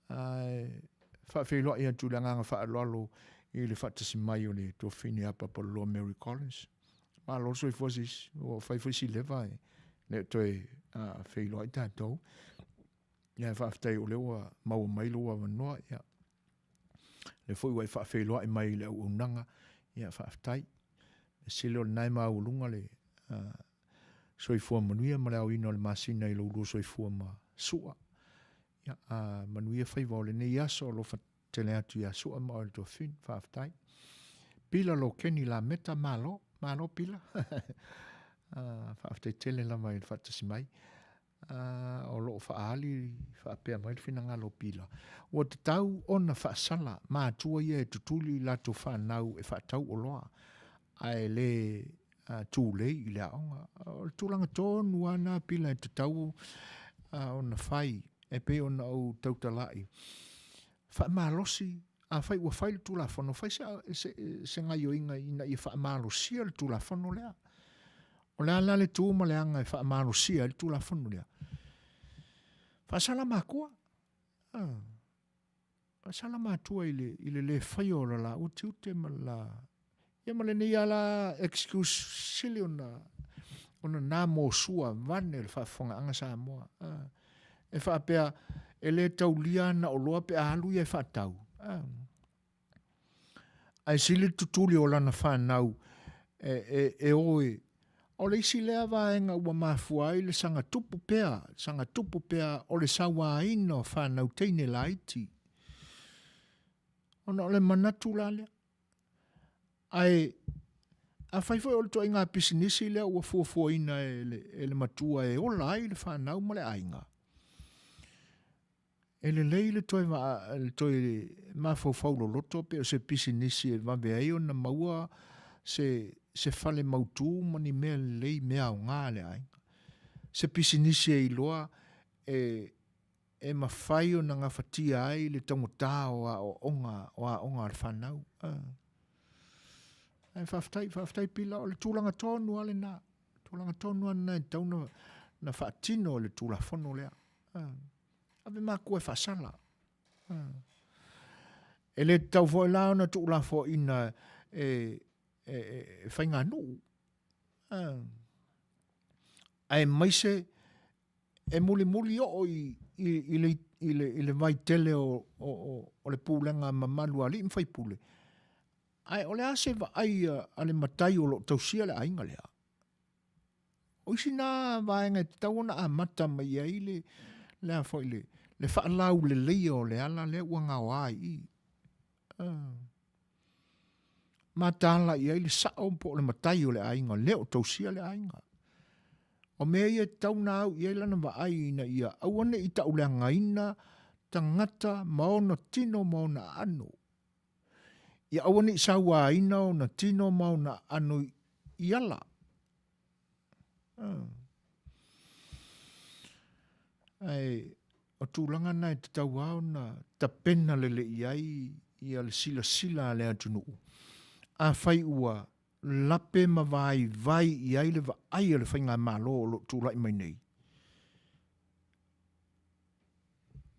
Ae faafeiloai atu i le agaga faaaloalo i le faatasi mai o le tuafafine ia Papaloloa Mary Collins. Malo le soifua sisi, ua fai foi si leva e le o toe feiloai tatou. Ia faafetai o lea ua maua mai lou avanoa, ia. Lea foi ua e faafeiloai mai i le auaunaga, ia faafetai. E sili o lena e maualuga le soifua manuia ma le aoina o le masina i lou lua soifua ma Su'a. Ia, a manuia faiva o lenei aso, alofa tele atu ia Su'a ma oe le tuafafine. Faafetai. Pila Lokeni Lameta, malo, malo Pila. Faafetai tele lava i le faatasi mai. O lo o faaali faapea mai le finagalo o Pila, ua tatau ona faasala matua ia e tutuli i latou fanau e faatau oloa, ae le tulei i le aoga. O le tulaga tonu lava lena Pila e tatau ona fai e pei ona ou tautalai. Faamalosi, afai ua fai le Tulafono, fai se, se, se gaioiga ina ia faamalosia le Tulafono lea. O le a la le tu ma le aga e faamalosia ai le Tulafono lea? Faasala matua. Ah. Faasala matua i le, i le le faia o la laua tiute ma la... Ia ma lenei ala excuse sili ona, ona nā mosua vane le faafofogaaga Samoa. Ah. E faapea, e le taulia ana oloa pe a alu ia e faatau. Ah. Ae sili le tutuli o lana fanau e, e, e o e O le isi lea vaega ua mafua ai le saga tupu pea, saga tupu pea o le sauaina o fanau teine laiti. Ona o le manatu la lea. Ae afai foi o le ituaiga pisinisi lea ua fuafuaina e le, e le matua e ola ai le fanau ma le aiga, E lelei le toe, le toe mafaufau loloto pe o se pisinisi e vave ai ona maua se, se fale mautu ma ni mea lelei, mea aoga a le aiga. Se pisinisi e iloa e, e mafai ona gafatia ai le taugata o aoaoga, o aoga a le fanau. Ae faafetai, faafetai Pila, o le tulaga tonu lava lena. Tulaga tonu lava lena e tatau ona faatino e le Tulafono lea. Ave matua e faasala. E le tatau foi la ona tuulafoaiina e, e, e faiganuu. Aemaise e mulimuli oo i, i, i, le, i, le, i le vaitele o, o, o, o le pulega mamalu a alii ma faipule. Ae o le a se vaai a le matai o lo o tausia le aiga lea? O isi na vaega e tatau ona amata mai ai le, le a foi le, le faalauleleia o le ala lea ua gaoa i i. Mataala i ai le sao po o le matai o le aiga lea o tausia le aiga. O mea ia e tatau ona au i ai lana vaai ina ia aua ne i tauleagaina tagata ma ona tino ma ona aano. Ia aua ne i sauaina ona tino ma ona aano i ala. Ae o tulaga na e tatau lava ona tapena lelei ai ia le silasila a le atunuu. Afai ua lape ma vaivai i ai le vaai a le faigamalo o lo o tulai mai nei,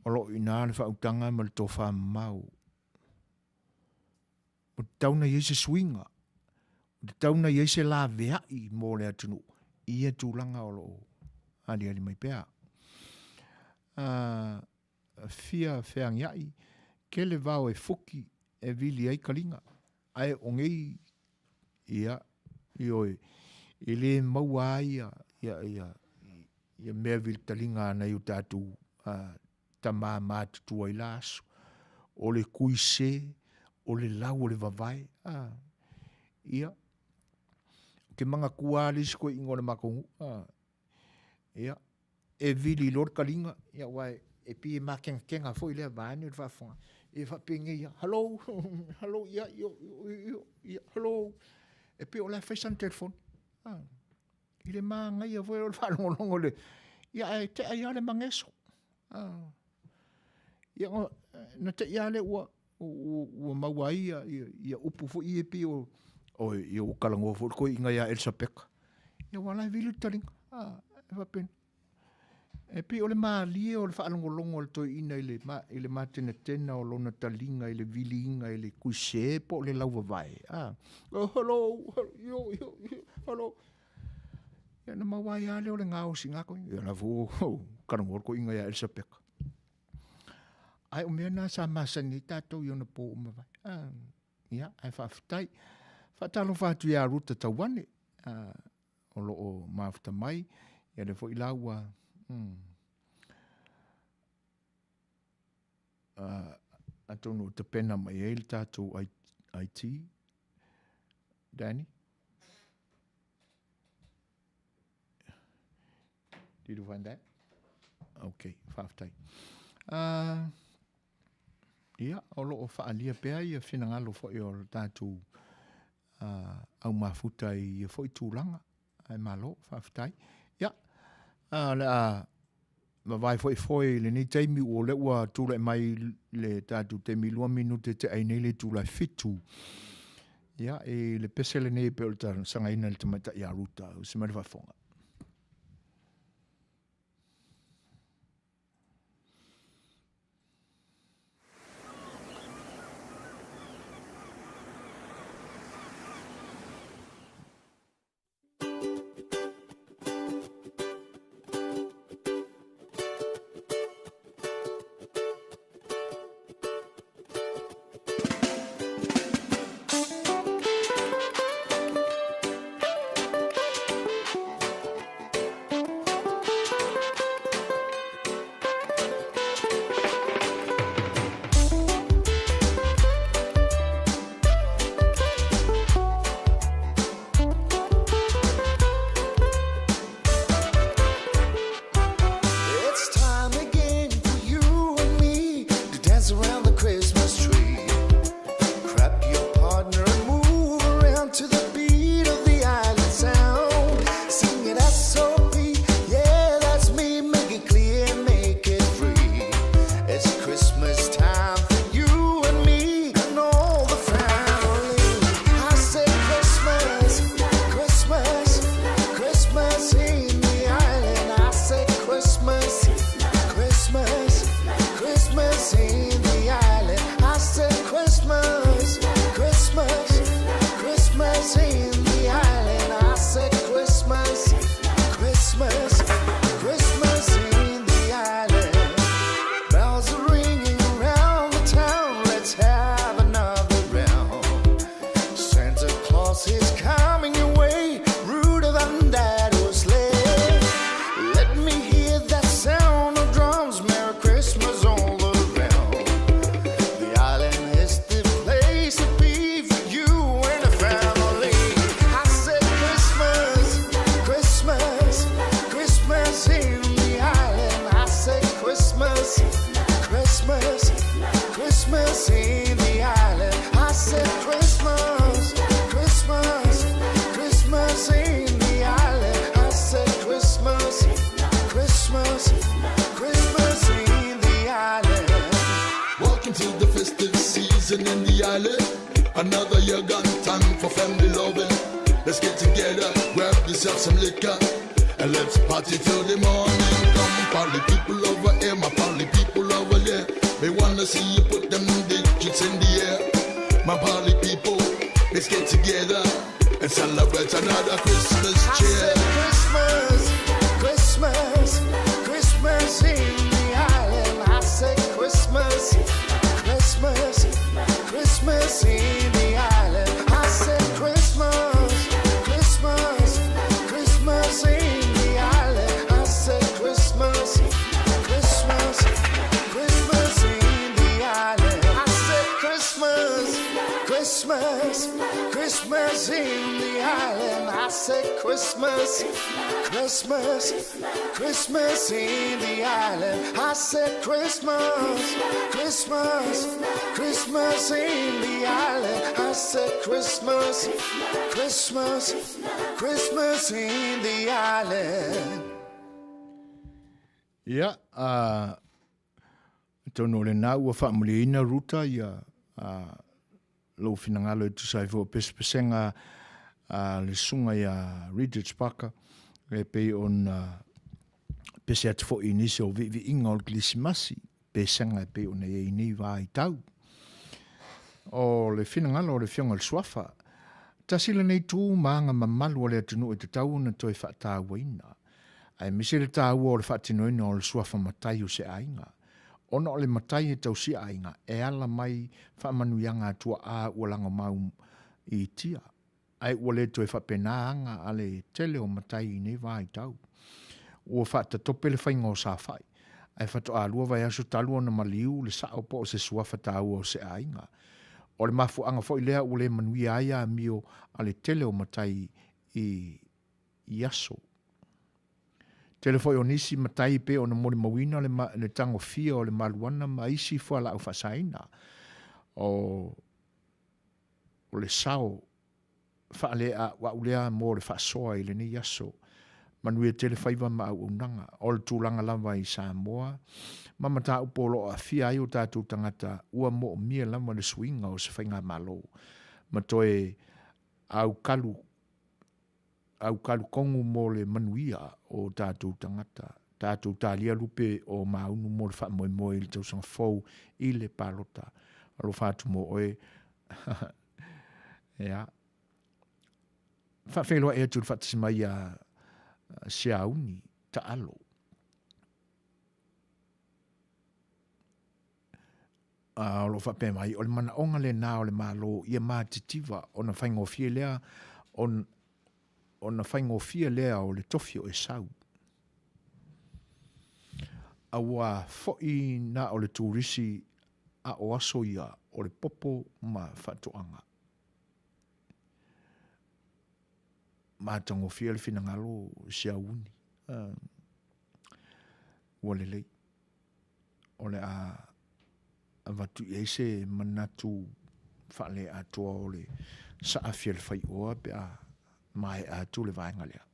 o lo o i ina le faautaga ma le tofamamao. Ua tatau ona i ai se suiga, ua tatau ona i ai se laveai mo le atunuu i ia tulaga o lo o aliali mai pea. Fia feagiai, kele vao e fuki e vili ai kaliga, ae o nei, ia, ioe, e le maua ai ia, ia, ia, ia mea vilitaliga a nai o tatou tama matutua i la aso, o le kuise, o le lau o le vavae, a, ia, ou te manatua lava le isi toeaina o le matou nuu, a, ia, e vili loa le taliga, ia aua e pei e matenatena foi lea vaeane le faafofoga, e faapenei lava, hello, hello, ia, io, io, ia, hello. E pei o la e fai sana telefoni. A, i le māgaia foi o le faalogologo i le, ia ae tea ai lava le mageso. A, ia na te i lava lea ua, ua maua ai ia, ia, ia upu foi ia e pei o, o ia ua talanoa foi le toeaina ia Elisapeta. Ia aua o la e vili le taliga. A, e faapena. E pei o le malie o le faalogologo a le toeaina i le, i le matenatena o lona taliga i le viliina i le kuisē po o le lauvavae. A, oh, hello, yo, yo, yo, hello. Ia na maua ai lava lea o le gaosiga koe. Ia la foi ua talanoa le toeaina ia Elisapeta. Ae o mea na sa masani ai tatou i ona po ua mavae. A, ia, ae faafetai. Faatalofa atu ia Ruta Tauane. A, o lo o mafuta mai, ia lea foi la ua mm, atonu o tapena mai ai le tatou IT. Danny? Did you find that? Okay, faafetai. Ia, o lo o faaalia pea ia finagalo foi o le tatou au mafuta i ia foi tulaga. Ae malo, faafetai. Ia, o le a vavae foi foe i lenei taimi ua lea ua tulai mai le tatou taimi 2 minute te ai nei le itula e 7. Ia, i le pese lenei e pei o le talosagaina i le tamaitai ia Ruta, usi mai le faafofoga. It's time again for you and me to dance around the Christmas tree. Grab your partner and move around to the beat of the island sound. Sing it S-O-P, yeah, that's me. Make it clear, make it free. It's Christmas time for you and me and all the family. I say Christmas, Christmas, Christmas in the island. I say Christmas, Christmas, Christmas in the island. I said Christmas, Christmas, Christmas in the island. I said Christmas, Christmas, Christmas in the island. Bells are ringing around the town. Let's have another round. Santa Claus is coming your way, ruder than that old sleigh. Let me hear that sound of drums. Merry Christmas all around. The island is the place to be for you and the family. I said Christmas, Christmas, Christmas in the island. I said Christmas, Christmas, Christmas in the island. I said Christmas, Christmas, Christmas in the island. I said Christmas, Christmas, Christmas in the island. Welcome to the festive season in the island. Another year gone, time for family loving. Let's get together, grab yourself some liquor, and let's party till the morning. Come, party people over here, my party people over there. They wanna see you put them digits in the air. My party people, let's get together and celebrate another Christmas I cheer. said Christmas, Christmas, Christmas in the island. I said Christmas, Christmas, Christmas in the island. I said Christmas, Christmas, Christmas in the island. I said Christmas, Christmas, Christmas in the island. I said Christmas, Christmas, Christmas in the island. I said Christmas, Christmas, Christmas in the island. I said Christmas, Christmas, Christmas in the island. I said Christmas, Christmas, Christmas in the island. Ia, a, atonu o lena ua faamuliaina Ruta ia a, lou finagalo e tusa ai foi o pesepesega a le susuga ia Richard Parker e pei ona pese atu foi i nisi o viiviiga o le Kerisimasi, pesega e pei ona i ai i nei vaitau. O le finagalo o le Afioga i le Suafa, tasi lenei tu ma aga mamalu a le atunuu e tatau ona toe faatauaina, aemaise le taua o le faatinoina o le suafa matai o se aiga. Ona o le matai e tausia aiga, e ala mai faamanuiaga a tuaa ua lagomau i tia, ae ua le toe faapena aga a le tele o matai i nei vaitau. Ua faatatope le faiga o saofai, ae faatoa lua vaiaso talu ona maliu le sao po o se suafa taua o se aiga. O le mafuaaga foi lea ua le manuia ai amio a le tele o matai i i aso. Tele foi o nisi matai pei ona molimauina le, le tagofia o le maluana ma isi fualaau faasaina. O, o le sao faaleaauau lea mo le faasoa i lenei aso. Manuia tele faiva ma auaunaga. O le tulaga lava i Samoa ma mataupu o lo o aafia ai o tatou tagata ua moomia lava le suiga o se faigamalo ma toe aukalu aukalukonu mo le manuia o tatou tagata, tatou talia lupe o maunu mo le faamoemoe i le tausaga fou i le palota. Alofa atu mo oe. Ia. Faafeiloai atu i le faatasi mai ia Siauni Taalo. A o lo o faapea mai, o le manaoga lena o le Malo ia matitiva ona faigofie lea on, ona faigofie lea o le tofi o Esau. A ua foi na o le turisi a o aso ia o le popo ma faatoaga. Matagofie le finagalo Siauni. Uh, ua lelei. O le a avatu i ai se manatu faale-atoa o le saafi a le faioa pe a maea atu le vaega lea.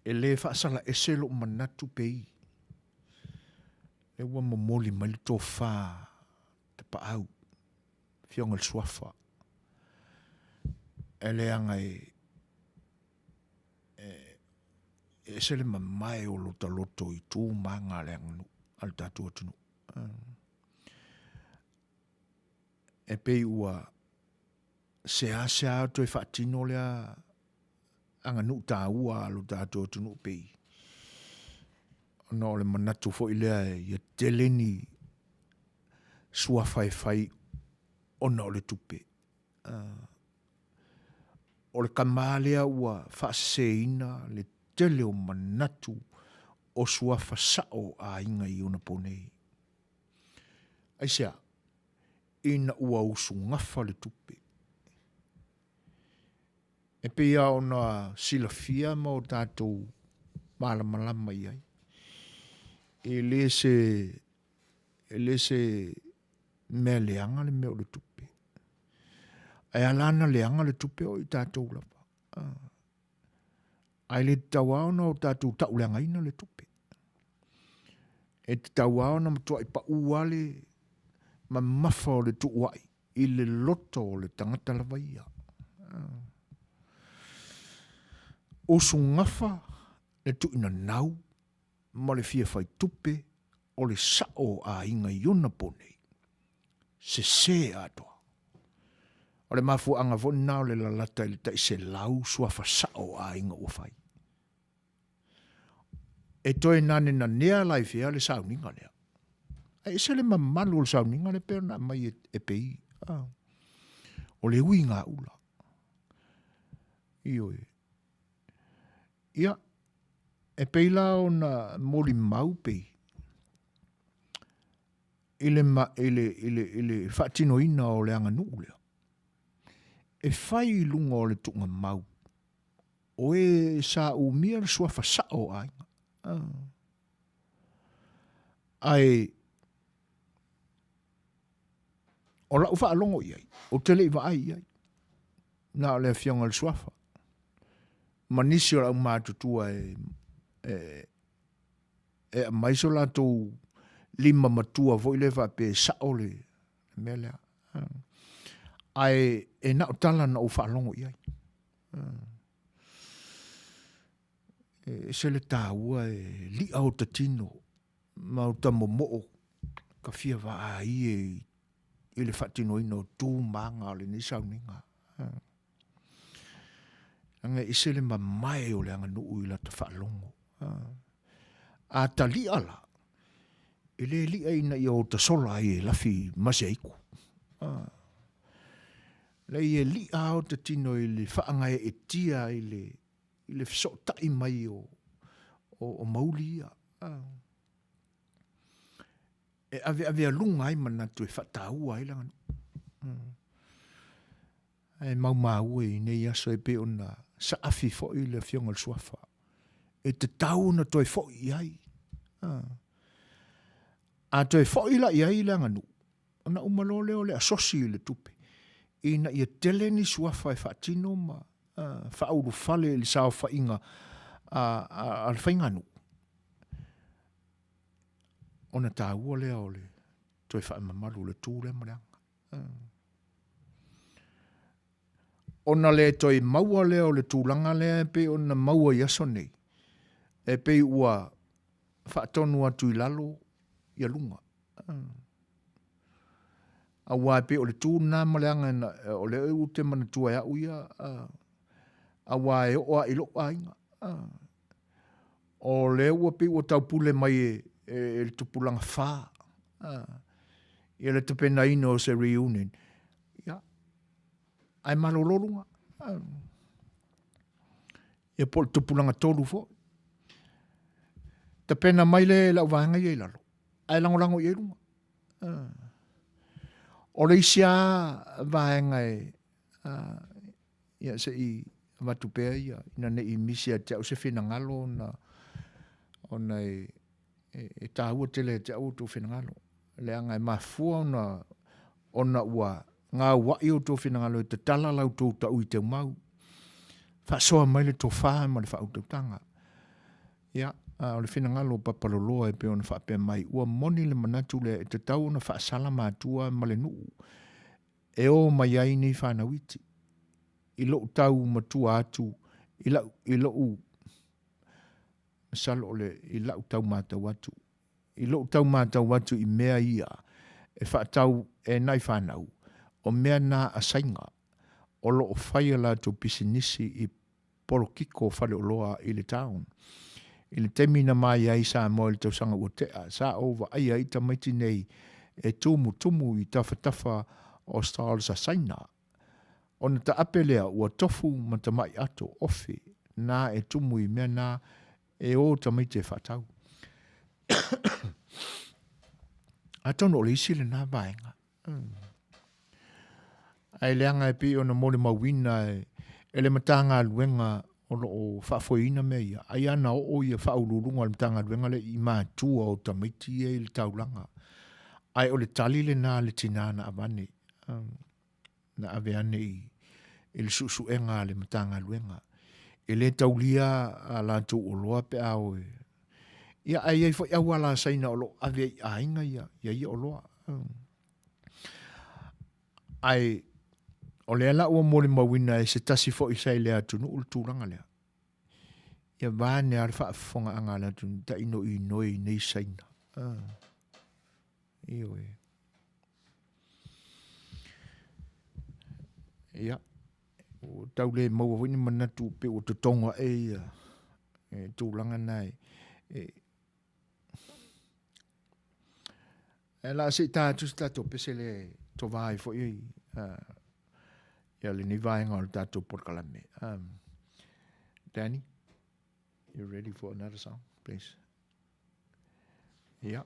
E le faasala ese lou manatu pei lea ua momoli mai le tofa tapaau, Afioga i le Suafa, e leaga e e ese le mamae o lota loto i tu ma aga a le aganuu, a le tatou atunuu. E pei ua seasea toe faatino lea aganuu taua a lo tatou atunuu pei ona o le manatu foi lea ia tele ni suafa e fai ona o le tupe. O le tama lea ua faaseseina le tele o manatu o suafa sao o aiga i ona po nei. Aisea? Ina ua usugafa le tupe. E pei lava ona silafia ma o tatou malamalama i ai, e le se E le se mea leaga le mea o le tupe. Ae ala ana leaga le tupe o i tatou lava. Ae le tatau lava ona o tatou tauleagaina le tupe. E tatau lava ona matuai pau lava le mamafa o le tuuai i le loto o le tagata lava ia. Usugafa le tuuinanau ma le fia fai tupe o le sao o aiga i ona po nei. Sese atoa. O le mafuaaga foi lena o le lalata i le tai 100 suafa sao o aiga ua fai. E toe nanenanea la i fea le sauniga lea. Ae ese le mamalu o le sauniga lea pei ona aumai e, e Pei. Ah. O le ui ngā ula. Ioe. Ia, e pei la ona molimau pei i le, ma, i le, i le, i le faatinoina o le aganuu lea. E fai i luga o le tuugamau o e sa umia le suafa sao o aiga. Ah. Ae O lau faalogo i ai, ou te le i vaai i ai, na o le Afioga i le Suafa ma nisi o le aumatutua e, e, e aumai so latou lima matua foi lea faapea e sao le mea lea. Ae e na o tala na ou faalogo i ai. E ese le taua e li'a o ta tino ma o ta momo'o ka fia vaai e i le faatinoina o tu ma aga o lenei sauniga. Leaga e ese le mamae o le aganuu i lata faalogo. A tali'a la, e le li'a ina ia ota sola ai e lafi ma se aiku. Leai e li'a lava ota tino i le faagaeetia i le, i le fesootai mai o, o, o mauli ia. E aveavealuga ai manatu e faataua ai le aganuu. Ae maumau e i nei aso e pei ona saafi foi le Afioga i le Suafa, e tatau ona toe foi i ai. A toe foi la i ai le aganuu, ona uma loa lea o le asosi i le tupe, ina ia tele ni suafa e faatino ma faaulufale i le saofaiga a le faiganuu, ona taua lea o le toe faamamalu o le tu lea ma le aga. Ona le toe maua lea o le tulaga lea e pei ona maua i aso nei, e pei ua faatonu atu i lalo ia luga. Aua e pei o le tu lena ma le aga o lea ou te manatua e au ia, aua e oo lava i lou aiga. O lea ua pei ua taupule mai e, e, e le tupulaga fa, ia le tapenaina o se reunion. Ia, ae malolo luga. Ia po o le tupulaga tolu foi. Tapena mai le lau vaega ia i lalo, ae lagolago i ai luga. O le isi lava vaega e, ia se i avatu pea ia, ina ne i misi ia te au se finagalo ona, ona e, e, e taua tele ia te au outou finagalo. Leaga e mafua ona, ona ua gaua'i outou finagalo e tatala la outou taui teumau. Faasoa mai le tofa ma le faautautaga. Ia, a o le finagalo o Papaloloa e pei ona faapea mai, ua moni le manatu lea e tatau ona faasala matua ma le nuu e o mai ai nei fanau iti. I lou tau matua atu, i lau, i lou, masalo o le, i lau tau matau atu, i lou tau matau atu i mea ia e faatau e nai fanau, o mea na a Saina o lo o fai a latou pisinisi i polokiko o faleoloa i le town. I le taimi na mai ai Samoa i le tausaga ua tea, sa ou vaaia ai tamaiti nei e tumutumu i tafatafa o stalls a Saina. Ona taape lea ua tofu ma tamai ato, ofi, na e tumu i mea na e o tamaiti e faatau. Atonu o le isi lena vaega. Ae leaga e pei ona molimauina e le Matagaluega o lo o faafoeina mea ia, ai lava na oo ia faauluuluga o le Matagaluega lea i matua o tamaiti ia i le taulaga. Ae o le tali lena a le tina na avane, na ave ane i le suesuega a le Matagaluega. E le taulia a latou oloa pe a o e... Ia, ae i ai foi auala a Saina o lo o ave ai i aiga ia, ia ia oloa. Ae o lea la ua molimauina e se tasi foi sa i le atunuu le tulaga lea. Ia vaeane lava le faafofogaaga a le atunuu, tainoinoi i nei Saina. Ah. Ioe. Ia, ua tau le maua foi ni manatu pe ua totogo ae ia e tulaga na e, e E la se i tā atu se tātou pese le tovā ai foi ia lenei vaega o le tātou polokalame. Danny, you ready for another song, please? Yeah.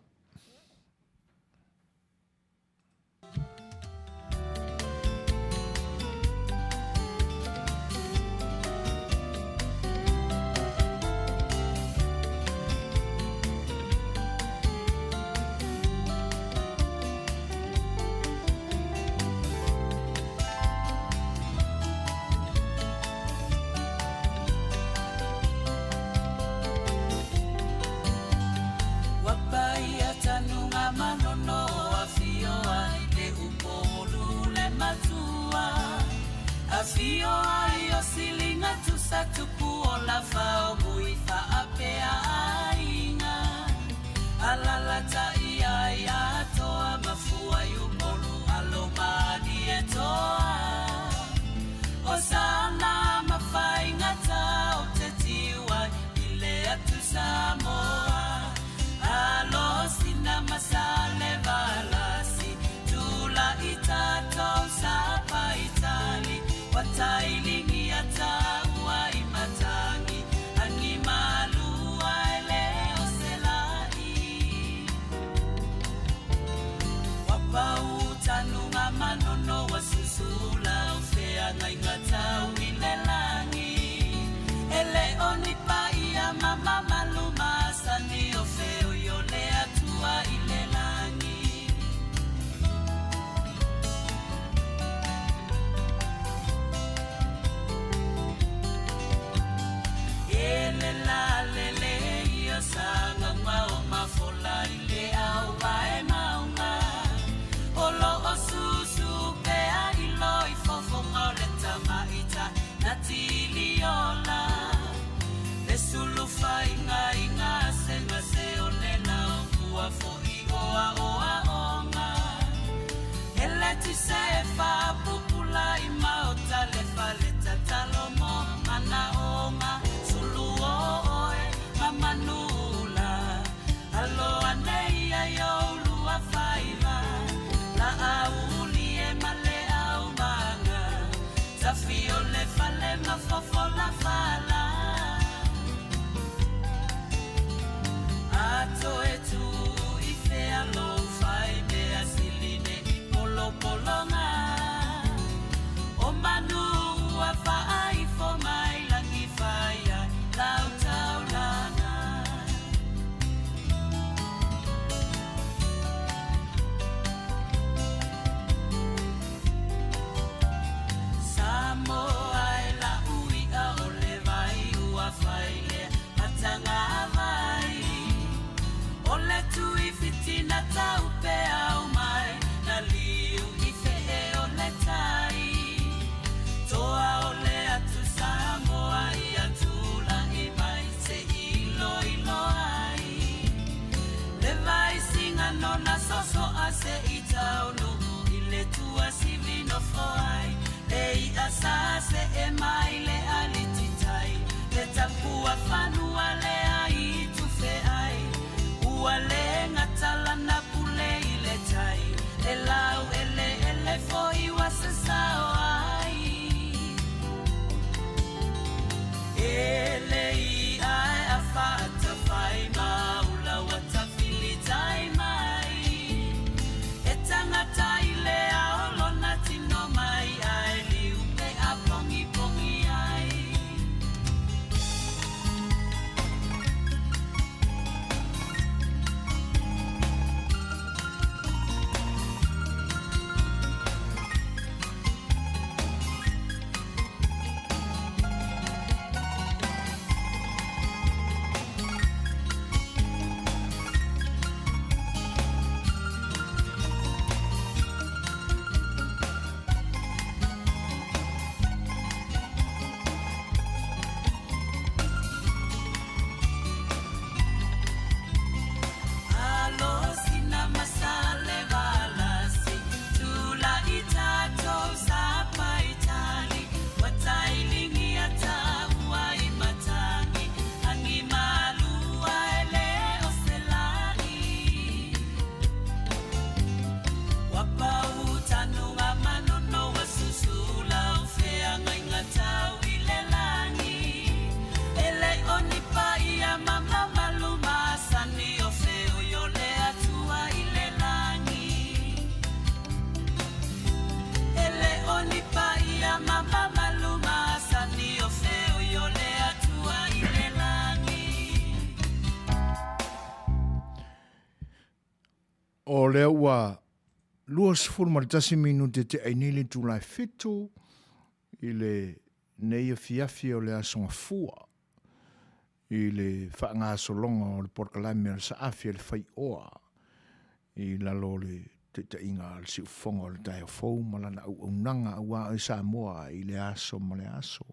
lea ua 21 minute te ai nei le itula e 7 i lenei afiafi o le Aso Gafua i le faagasologa o le polokalame a le Saafi a le Faioa i lalo o le taitaiga a le Siufofoga o le Taeao Fou ma lana auaunaga aua oe Samoa i le aso ma le aso.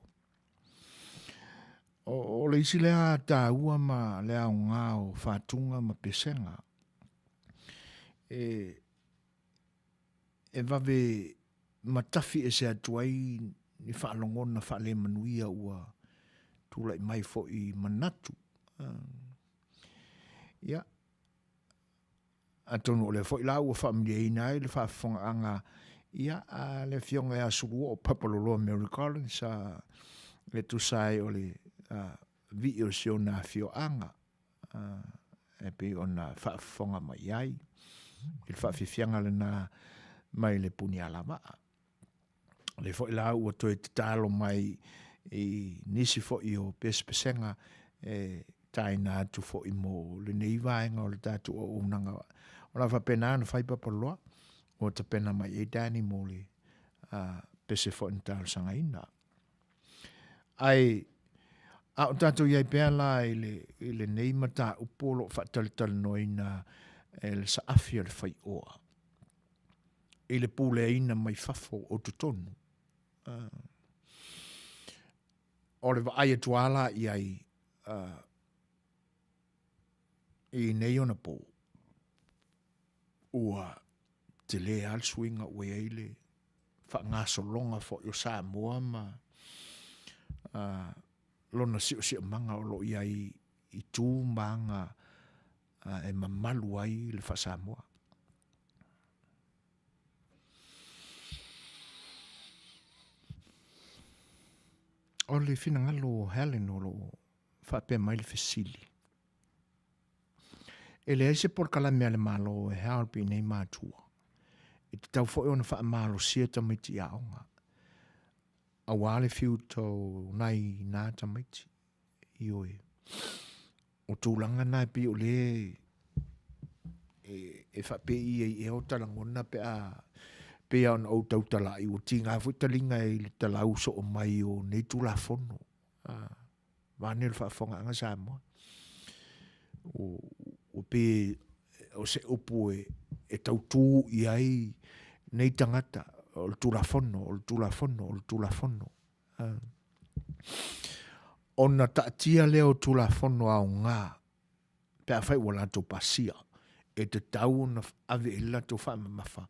O, o le isi lea taua ma le aoga o fatuga ma pesega e, e vave matafi ese atu ai ni faalogona faalemanuia ua tulai mai foi i manatu. Ia, atonu o lea foi la ua faamalieina ai le faafofogaaga ia a le Afioga ia Suluoo Papaloloa Mary Collins a e tusa ai o le vii o si ona afioaga e pei ona faafofoga mai ai i le faafiafiaga lena mai le Punialavaa. O lea foi la ua toe tatalo mai i nisi foi o pesepesega e taina atu foi mo lenei vaega o le tatou auaunaga. O le a faapena ona fai Papaloa, ua tapena mai ai Danny mo le pese foi na talosagaina. Ae a o tatou i ai pea la i le, i lenei mataupu o lo o faatalatalanoaina e le saafi o le faioa i le puleaina mai fafo o totonu. O le vaai atu lava la i ai i nei ona po, ua tele lava le suiga ua i ai le faagasologa foi o Samoa ma lona siosiomaga o lo o i ai i tu ma aga e mamalu ai le faa-Samoa. O le finagalo o Helen o lo o faapea mai le fesili. E leai se polokalame a le Malo e help i nei matua. E tatau foi ona faamalosia tamaiti i aoga. Aua le future o nai nā tamaiti. Ioe. O tulaga na e pei o lea e, e faapei ai ea o ta lagona pe a pei lava ona ou tautala ai, ua tiga foi taliga i le talau soo mai o nei Tulafono. Vaeane le faafofogaaga Samoa. Ua pei o se upu e, e tautū i ai nei tagata, o le Tulafono, o le Tulafono, o le Tulafono. Ona taatia lea o Tulafono aoga pe afai ua latou pasia, e tatau ona ave i ai le latou faamamafa,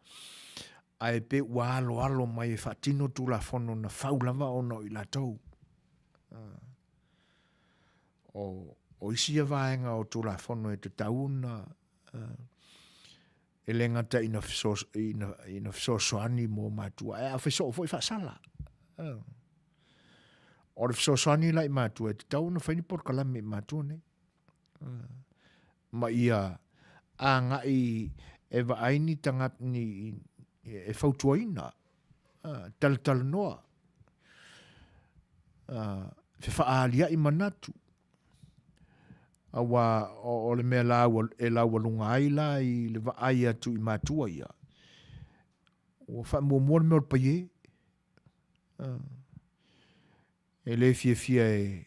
ae pe ua aloalo mai e faatino Tulafono na fau lava ona o i latou. O, o isi ia vaega o Tulafono e tatau ona e le gata ina, ina, ina fesoasoani mo matua, ae afai soo foi faasala. O le fesoasoani la i matua, e tatau ona fai ni polokalame i matua nei. Ma ia agai e vaai ni tagata ni e fautuaina, talatalanoa, fefaalia'i manatu, aua o le mea e laualuga ai la i le vaai atu i matua ia, ua faamuamua le mea o le paie. E le fiafia e,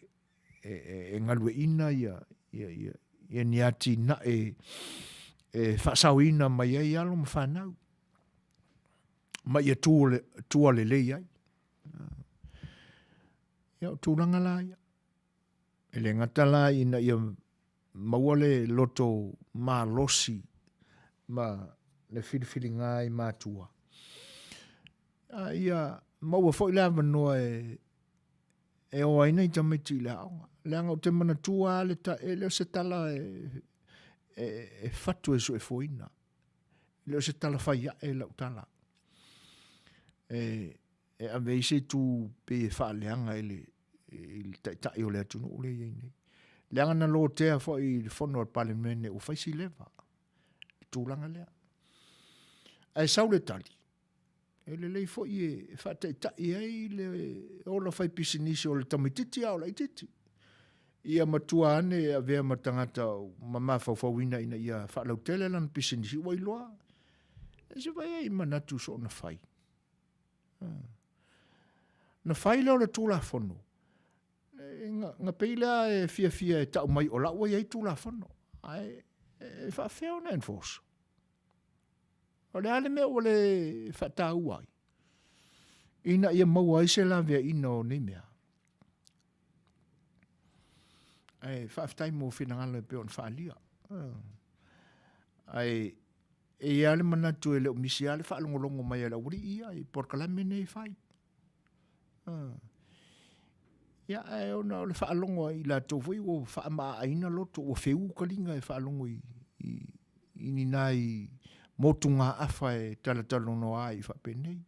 e, e, e galueina ia, ia, ia, ia ni atinae e faasaoina mai ai alo ma fanau, ma ia tua lelei ai. Ia, o tulaga la ia. E le gata la ina ia maua le loto malosi ma le filifiliga i matua, a ia maua foi le avanoa e e o ai nai tamaiti i le aoga. Leaga ou te manatua lava le ta, e le o se tala e, e, e fatu e suefuaina. E le o se tala fai ae lau tala. E, e ave ai se itu pei e faaleaga i le, i le taitai o le atunuu lea e i ai nei. Leaga na lotea foi i le fono a le Palemene ua fai si leva le tulaga lea. Ae sau le tali, e lelei foi e faataitai ai le ola fai pisinisi o le tamaitiiti a o laitiiti. Ia matua ane e avea ma tagata ma mafaufauina ina ia faalautele lana pisinisi ua iloa. E se vai ai manatu soona fai. Na fai lea o le Tulafono, na pei lea e fiafia e tau mai o la ua i ai Tulafono, ae e faafefea ona enforce? O le a le mea ua le faataua ai ina ia maua ai se laveaiina o nei mea? Ae faafetai mo finagalo e pei ona faaalia. Ae e i ai le manatu e le o misi lava le faalogologo mai a le aualii ia i polokalame nei e fai. Ia, ae ona o le faalogo a i latou foi ua faamaaaina loto, ua feu taliga e faalogo i, i, i ni nai motugaafa e talatalanoa ai faapenei.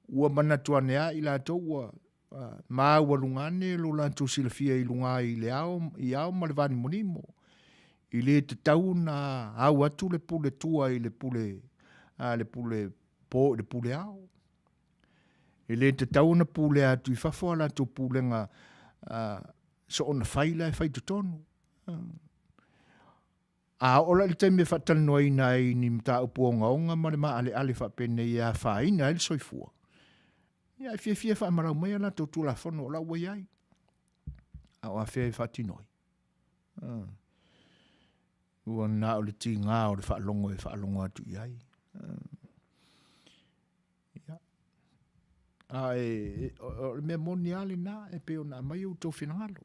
Ua manatu ane lava i latou ua maualuga ane lo latou silafia i luga i le ao, i ao ma le vanimonimo. I le tatau ona au atu le pule tua i le pule, a le pule po i le pule ao. E le tatau ona pulea atu i fafo a latou pulega soona fai la e fai i totonu. A oo la i le taimi e faatalanoaina ai ni mataupu ogaoga ma le maaleale faapenei e afaina ai le soifua, ia e fiafia e faamalau mai a latou Tulafono o la ua i ai, a o afea e faatino ai? Ua na o le tiga o le faalogo e faalogo atu i ai. Ia. Ae o le mea moni lava lena e pei ona aumai outou finagalo.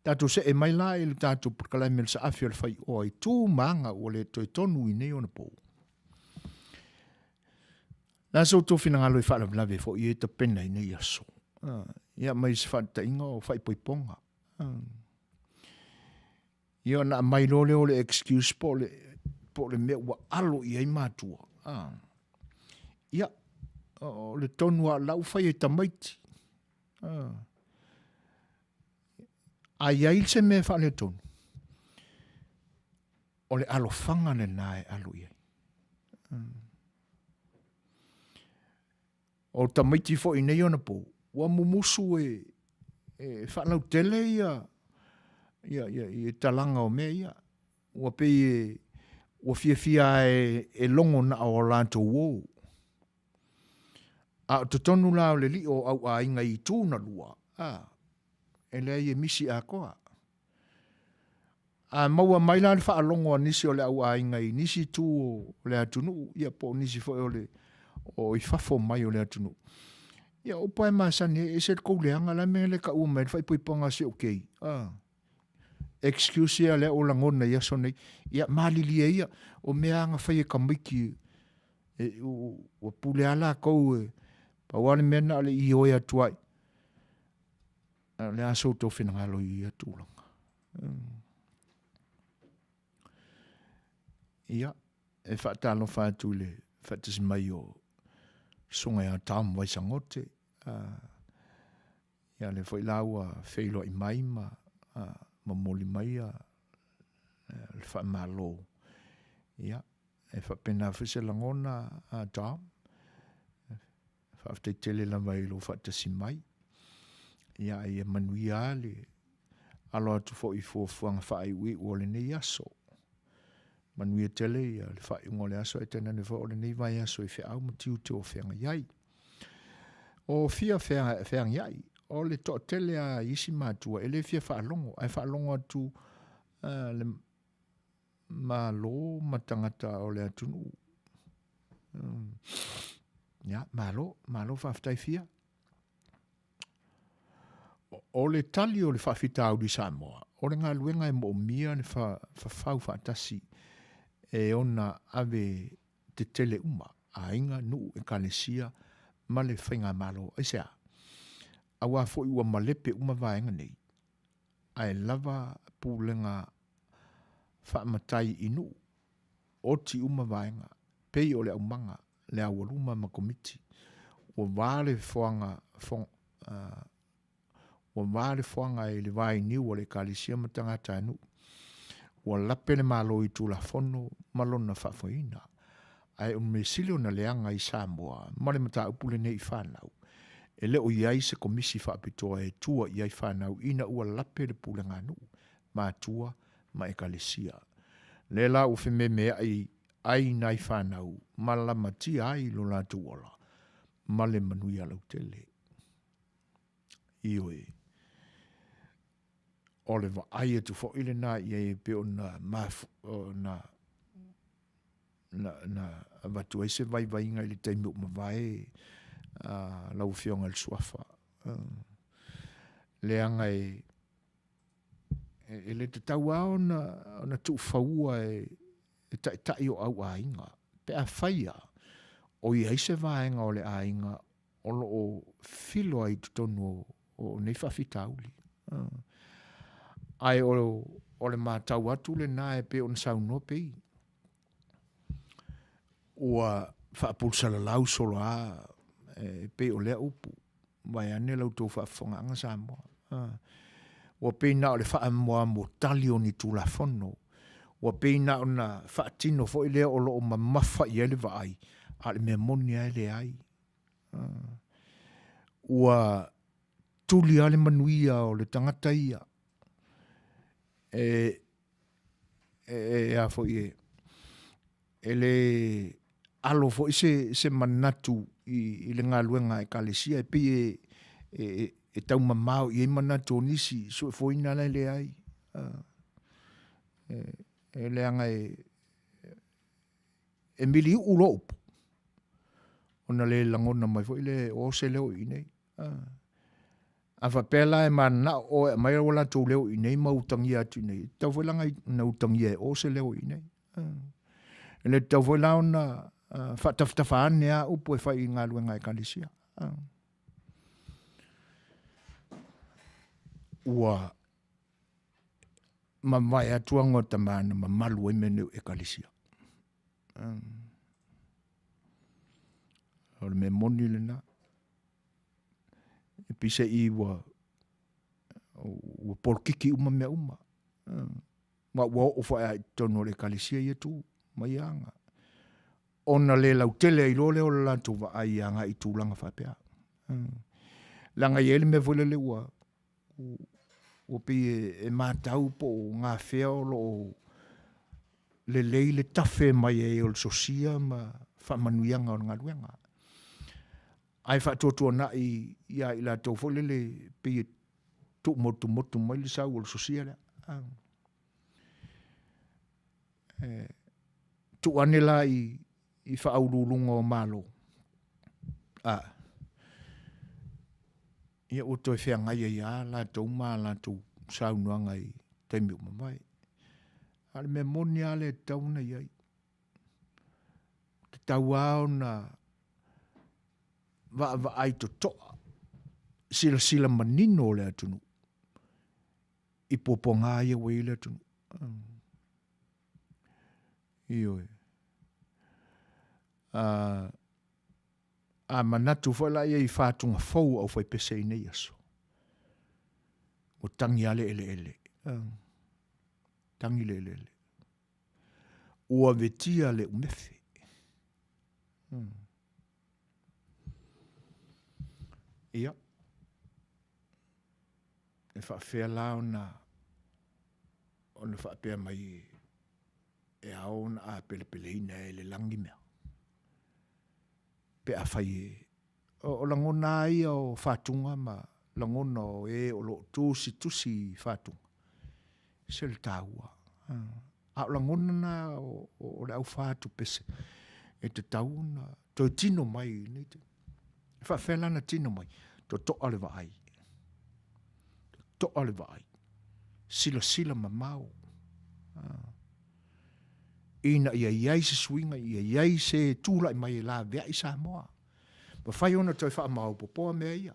Tatou see mai la i le tatou polokalame o le saafi o le faioa i tu ma aga ua le toe tonu i nei ona pou. Le a so outou finagalo e faalavelave foi e tapena i nei aso. Ia mai se faataitaiga o faaipoipoga. Ia ona aumai loa lea o le excuse po o le, po o le mea ua alo i ai matua. Ah. Ia, o le tonu a lau fai e tamaiti. Ah. A i ai se mea e faaletonu, o le alofaga lena e alo i ai. O tamaiti foi nei ona pou, ua mumusu e, e faalautele ia, ia, ia, ia talaga o mea ia. Ua pei e, ua fiafia e, e logo na o latou uō. A o totonu la o le lio o au aiga i itu na lua, a, e leai e misi atoa. A maua mai la le faalogo a nisi o le au aiga i nisi itu o le atunuu, ia po o nisi foi o le o i fafo mai o le atunuu, ia o upu lava e masani ai, e ese le tou leaga, o le a le mea e le taua mai ai le faaipoipoga a si ou kei? A. Excuse ia lea ua lagona i aso nei. Ia malilie ia, o mea lava na fai e tamaiti, e, ua pule lava latou, e, pau lava le mea na o le ioe atu ai. A o le a so outou finagalo i ia tulaga? Ia, e faatalofa atu i le faatasi mai o Susuga ia Tom Waisagote, ia lea foi la ua feiloai mai ma momoli mai le faamalo. Ia, e faapena foi se lagona a Tom. Faafetai tele lava i lou faatasi mai. Ia, a ia manuia lava le alo atu foi i fuafuaga faaiuiu o lenei aso. Manuia tele ia le faaiuga o le aso ae tainane foi o lenei vaiaso i feau ma tiute o feagai ai. O fia feagiai, o le toatele lava i isi matua e le fia faalogo, ae faalogo atu le Malo ma tagata o le atunuu. Ia, malo, malo faafetai fia. O le tali o le faafitauli i Samoa, o le galuega e moomia le fafau faatasi e ona ave tetele uma, aiga, nuu, ekalesia ma le faigamalo. Aisea? Aua foi ua malepe uma vaega nei, ae lava pulega faamatai i nuu, oti uma vaega, pei o le aumaga, le aualuma ma komiti. Ua va le foaga, ua va le foaga i le vainiu a le Ekalesia ma tagatanuu. Ua lape le Malo i Tulafono ma lona faafoeina. Ae o le mea sili ona leaga i Samoa ma le mataupu lenei i fanau, e le o i ai se komisi faapitoa e tua i ai fanau ina ua lape le pulega nuu, matua ma ekalesia. Lea la ua fememeai ai nai fanau ma lamatia ai lo latou ola ma le manuia lautele. Ioe. O le vaai atu foi lena i ai e pei ona mafu, ona na, na avatu ai se vaivaiga i le taimi ua mavae a lau Afioga i le Suafa. Leaga e, e, e le tatau lava ona, ona tuufaua e, e taitai o au aiga. Pe afai lava o i ai se vaega o le aiga o lo o filo ai i totonu o, o nei faafitauli. Ae o, o le matau atu lena e pei ona saunoa pei ua faapulesalalau solo a e pei o lea upu vaeane la outou faafofogaaga Samoa. Ua pei na o le faamoamotali o ni Tulafono, ua pei na ona faatino foi lea o lo o mamafa i ai le vaai, a o le mea moni lava e leai. Ua tuli lava le manuia o le tagata ia e, e, e a foi e, e le alo foi se, se manatu i, i le galuega a Ekalesia e pei e, e, e taumamao i ai manatu o nisi, suefoina la e leai. E, e leaga e, e miliuu loa upu, ona le lagona mai foi lea e o se leo i inei. A faapea la e mananao oe e aumai o latou leo i inei ma utagia atu i inei, e tatau foi la ona utagia e o se leo i inei. E le tatau foi la ona faatafatafa ane a upu e fai i galuega a Ekalesia. Ua mavae atu aga o tama na mamalu ai mea nei o Ekalesia. O le mea moni lena. E pei se i ua, ua polokiki uma mea uma. Ma ua oo foi lava i totonu o le Ekalesia ia tu ma ia aga. Ona le lautele ai loa lea o le latou vaai agai i tulaga faapea. Leaga e i ai le mea foi lele ua, ua pei e, e matau po o gafea o lo o lelei le tafe mai ai o le sosia ma faamanuiaga o le galuega. Ae faatuatuanai ia i latou foi lele pei e tuumotumotu mai le sau o le sosia lea. E, tuu ane la i, i faauluuluga o Malo, a, ia ua toe feagai ai lava latou ma a latou saunoaga i taimi ua mavae. A o le mea moni lava lea e tatau ona i ai, tatau lava ona vaavaai totoa, silasila manino le atunuu i puapuaga ia ua i ai le atunuu. Ioe. A, a manatu foi la ia i fatuga fou o aufaipese i nei aso, ua tagi lava le eleele. Tagi le eleele. Ua vetia le umefe. Ia. E faafefea la ona ona faapea mai e ao ona apelepeleina e le lagi mea pe afai e o, o lagona lava ia o fatuga ma lagona o e o lo o tusitusi i fatuga, e ese le taua. A o lagona na o, o, o le au fatupese e tatau ona toe tino mai i lenei taimi. E faafefea la ona tino mai? Totoa le vaai. Totoa le vaai. Silasila mamao. Ina ia i ai se suiga, ia i ai se tulai mai e laveai Samoa. Mafai ona toe faamaopoopoa mea ia.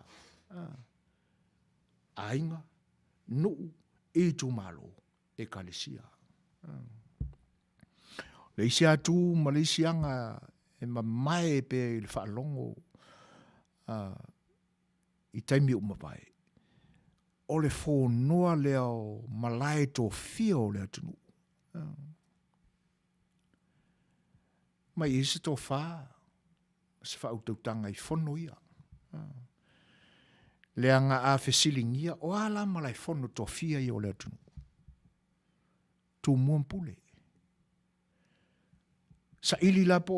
Aiga, nuu, itumalo, ekalesia. Le isi atu ma le isi aga e mamae pea i le faalogo i taimi ua mavae, o le fonoa lea o malae tofia o le atunuu. Ma i ai se tofa, se faautautaga i fono ia. Leaga a fesiligia, o a la malae fono tofia ia o le atunuu? Tumua ma Pule. Saili la po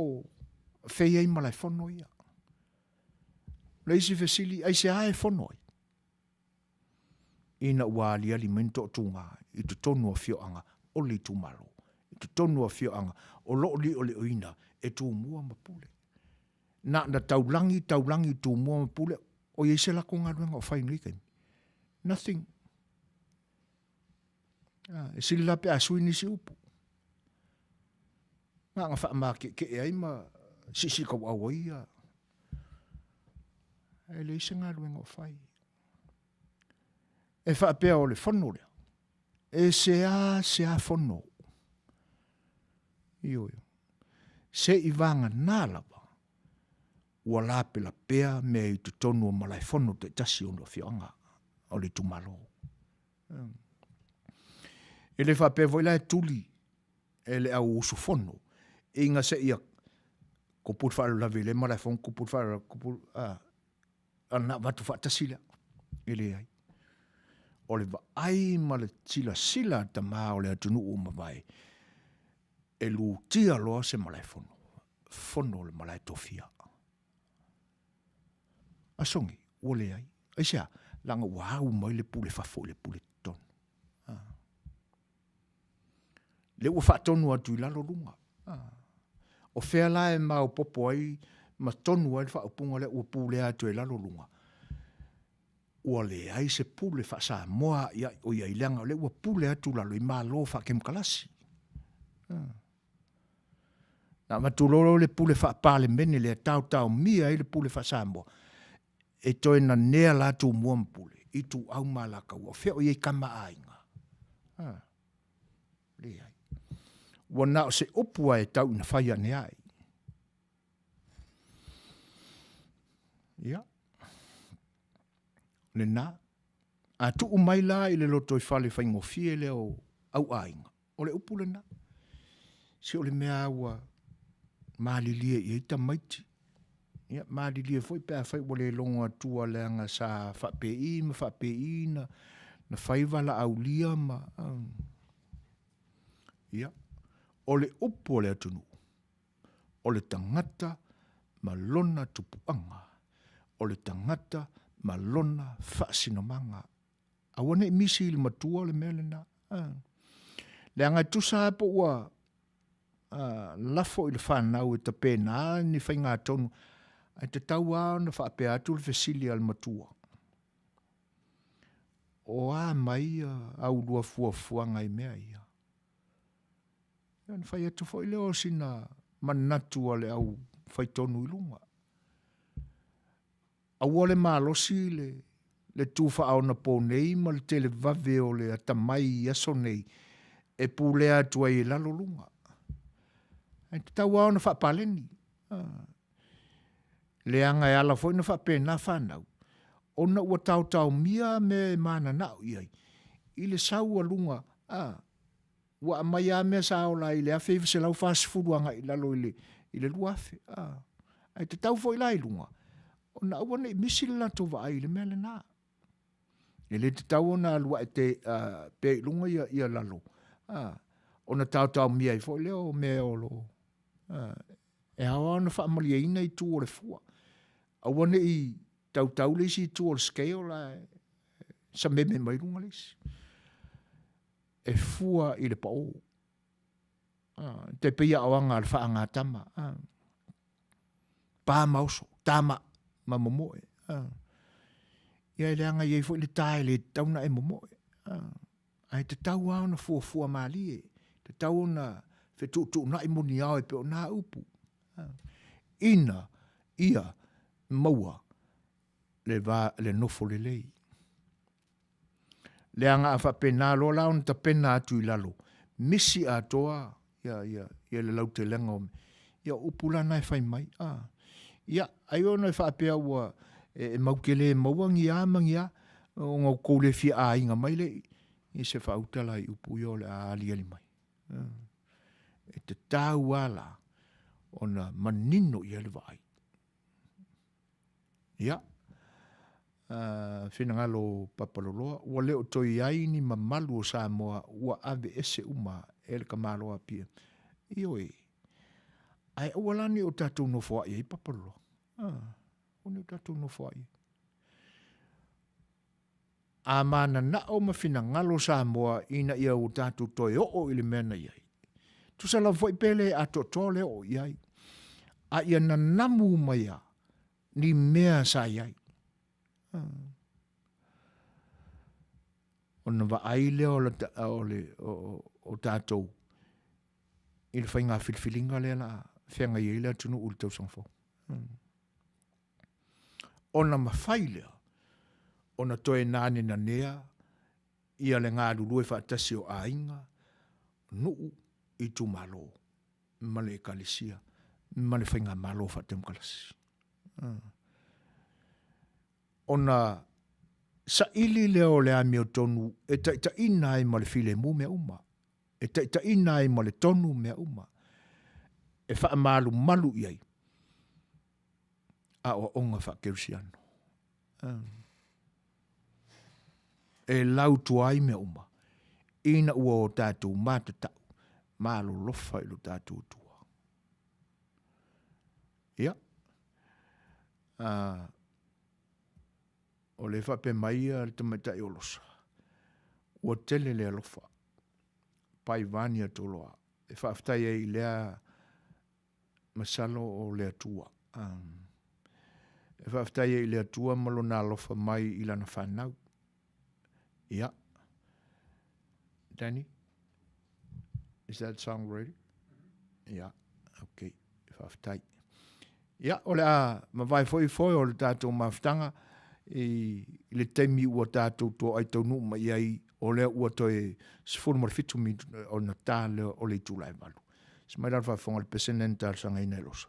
o fea i ai malaefono ia. O le isi fesili, aisea e fono ai? Ina ua aliali mai ni toatuga i totonu o afioaga o le itumalo, i totonu o afioaga o lo o liolioina e Tumua ma Pule. Na ona taulagi, taulagi i Tumua ma Pule, o i ai se latou galuega o fai i lenei taimi? Nothing. E sili la pe a sui nisi upu. Na ona faamakeekee ai ma siisii-tauau ai ia. E leai se galuega o fai. E faapea o le fono lea, e sea sea fono. Ioe. Se i vagana lava, ua lapelapea mea i totonu o malaefono taitasi o afioaga o le itumalo. E le faapea foi la e tuli e le au usufono ina seia tupu le faalavelave i lea malaefono, tupu le faalavelave, tupu, a, ona avatu faatasi lea. E leai. O le vaai ma le silasila a tama o le atunuu ua mavae, e lutia loa se malaefono, fono le malae tofia. Asogi, ua leai. Aisea? Leaga ua au mai le pule fafo i le pule totonu. Ah. Le ua faatonu atu i lalo luga. Ah. O fea la e maopopo ai ma tonu ai le faaupuga lea ua pulea atu e lalo luga. Ua leai se pule faa-Samoa ia o ia i leaga o lea ua pule atu lalo i Malo faakemokalasi. Ah. Na avatu loa le pule faa-Palemene lea taotaomia ai le pule faa-Samoa, e toe nanea la Tumua ma Pule, Ituau ma Alataua, o fea o i ai tama a aiga? A, leai. Ua na o se upu a e tau ina fai ane ai. Ia, lena. A tuu mai la i le lotoifale faigofie lea o au aiga, O le upu lena. Se o le mea ua malilie i ai tamaiti. Ia, malilie foi pe afai ua le logo atua leaga sa faapei ma faapei na, na fai valaaulia ma... Ia, o le upu a le atunuu, o le tagata ma lona tupuaga, o le tagata ma lona faasinomaga. Aua ne i misi i le matua le mea lena. Leaga e tusa lava po ua lafo i le fanau e tapena ni faigatonu, ae tatau lava ona faapea atu le fesili a le matua, O a mai au lua fuafuaga i mea ia? Ia ona fai atu foi lea o sina manatu a le au faitonu i luga. Aua le malosi le le tu faaonaponei ma le televave o le atamai i aso nei e pulea atu ai e lalo luga. Ae tatau lava ona faapaleni. Leaga e ala foi ona faapena fanau, ona ua taotaomia mea e mananao i ai i le sau a luga, a, Ua aumai lava mea sa ola ai i le 1940 agai i lalo i le, i le 2000. A. Ae tatau foi la i luga, ona aua ne i misi le latou vaai i le mea lena. E le tatau ona alu ae te, uh, pea i luga ia, ia lalo, a, ona taotaomia ai foi lea o mea o lo, uh, e ao lava ona faamalieina itu o le fua. Aua ne i tautau le isi itu o le scale ae sameme mai luga le isi. E fua i le paʻō. Te pei aoaga a le faagatama. Pa ma oso, tama ma momoe. Ia e leaga i ai foi le ta e le tatau ona e momoe. Ae tatau lava ona fuafua malie, tatau ona fetuutuunai muniao e pei o na upu. Ina ia maua le va le nofo lelei. Leaga a faapena loa la ona tapena atu i lalo, misi atoa ia, ia, ia le lautelega o, ia o upu la na e fai mai. A. Ia, ai ona e faapea ua e, e mau te le maua ni a ma ni a, ona outou le fia aiga mai le i se faauta la i upu ia o le a aliali mai. E tatau lava la ona manino i ai le vaai. Ia, finagalo o Papaloloa, ua le o toe i ai ni mamalu o Samoa ua aveese uma e le tamaloa Apia. Ioe. Ae aua la ne i o tatou nofoaʻi ai Papaloloa. Aua ne i o tatou nofoaʻi ai. A mananao ma finagalo Samoa ina ia ua tatou toe oo i le mea na i ai. Tusa lava foi pe le atoatoa le oo i ai. A ia nanamu mai a ni mea sa i ai. Ona vaai lea o, la, o, le, o, o tatou i le faiga filifiliga lea la feagai ai le atunuu i le tausaga fou. Ona mafai lea ona toe nanenanea ia le galulue faatasi o aiga, nuu, itumalo ma le ekalesia ma le faigamalo faatemokarasi. Ona saili lea o le amiotonu e taitaiina ai ma le filemu mea uma, e taitaiina ai ma le tonu mea uma, e faamalumalu i ai aoaoga faakerisiano. E lautua ai mea uma ina ua o tatou matatau ma alolofa i lo tatou Atua. Ia, o lea e faapea mai le tamaitai o Losa, ua tele le alofa, Paivania Toloa, e faafetai ai i lea masalo o le Atua. E faafetai ai i le Atua ma lona alofa mai i lana fanau. Ia. Danny, is that song ready? Ia, okay, faafetai. Ia, o le a mavae foi foe o le tatou mafutaga i le taimi ua tatou toai taunuu mai i ai, o lea ua toe 17 minute ona ta lea o le itula e 8. Se mai la le faafofoga i le pese lenei na talosagaina e Losa.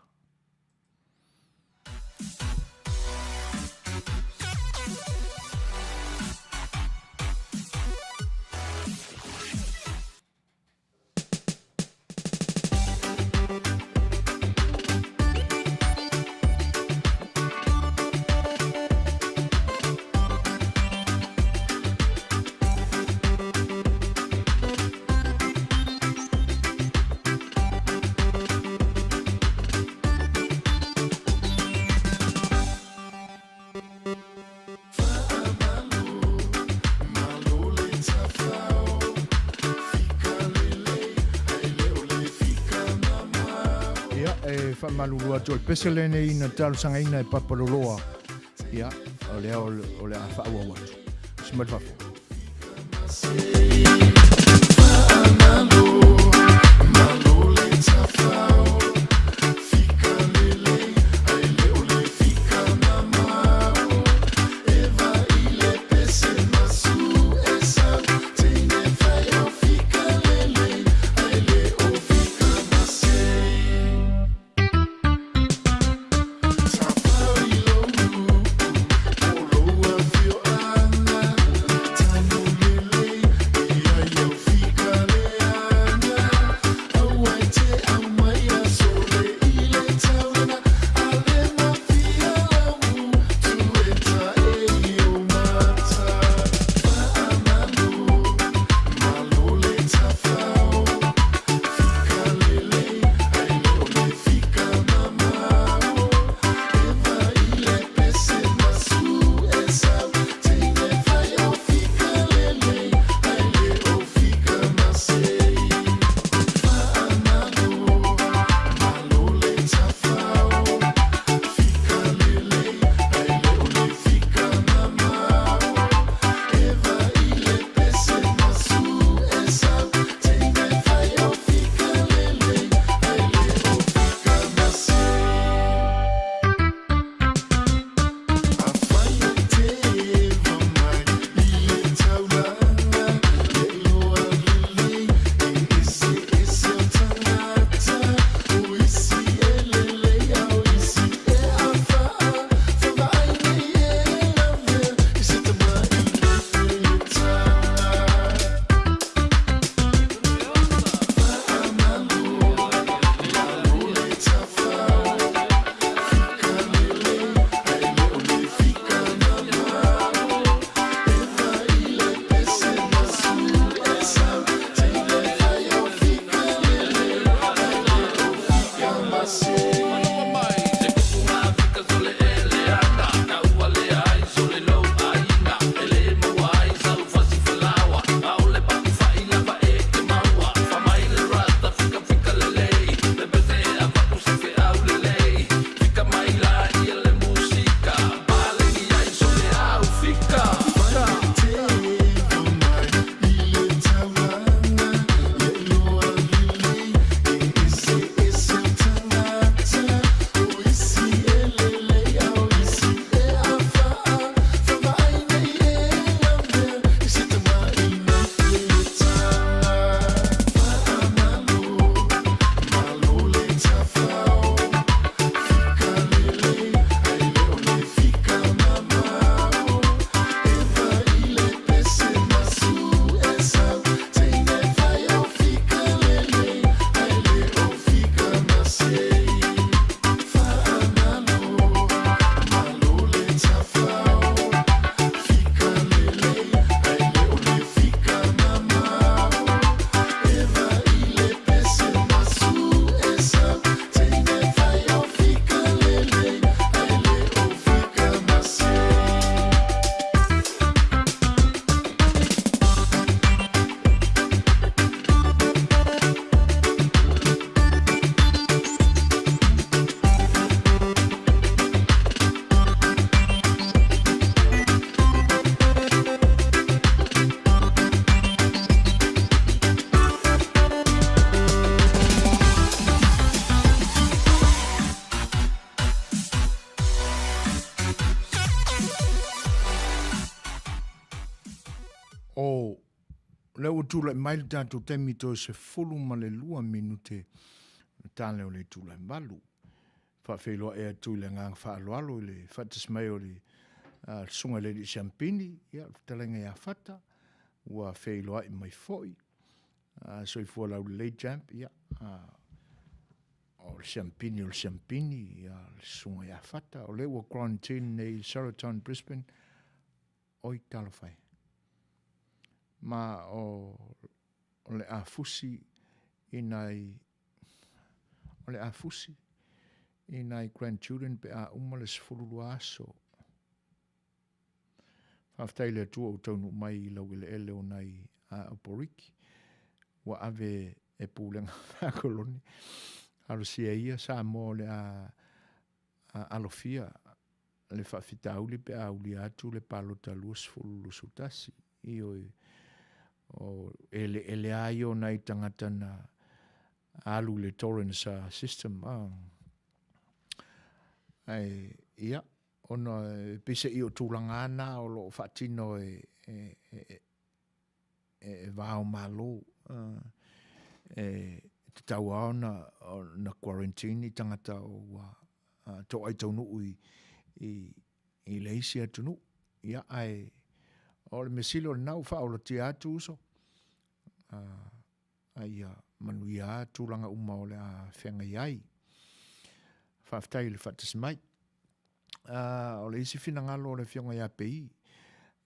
Ia, e faamalulu atu o le pese lenei na talosagaina e Papaloloa. Ia, o lea o le a faaauau atu. Se mai le faafofoga. O lea ua tulai mai le tatou taimi toe 12 minute ona ta lea o le itula e 8. Faafeiloai atu i le agaga faaaloalo i le faatasi mai o le Susuga i le Alii Siampini, ia, le fetalaiga ia Fata, ua feiloai mai foi. Soifua laulelei champ, ia, o le Siampini o le Siampini, ia, le Susuga ia Fata, o lea ua quarantine nei i Sheraton Brisbane, Oi talofa e. Ma o le a fusi i nai o le a fusi i nai grandchildren pe a uma le 12 aso. Faafetai i le Atua ua taunuu mai i laueleele o nai Auporiki. Ua ave e pulega faakolone. Alosia ia Samoa o le a alofia le faafitauli pe a aulia atu le palota 2021. Ioe, o eleele lava ia o nai tagata na alu i le torrents system. Ae, ia, ona e peiseai o tulaga lava na o lo o faatino e, e, e, e va o Malo, e tatau lava ona, ona quarantine tagata ua toai taunuu i, i, i le isi atunuu. Ia, ae o le mea sili o lena ua faaolatia atu uso, a ia manuia lava tulaga uma o le a feagai ai. Faafetai i le faatasi mai. O le isi finagalo o le Afioga ia Pei,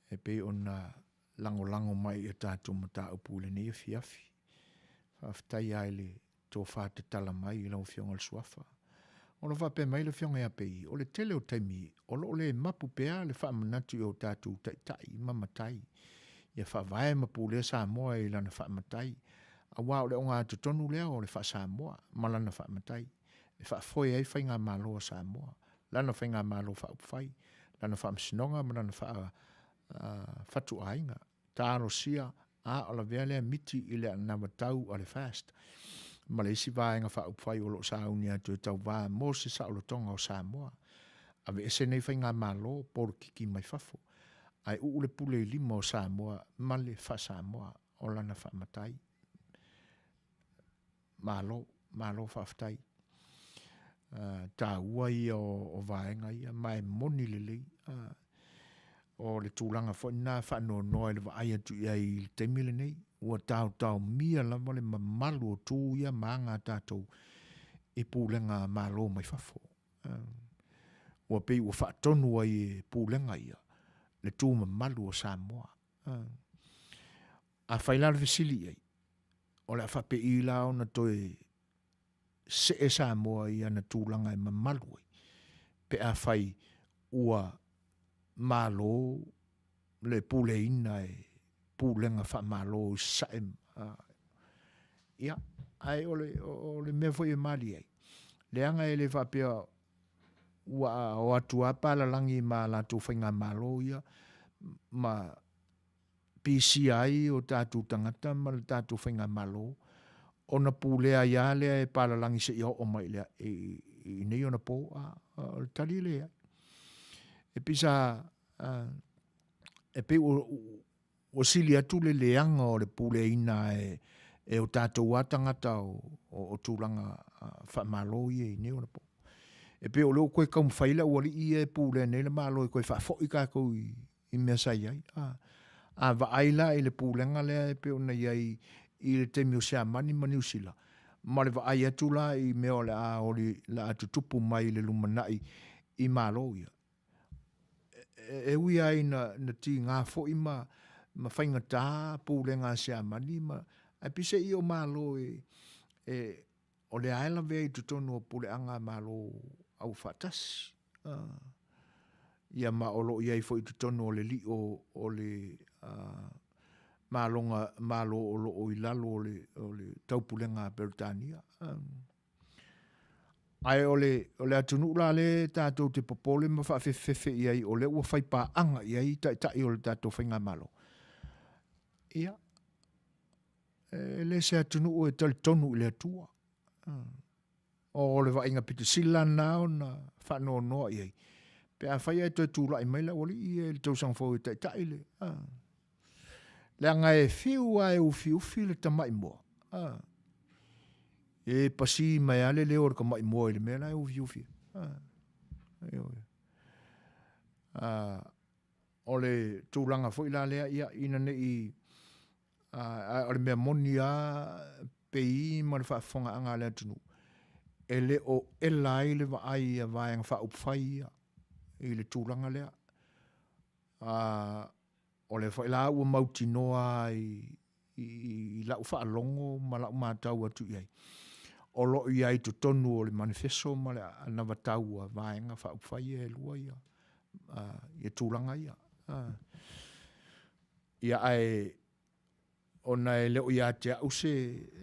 e pei ona lagolago mai i a tatou mataupu i lenei afiafi. Faafetai lava i le tofa tatala mai i lau Afioga i le Suafa. O lo o faapea mai le Afioga ia Pei, o le tele o taimi o lo o le mapu pea le faamanatu i o tatou taitai ma matai ia faavae ma pulea Samoa i lana faamatai, aua o le ogatotonu lea o le faa-Samoa ma lana faamatai e faafoe ai faigamalo a Samoa, lana faigamalo faaupufai, lana faamasinoga ma lana faa fatuaiga, talosia a o lavea lea miti i le anavatau a le FAST ma le isi vaega faaupufai o lo o sauni atu e tauva mo se saolotoga o Samoa. Aveese nei faigamalo polokiki mai fafo, ae uu le pule i lima o Samoa ma le faa-Samoa o lana faamatai. Malo, malo faafetai. Taua ia o vaega ia, ma e moni lelei. O le tulaga foi lena faanoanoa i le vaai atu i ai i le taimi lenei, ua taotaomia lava le mamalu o tu ia ma aga a tatou i pulega Malo mai fafo. Ua pei ua faatonu ai e pulega ia le tu mamalu o Samoa. Afai la le fesili i ai, o le a faapei la ona toe see Samoa i ana tulaga e mamalu ai, pe afai ua malo le puleaina e pulega faamalo i Sasae. Ia, ae o le, o le mea foi e malie ai, leaga e le faapea ua o atu lava palalagi ma latou faigamalo ia ma pisia ai o tatou tagata ma le tatou faigamalo, ona pulea ai lava lea e palalagi seia oo mai i nei ona po, a o le tali e leai. E pei sa, e pei ua sili atu le leaga o le puleaina e o tatou lava tagata o tulaga faamalo ia i nei ona po. E pei o lea ua toe taumafai le aualii ia e pulea nei le Malo e toe faafoi tatou i i mea sa i ai. A, a vaai la i le pulega lea e pei ona i ai i le taimi o Siamani ma Niu Sila, ma le vaai atu la i mea o le a oli, le a tutupu mai i le lumanai i Malo ia, e, e ui lava ina na tiga foi ma, ma faigata pulega a Siamani ma, ae peiseai o Malo e, e, o lea lava e lavea i totonu o puleaga a Malo aufaatasi. Ia ma o lo o i ai foi i totonu o le lio o le maloga, Malo o lo o i lalo o le, o le taupulega a Peretania. Ae o le, o le atunuu la lea tatou te popole ma faafefefefe i ai, o lea ua fai paaga i ai taitai o le tatou faigamalo. Ia, e le se atunuu e talitonu i le Atua. O le vaaiga pito sili la lena ona faanoanoa i ai, pe afai ae toe tulai mai le aualii ia i le tausaga fou e taitai le. Leaga e fiu lava e ufiufi le tamai moa, a. E pasi mai lava le leo o le tamai moa i le mea la e ufiufi ai. A. Ioe. A, o le tulaga foi la lea, ia, ina ne i, a, a o le mea moni lava pei ma le faafofogaaga a le atunuu, e le o ela ai le vaai a Vaega Faaupufai ia i le tulaga lea. A, o lea foi la ua mautinoa i, i, i lau faalogo ma lau matau atu i ai, o lo o i ai i totonu o le manifeso ma le anavatau a Vaega Faaupufai ia e lua ia, ia tulaga ia. Ia ae ona e le o ia te au se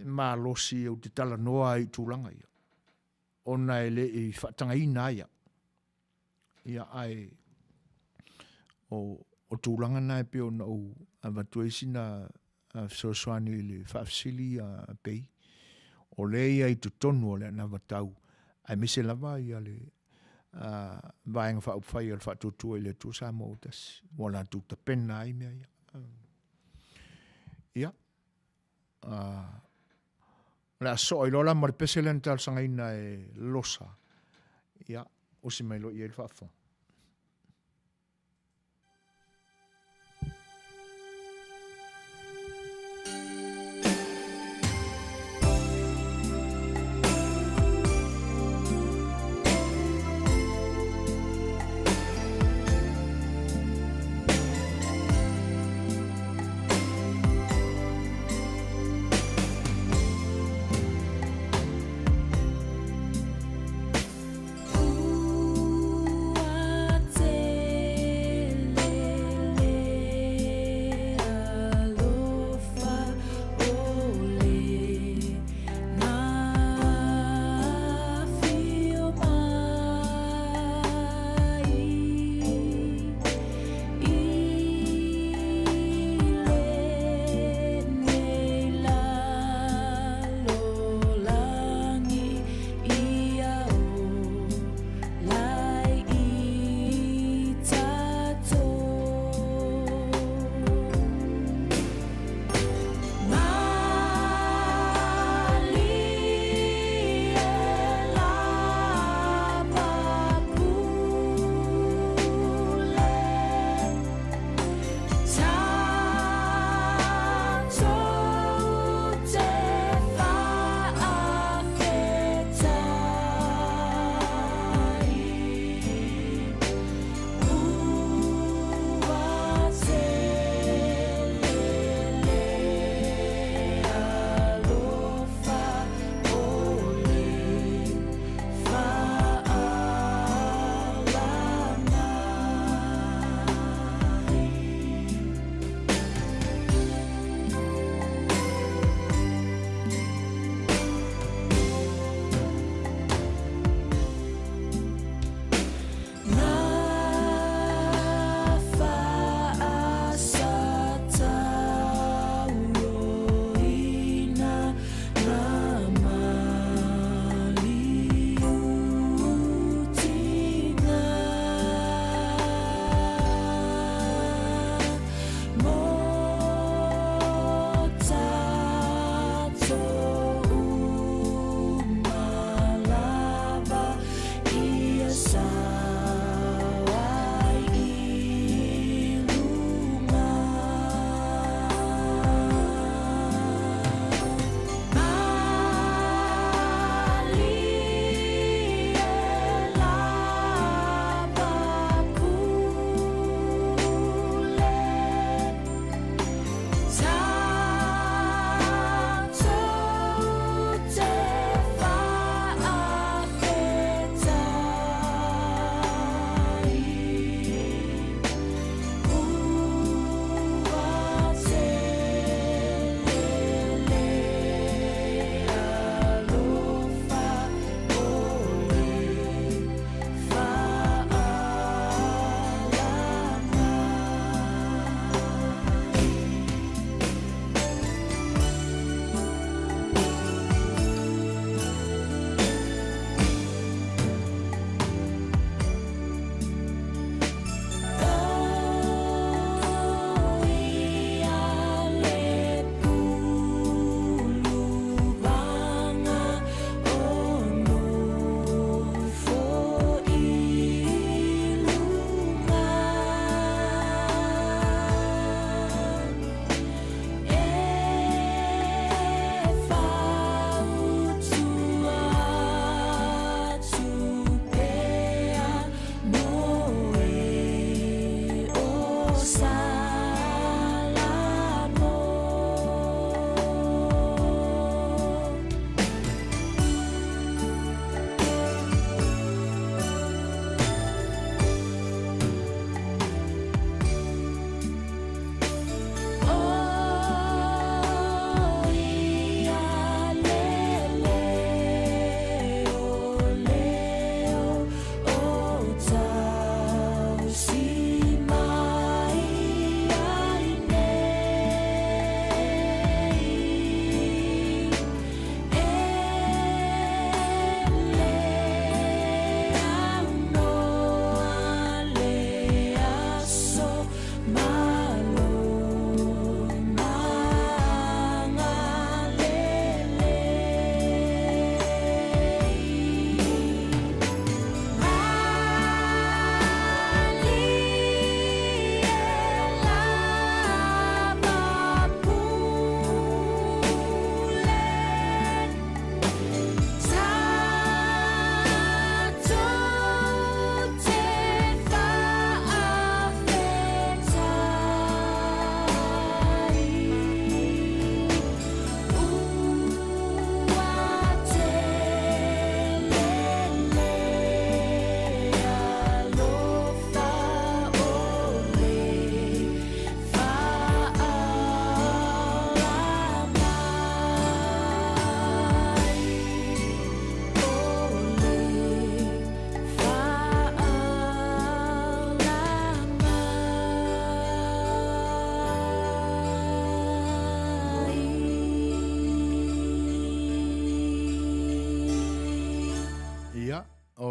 malosi ou te talanoa ai i tulaga ia, ona e le i faatagaina ai au. Ia ae o, o tulaga na e pei ona ou avatu ai sina fesoasoani i le faafesili a Pei, o lea e i ai i totonu o le anavatau, aemaise lava ia le Vaega Faaupufai a le Faatuatua i le Atua Samoa ua Tasi, ua latou tapena ai mea ia. Ia, o le a soa ai loa la ma le pese lea na talosagaina e Losa. Ia, usi mai loa i ai le faafofoga. Ua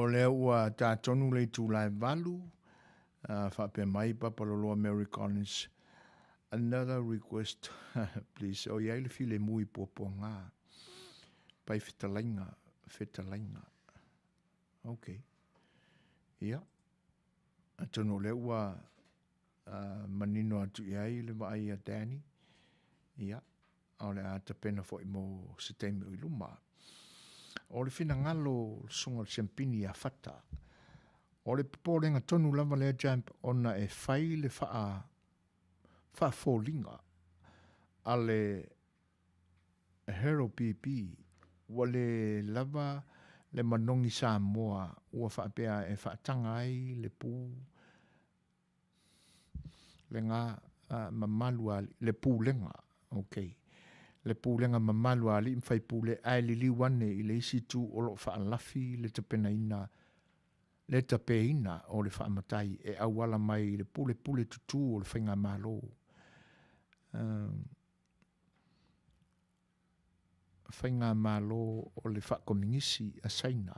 O lea ua tā tonu le itula e 8, faapea mai Papaloloa Mary Collins, Another request please, o i ai le filemu i Puapuaga, pai fetalaiga, fetalaiga. Ok. Ia, atonu o lea ua manino atu i ai le vaai a Danny, ia, a o le a tapena foi mo se taimi o i luma. O le finagalo o le Susuga o le Siampini ia Fata, o le popolega tonu lava lea Champ ona e fai le faa, faafoliga a le Harold PP ua le lava le manogi Samoa ua faapea e faataga ai le pu lega mamalu a le pulega, ok, le pulega mamalu a alii ma faipule ae liliu ane i le isi itu o lo o faalafi le tapenaina le tapeina o le faamatai e auala mai i le pulepule tutū o le faigamalo. Faigamalo o le Faakominisi a Saina.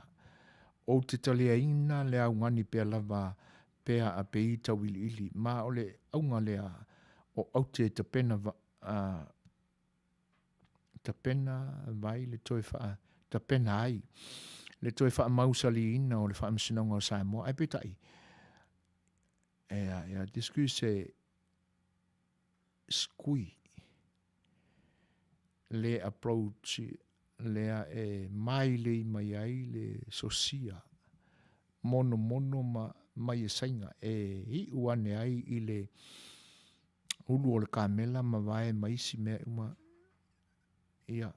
Ou te taliaina le augani pea lava pea a pei tauiliili, ma o le auga lea o aute e tapena a tapena vai le toe faa tapena ai le toe faamausaliina o le Faamasinoga o Samoa. Ae peitai, ea, ea, discuse skui le approach lea e mailei mai ai le sosia monomono ma mai e saiga e iu ane ai i le ulu o le kamela ma vae ma isi mea uma. Ia.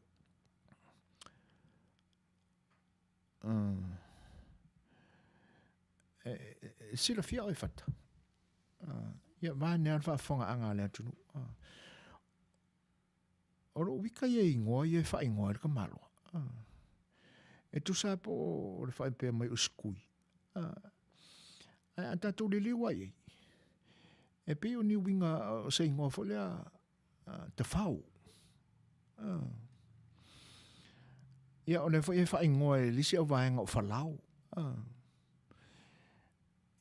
E, e silafia oe Fata. Ia, vaeane lava le faafofogaaga a le atunuu. O lou wika ia ingoa ia e faaigoa ai le tamaloa. E tusa lava po o le faapea mai o Skui. Ae a tatou liliu ai i ai, e pei o ni uiga o se ingoa foi lea tafao. Ia, o lea foi e faaigoa e le isi auvaega o Falao.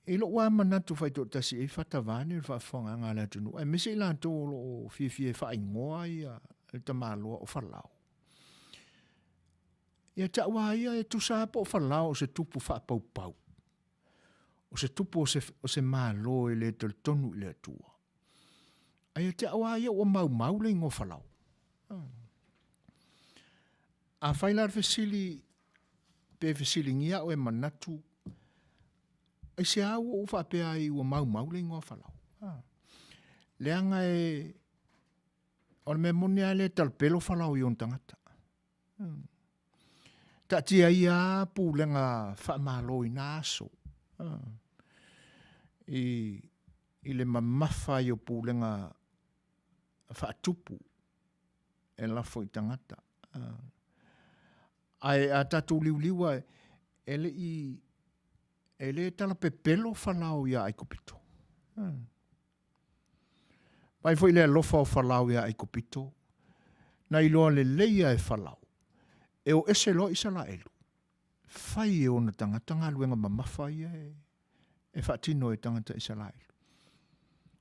I lou lava manatu faitoatasi e fata vaeane le faafofogaaga a le atunuu, aemaise i latou o lo o fiafia e faaigoa ia le tamaloa o Falao. Ia te au lava ia e tusa lava po o Falao o se tupu faapaupau, o se tupu o se, o se Malo e le talitonu i le Atua. Ae ia te au lava ia ua maumau le igoa Falao. Afai la le fesili pe fesiligia au e manatu aisea ua ou faapea ai ua maumau le igoa Falao. Leaga e o le mea moni lava e le talapelo Falao i ona tagata. Taatia ia lava pulega faamalo i na aso. I, i le mamafa ai o pulega faatupu e lafo i tagata. Ae a tatou liuliu ae, e le i, e le talapepelo Falao iā Aikupito. Vaai foi le alofa o Falao iā Aikupito, na iloa lelei lava e Falao, e o ese loa Isalaelu, fai e ona tagata galuega mamafa ia e e faatino e tagata Isaraelu.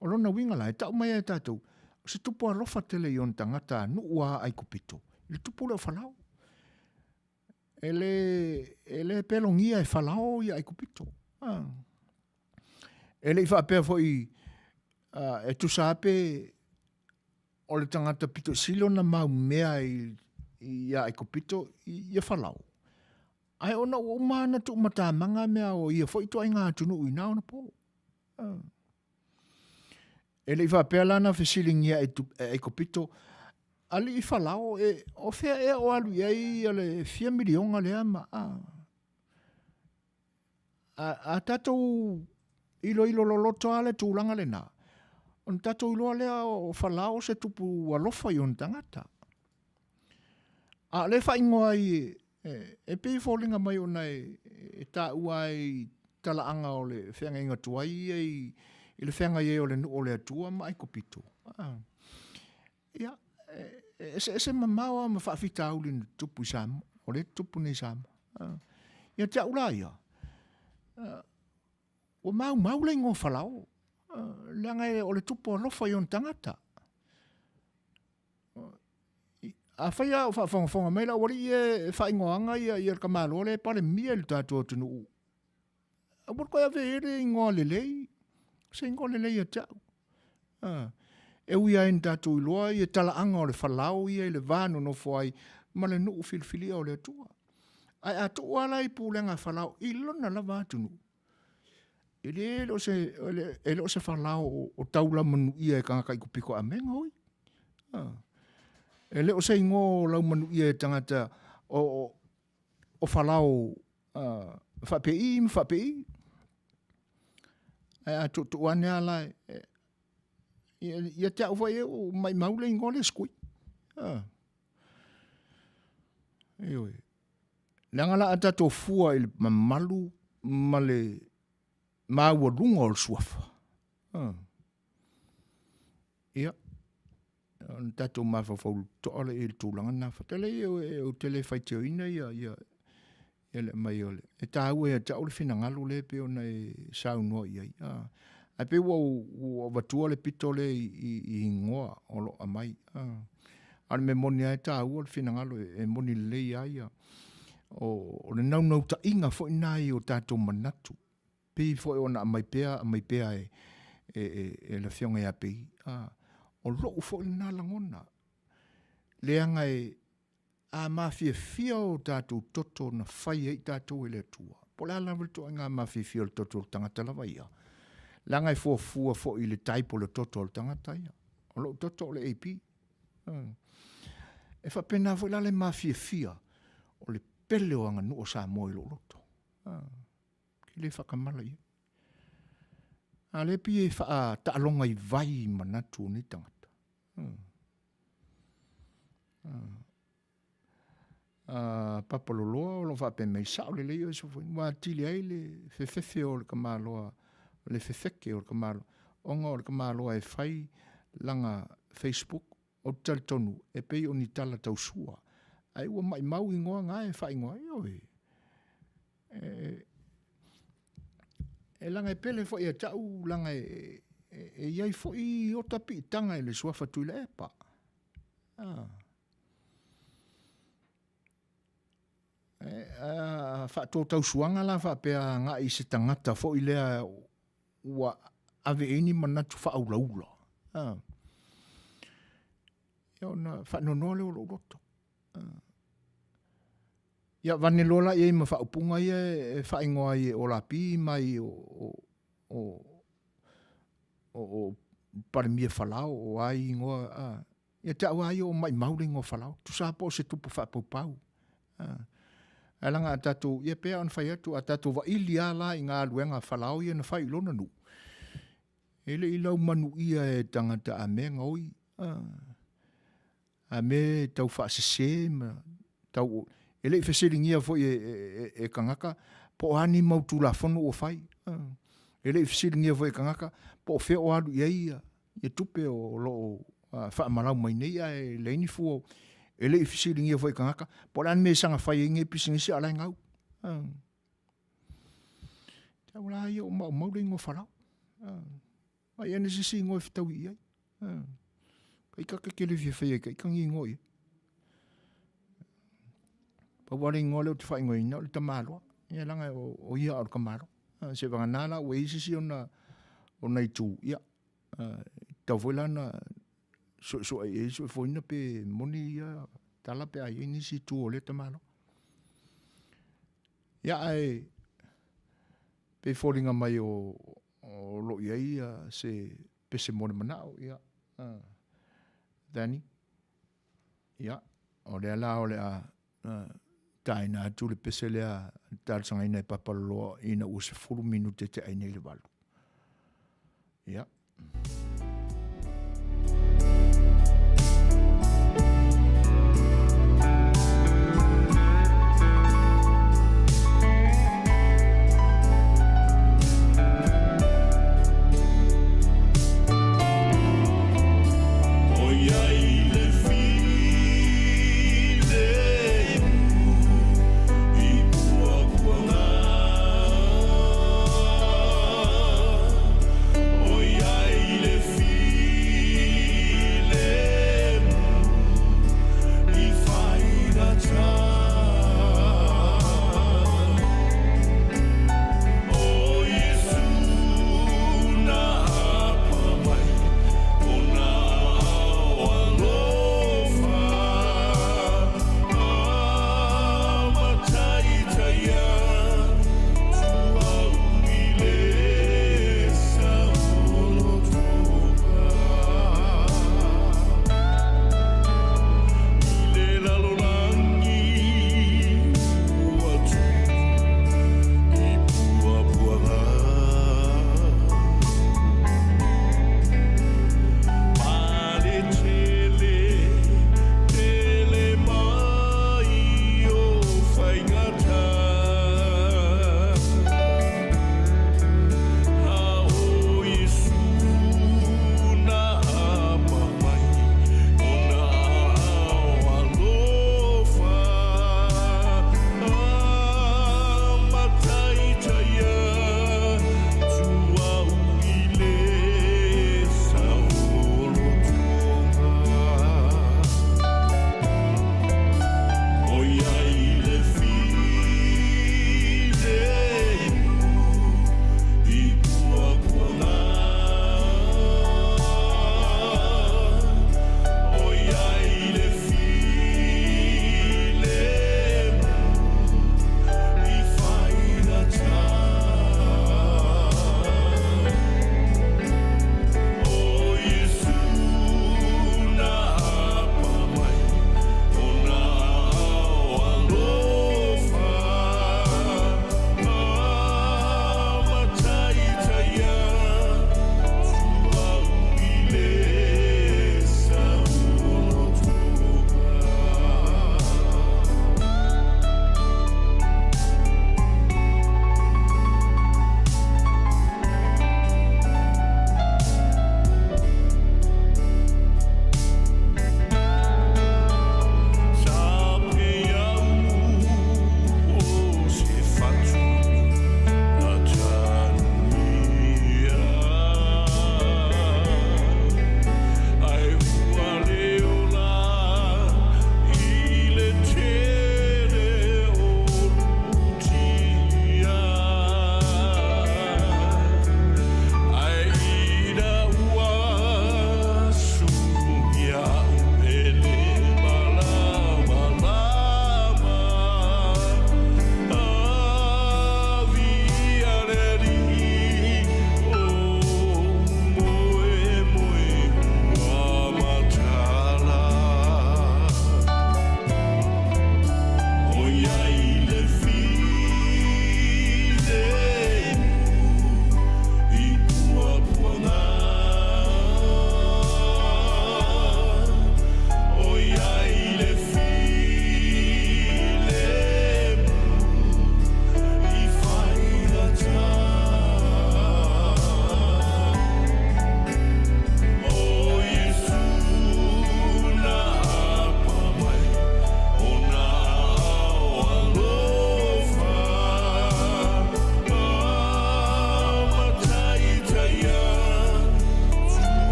O lona uiga la, e tau mai ai e tatou, o se tupu alofa tele i ona tagata nuu a Aikupito, i le tupu lea o Falao. E le, e le pelogia e Falao ia Aikupito. Ah. E le i faapea foi uh, e tusa ape o le tagata pito sili ona mau mea i, i Aikupito i, ia Falao. Ae ona ua uma ana tuumatamaga mea o ia foi ituaiga atunuu i na ona po. E le i faapea la na fesiligia e Aikupito, Alii Falao, e, o fea ea o alu i ai ia le fia miliona lea ma, a, a, a tatou iloilo loloto lava le tulaga lena, ona tatou iloa lea o Falao se tupu alofa i ona tagata. A o lea e faaigoa ai e pei e foliga mai ona e taua ai i talaaga o le feagaiga tuai ia i le feagai ai o le nuu o le Atua ma Aikupito. Ia, e eseese mamao lava ma faafitauli na tutupu i Samoa, o lea e tutupu nei i Samoa. Ia te au la ia, Ua maumau le igoa Falao, leaga o le tupu alofa i ona tagata. Afai lava o faafogafoga mai le aualii ia e faaigoaga ia le tamaloa lea e palemia i le tatou atunuu, aua le toe ave i ai le igoa lelei, o se igoa lelei ia te au. E ui lava ina tatou iloa ia talaaga o le Falao ia i le va nonofo ai ma le nuu filifilia o le Atua. Ae a tuu lava la i pulega a Falao i lona lava atunuu, e le o se, e le o se Falao o taulamanuia e tagata i kupito amega oi. E le o se igoa o laumanuia e tagata o, o Falao faapei ma faapei. Ae a tuutuu ane lava la, ia te au foi ua maimau le igoa lea Squid. Ioe. Leaga la a tatou fua i le mamalu ma le maualuga o le suafa, ia, ona tatou mafaufau totoa lea i le tulaga lena. Fatalai ou te le faitioina ia, ia, ia le aumai o le... E taua ia te au le finagalo lea e pei ona e saunoa i ai. A, ae pei ua ou avatua le pito lea i, i, i igoa o lo o aumai. A, a o le mea moni lava e taua le finagalo e moni lelei lava ia. O, o le naunautaiga foi lena i o tatou manatu. Pei foi ona aumai pea aumai pea e, e, e, e le Afioga ia Pei. A, o lou foi lena lagona. Leaga e, a mafiafia o tatou toto na fai ai tatou e le Atua, po o le a lava le ituaiga mafiafia o le toto o le tagata lava ia, leaga e fuafua foi i le type o le toto o le tagata ia. O lou toto o le AP. E faapena foi la le mafiafia o le pele o aganuu a Samoa i lou loto. Ou te le faatamala i ai. A o lea e pei e faataaloga i vai manatu o nei tagata. Papaloloa o lo o faapea mai, sao lelei oe Sofoina, ua atili ai le fefefe o le tamaloa, le fefeke o le tamaloa, ona o le tamaloa e fai lana Facebook, ou te talitonu e pei o ni tala tausua, ae ua maimau igoa na e faaigoa ai, ioe. E, e leaga e pele foi ia te au, leaga e, e, e i ai foi ota piitaga i le suafa Tuilaepa. Ah. E, a faatotausuaga la faapea agai i se tagata foi lea ua ave i ai ni manatu faaulaula. Ah. Ia ona faanoanoa lea o lou loto. Ah. Ia avane loa la i ai ma faaupuga ia e faaigoa ai e Olapi mai o, o, o, o, o Palemia Falao, o ai igoa, a, ia te au lava ia o maimau le igoa Falao, tusa po o se tupu faapaupau. A, ae leaga a tatou, ia pei lava ona fai atu, a tatou vaili lava la i galuega a Falao ia na fai i lona nuu, e le i laumanuia e tagata a mea gaoi, a, A me tau faasese ma tau e le i fesiligia foi e, e, e, e tagata po o a ni mau tulafono ua fai. E le i fesiligia foi e tagata po o fea o alu i ai ia, ia tupe o lo o faamalau mai nei ae leai ni fua. E le i fesiligia foi e tagata po o le a le mea e saga fai ai nei pisinisi a o la e gau. Tau la ia o maumau le igoa Farao. Mai ane se isi igoa e fetaui i ai. Kai ka ke le fia whaia kai ka ngi igoa ia. Pau wale igoa leo te whaingoina o le tamaloa. Ia langa o, o ia o le kamalo. Se wanga la ua isi si ona ona itu. Ia. Tau foi lana so so e so foina pe moni ia tala pe ai nisi tu o le tamaloa. Ia ae pei foliga mai o o lo o i ai se pese mo le manao, ia, Danny, ia, o lea la o le a taina atu le pese lea talosagaina e Papaloloa ina ua 10 minute te ai nei le 8. Ia.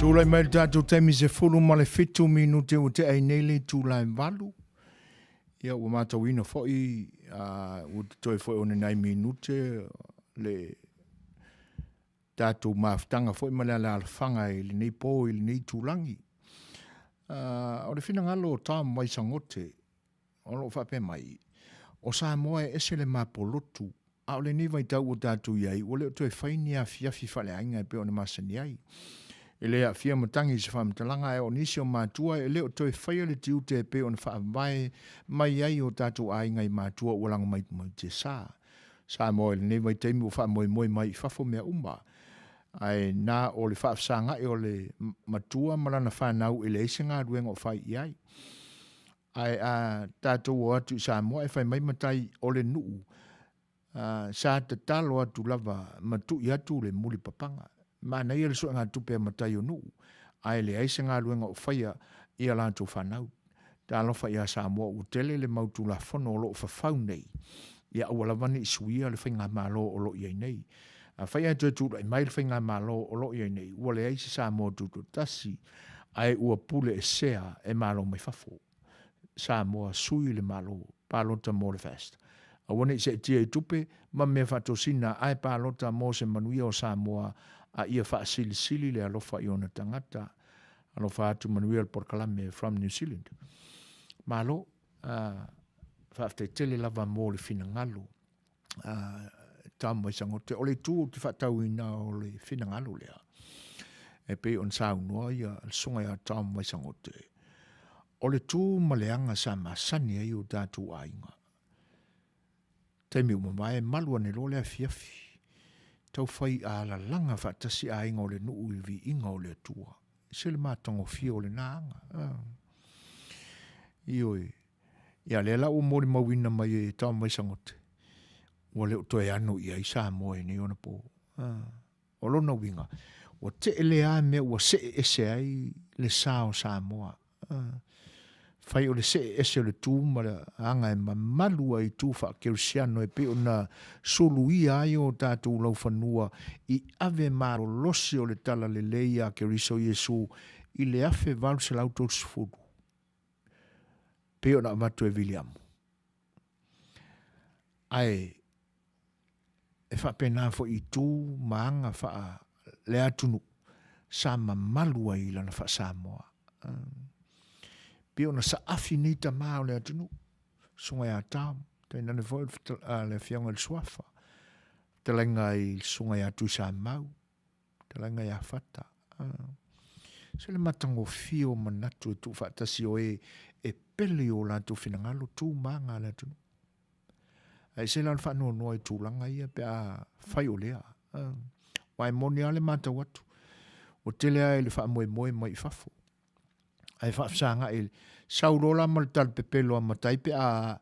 Tulai mai le tatou taimi 17 minute ua tea ai nei le itula e 8. Ia ua matauina foi ua totoe foi o ni nai minute le tatou mafutaga foi ma le alaalafaga i lenei po i lenei itulagi. O le finagalo o Tom Waisagote O lo o faapea mai, o Samoa e ese le mapolotu, a o lenei vaitau ua tatou i ai, ua le o toe fai ni afiafi faaleaiga e pei ona masani ai. E le aafia matagi i se faamatalaga, ae o nisi o matua e le o toe faia le tiute e pei ona faavae mai ai o tatou aiga i matua ua lago mai mai tiasa. Samoa i lenei vaitaimi ua faamoemoe mai i fafo mea uma, ae na o le faafesaga'i o le matua ma lana fanau e leai se galuega o fai i ai. Ae a tatou o atu i Samoa e fai mai matai o le nuu, sa tatalo atu lava ma tui atu le mulipapaga. Manaia le suegatupe a matai o nuu, ae leai se galuega o faia i a latou fanau. Talofa ia Samoa ua tele le mau Tulafono o lo o fafau nei, ia aua lava ne i suia le faigamalo o lo o i ai nei. Afai ae toe tulai mai le faigamalo o lo o i ai nei, ua leai se Samoa tutoatasi, ae ua pule esea e malo mai fafo. Samoa sui le malo, palota mo le fast. Aua ne i seetia i tupe ma mea faatosina ae palota mo se manuia o Samoa a ia faasilisili le alofa i ona tagata. Alofa atu manuia le polokalame from New Zealand. Malo, faafetai tele lava mo le finagalo. Tama i Sagote. O le itu ou te faatauina o le finagalo lea, e pei ona saunoa ia le susuga ia Tom Waisagote, o le tu ma le aga sa masani ai o tatou aiga. Taimi ua mavae, malu ane loa le afiafi, taufai alalaga faatasi aiga o le nuu i le viiga o le Atua. Se le matagofie o lena aga. Ioe. Ia, lea la ua molimauina mai e Tom Waisagote, ua le o toe ano i ai Samoa i nei ona po. O lona uiga, ua tele lava mea ua see ese ai le sa o Samoa. Fai o le see ese o le tu ma le aga e mamalu ai tu faakerisiano e pei ona suluia ai o tatou laufanua i ave malolosi o le talalelei a Keriso Iesu i le 1830. Pei ona avatu e Viliamu. Ae e faapena foi i tu ma aga faa le atunuu sa mamalu ai i lana faa-Samoa. Pei ona saafi nei tama o le atunuu, susuga ia Tom, tainane foi le afioga i le Suafa, fetalaiga i le susuga ia Tuisamau, Fetalaiga ia Fata. Se le matagofie o manatu e tuufaatasi o e e pele i o latou finagalo, tu ma aga a le atunuu. Ae ese la le faanoanoa i tulaga ia pe a fai o lea. Aua e moni lava le matau atu, ua tele lava i le faamoemoe mai i fafo. Ae faafesagai, sau loa la ma le talapepelo a matai pe a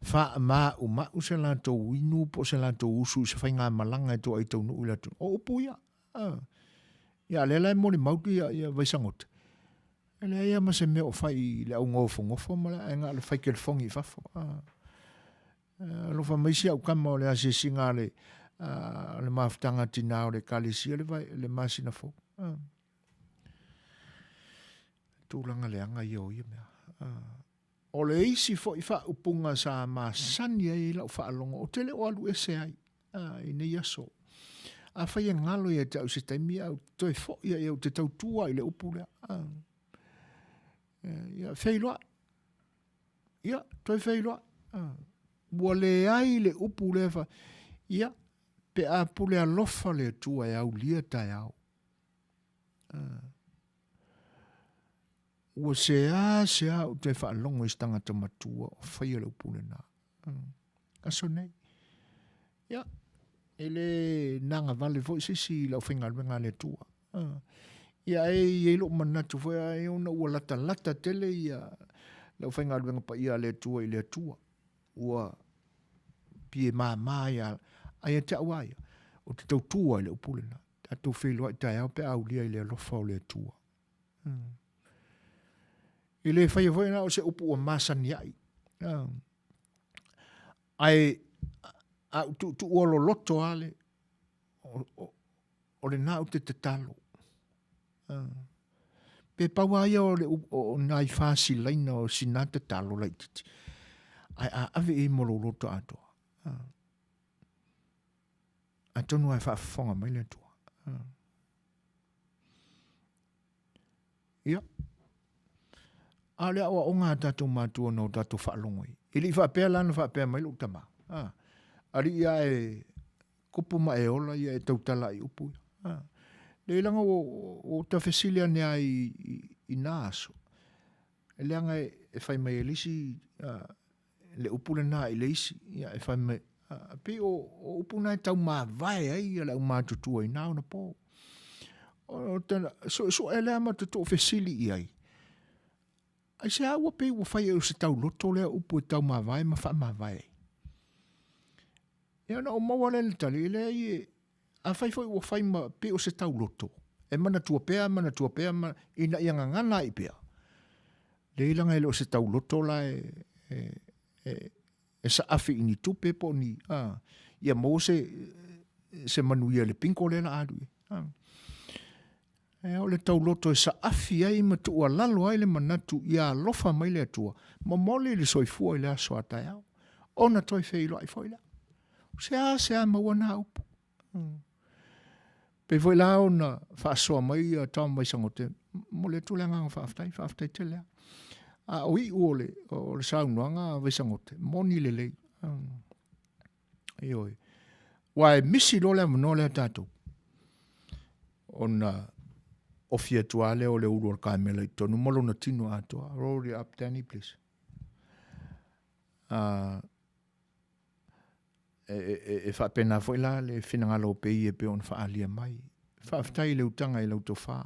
faamaumau se latou inu po o se latou usu i se faigamalaga e toai taunuu i le atunuu. O upu ia. Ia, lea la e molimau ia, ia Vaisagote. E leai lava ma se mea o fai i le augofogofa ma le, ae na o le fai kelefogi i fafo. Alofa mai si au tama o le asiasiga a le, a le mafutaga tinā o le Ekalesia le, le masina fou. Tulaga leaga ia o ia mea. O le isi foi faaupuga sa masani ai i lau faalogo, ou te le o alu ese ai i nei aso. Afai e galo ia te au se taimi, ae ou te toe foi ai, ou te tautua i le upu lea. Ia, feiloai. Ia, toe feiloai. Ua leai le upu lea fa... Ia, pe a pule alofa le Atua e aulia taeao. Ua seasea ou toe faalogo i se tagata matua o faia le upu lena. Aso nei. Ia, e le naga vale foi se isi i le aufaigaluega a le Atua. Ia, e i ai lou manatu foi, ai ona ua latalata tele ia le aufaigaluega paia a le Atua i le Atua. Ua pie mama ia, ae ia te au lava ia, ou te tautua i le upu lena. Tatou feiloai taeao pe a aulia i le alofa o le Atua. E le faia foi na o se upu ua masani ai. Ae a ou tuutuua loloto lava le, o lena ou te tatalo. Pe pau lava ia o le o nai fasilaina o sina tatalo laitiiti, ae a ave i ai ma lou loto atoa, atonu lava e faafofoga mai le Atua. Ia. A o le aoaoga a tatou matua na o tatou faalogo ai. E le i faapea la na faapea mai lou tama. A, alii a e kupu ma e ola ia e tautala i upu ia. A, leai leaga ua, ua ta fesili ane ai i, i na aso. E leaga e, e fai mai e le isi, a, le upu lena i le isi, ia e fai mai, a, pei o, o upu na e taumavae ai ia le aumatutua i na ona po. O, tana, suesu'e lea ma tutu'u fesili i ai, Aisea ua pei ua fai ai o se tauloto lea upu e taumavae ma faamavae ai? Ia ona ou maua lea i le tali, e leai e, afai foi ua fai ma pei o se tauloto, e manatua pea, manatua pea, ma, ina ia gagana ai pea, leai leaga e le o se tauloto la e, e, e, e saafi i ni tupe po o ni, a, ia maua se, se manuia i le bingo lea la alu i ai. A. E o le tauloto e saafi ai ma tuualalo ai le manatu ia alofa mai le Atua, momoli le soifua i le aso a taeao, ona toe feiloai foi lea. Seasea maua na upu. Pei foi la ona faasoa mai ia Tom Vaisagote, momoli atu le agaga faafetai, faafetai tele lava. A o iu o le, o le saunoaga a Vaisagote, moni lelei. Ioe. Ua e misi loa le avanoa lea tatou. Ona ofi atu lava lea o le ulu o le kamela i totonu ma lona tino atoa. Roll it up, Danny, please. E, e, e faapena foi la le finagalo o Pei e pei ona faaalia mai. Faafetai i le utaga i lau tofa.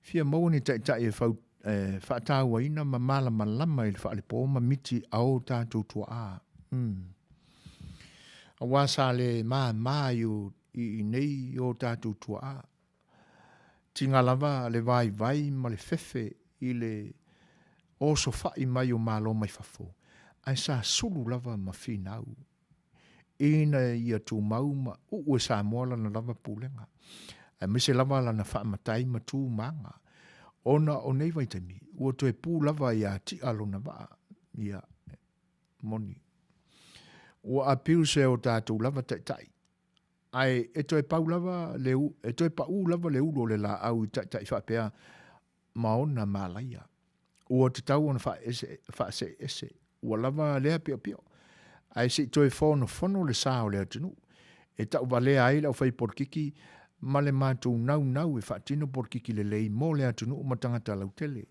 Fia maua ni taitai e fau, e faatauaina ma malamalama i le faalepo ma miti a o tatou tuaa. Mm. Aua sa le māmā i, o, i, i nei o tatou tuaa. Tiga lava le vaivai ma le fefe i le osofa'i mai o Malo mai fafo, ae sa sulu lava ma finau ina ia tumau ma uu e Samoa lana lava pulega, aemaise lava lana faamatai ma tu ma aga, ona o nei vaitaimi ua toe pu lava ia ti'a lona vaa, ia, moni. Ua abuse e o tatou lava taitai Ae e toe pau lava le, e toe paʻū lava le ulu o le lāʻau i taitai faapea ma ona malaia. Ua tatau ona faaese, faaseese, ua lava lea piopio. Ae se i toe fonofono le sa o le atunuu, e tauvalea ai le aufaipolikiki ma le matou naunau e faatino polikiki lelei mo le atunuu ma tagata lautele.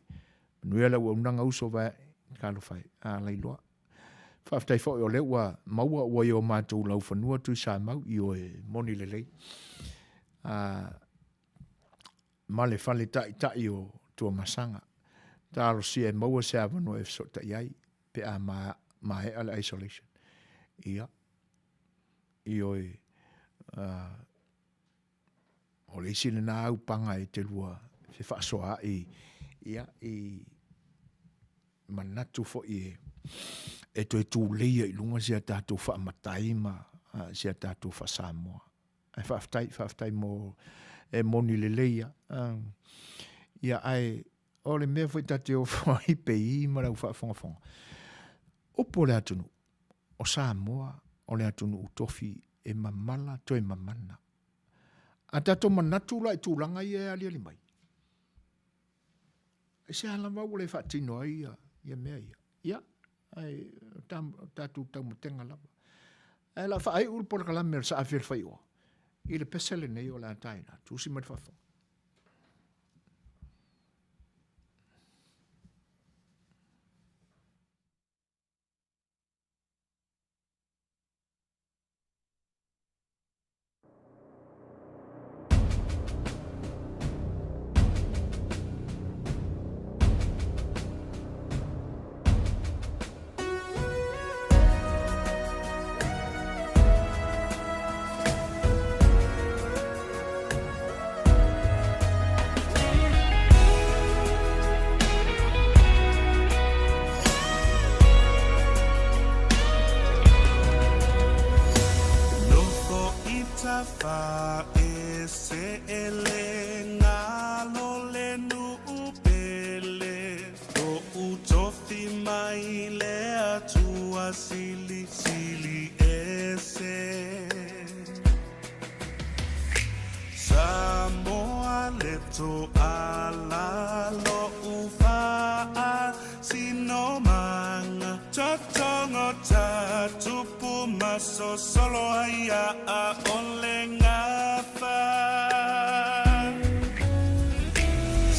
Manuia le auaunaga uso vae, talofa e, a lailoa. Faafetai foi o lea ua maua ua i o matou laufanua Tuisamau, ioe moni lelei. Ma le fale taitai o Tuamasaga. Talosia e maua se avanoa e fesootai ai pe a maea le isolation. Ia, ioe, o le isi lena aupaga e te lua fefaasoaai, ia, i manatu foi e toe tuleia i luga si a tatou faamatai ma si a tatou faaSamoa. Ae faafetai, faafetai mo e moni lelei ia. Ia ae o le mea foi ta te ofo ai pei ma lau faafogafoga. Upu o le atunuu, o Samoa o le atunuu tofi e mamala toe mamana. A tatou manatu la i tulaga ia e aliali mai, Aisea lava ua le faatino ai ia, ia mea ia? Ia, ae o tatou taumatega lava. Ae la faaiu le polokalame o le Saafi o le Faioa i le pese lenei o le a taina atu. Usi mai le faafofoga. ua silisili ese. Samoa le toala lo'u faasinomaga. Totogo ta tupu ma sosolo ai a ʻole gafa.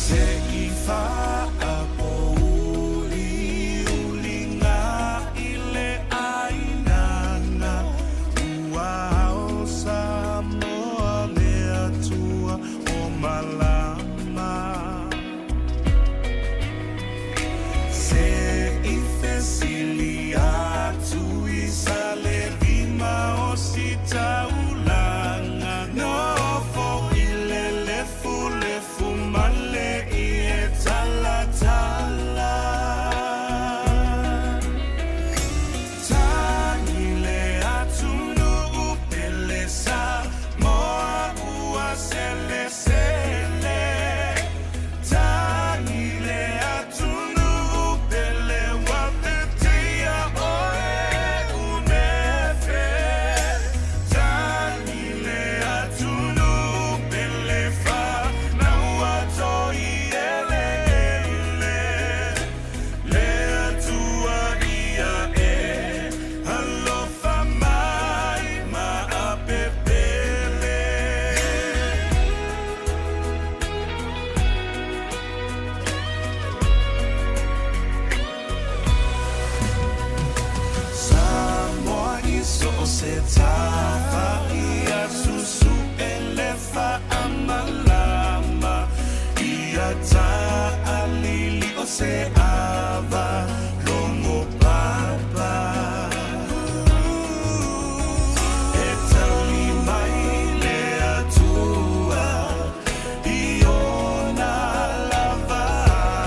Se i faapouliuliga i le ʻāinana, ua ao Samoa le Atua o malama. Se i fesili atu i Salelima o Sitaulaga, nofo i le lefulefu ma le ie talatala. Tagi le atunuu pele Samoa ua selesele. Tagi le atunuu pele ua teteia oe unefe. Tagi le atunuu pele fanau ua toi eleele. Le Atua ia e alofa mai ma apepele. Samoa i so o se tafa ia susu'e le faamalama ia taalili o se ava logo papa e tali mai le Atua i ona lava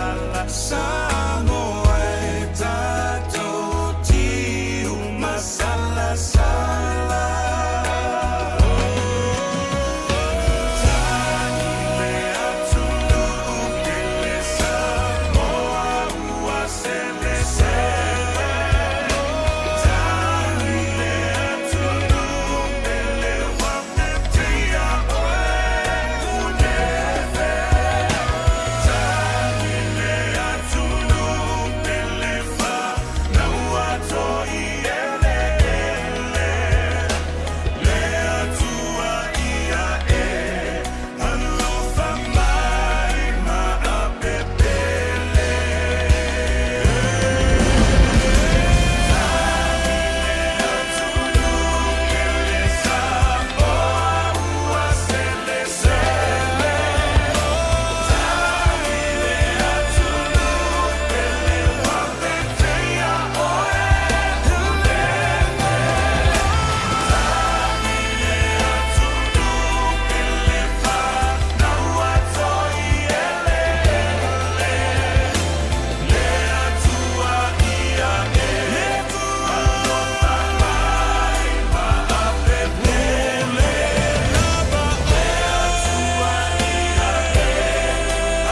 ala. Samoa e tatou tiu masalasala. Tagi le atunuu pele Samoa ua selesele. Tagi le atunuu pele ua teteia oe unefe. Tagi le atunuu pele fanau ua toi eleele. Le Atua ia e alofa mai ma apepele. Tagi le atunuu pele Samoa ua selesele. Tagi le atunuu pele ua teteia oe unefe. Tagi le atunuu pele fanau ua toi eleele. Le Atua ia e alofa mai ma apepele. Le Atua ia e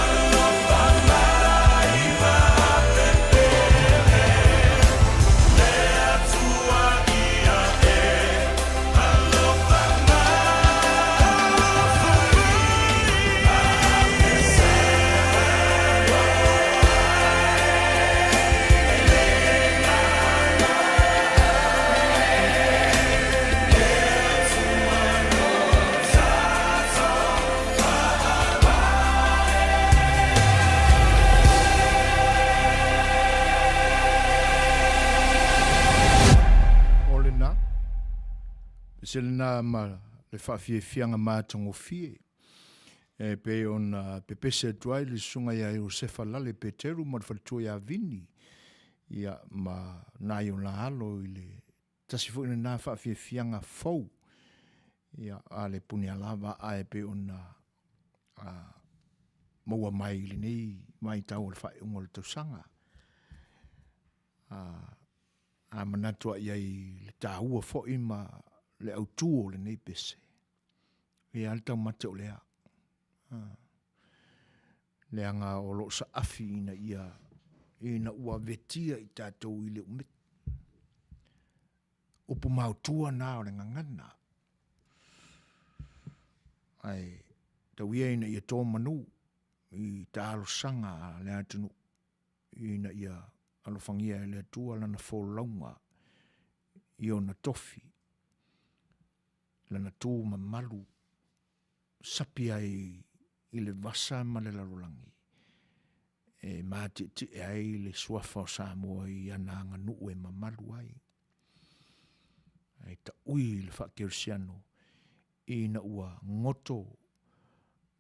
alofa mai ma apepele. Le Atua ia e alofa mai O lena, se lena ma le faafiafiaga matagofie e pei ona pepese atu ai le susuga ia Iosefa Lale Peteru ma le faletua ia Vini, ia ma nai ona alo i le tasi foi lena faafiafiaga fou ia a le Punialava ae pei ona a, maua mai i lenei vaitau o le faaiuga o le tausaga. A, a manatu ai i le taua foi ma le autū o lenei pese, ia le taumate o lea. A, leaga o lo o saafi ina ia ina ua vetia i tatou i le umeti. Upu maotua na o le gagana. Ae tau ia ina ia tō manu i talosaga a le atunuu ina ia alofagia e le Atua lana folauga i ona tofi, lana tu mamalu sapi ai i le vasa ma le lalolagi e matietie ai le suafa o Samoa i ana aganuu e mamalu ai. Ae taui le faakerisiano ina ua goto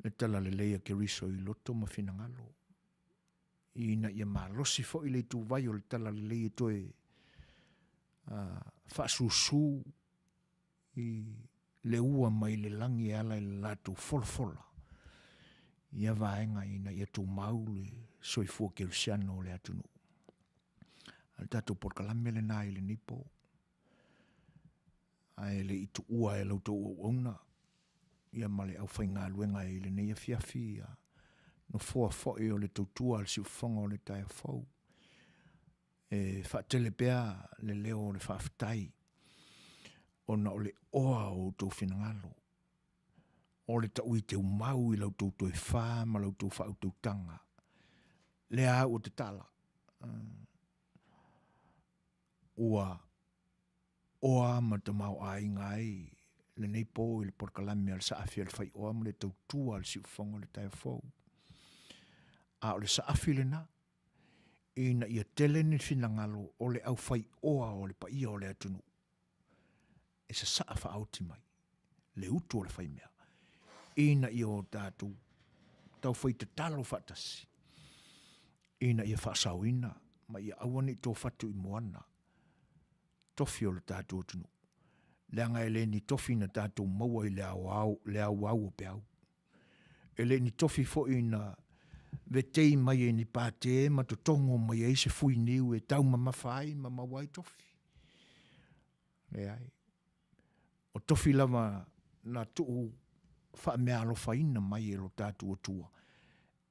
le talalelei a Keriso i loto ma finagalo, ina ia malosi foi le ituvai o le talalelei e toe faasusu i le ua mai le lagi e ala i le latou folafola ia vaega ina ia tumau le soifua kerisiano o le atunuu. A le tatou polokalame lena i lenei po. Ae le i tuua e la outou auauna ia ma le aufaigaluega i lenei afiafi ia nofoa foi o le tautua a le siufofoga o le taeao fou. E faatele pea le leo o le faafetai ona o le oa o outou finagalo, o le taui teumau i la outou toefa ma la outou faautautaga. Lea ua tatala, ua oa ma tamaoaiga ai lenei po i le polokalame a le Saafi a le Faioa ma le tautua a le Siufofoga o le Taeao Fou. A o le saafi lena, ina ia tele ni finagalo o le aufaioa o le paia o le atunuu e sasaa faaoti mai le utu o le faimea ina ia o tatou taufai tatalo faatasi ina ia faasaoina ma ia aua ne i tofatu i moana tofi o le tatou atunuu leaga e le ni tofi na tatou maua i le aoao le auau o peau E le ni tofi foi na vetei mai e ni pātē ma totogo mai ai se fui niu e taumamafa ai ma maua ai tofi. Leai. O tofi lava na tuu faameaalofaina mai e lo tatou Atua,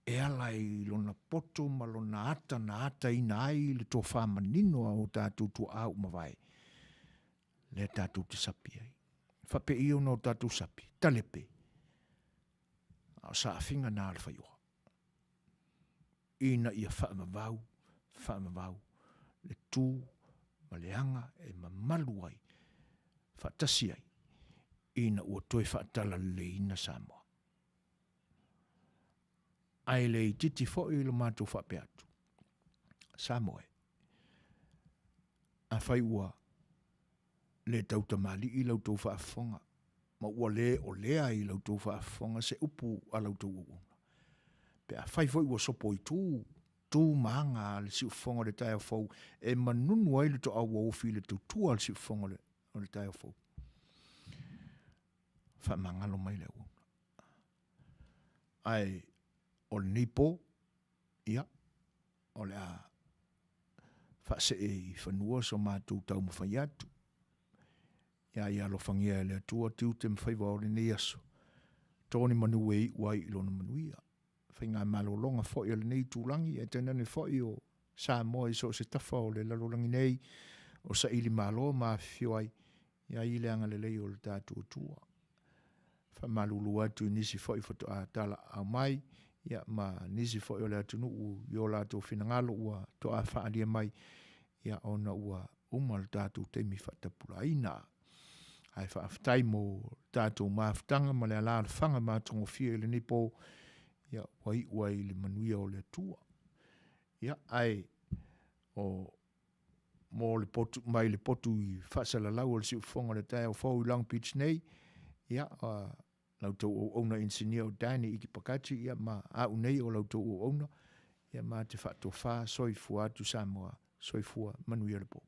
e ala i lona poto ma lona ata na ataina ai le tofa manino a o tatou tuaa ua mavae, lea tatou te sapi ai. Faapei ona o tatou sapi, talepe, a o saafiga na a le faioa. Ina ia faavavau, faavavau le tu ma le aga e mamalu ai, faatasi ai, ina ua toe faatalaleiina Samoa. Ae le itiiti foi lo matou faapea atu, Samoa e, afai ua le tautamalii la outou faafofoga, ma ua le olea i la outou faafofoga se upu a la outou auauna, pe afai foi ua sopoitu tu ma aga a le siufofoga o le taeao fou e manunu ai le toau uaofi i le tautua a le siufofoga o le taeao fou, faamagalo mai le auauna. Ae o lenei po, ia, o le a faasee i fanua so matou taumafai atu. Ia ia alofagia e le Atua tiute ma faiva o lenei aso, tō ni manu e iu ai i lona manuia. Faigamalologa foi a lenei itulagi, ae tainane foi o Samoa i so o se tafa o le lalolagi nei, o saili malo ma afifio ai, ia i le agalelei o le tatou Atua. Faamalulu atu i nisi foi faatoa talaaao mai, ia ma nisi foi o le atunuu i o latou finagalo ua toa faaalia mai, ia ona ua uma le tatou taimi faatapulaaina. Ae faafetai mo tatou mafutaga ma le alaalafaga matagofie i lenei po, ia ua iu ai i le manuia o le Atua. Ia, ae o mo le potu, mai le potu i faasalalau o le siufofoga o le taeao fou i Long Beach nei, ia, la outou auauna inisinia o Danny Ikipakachi, ia, ma au nei o la outou auauna, ia, ma te faatofa soifua atu Samoa, soifua manuia le po.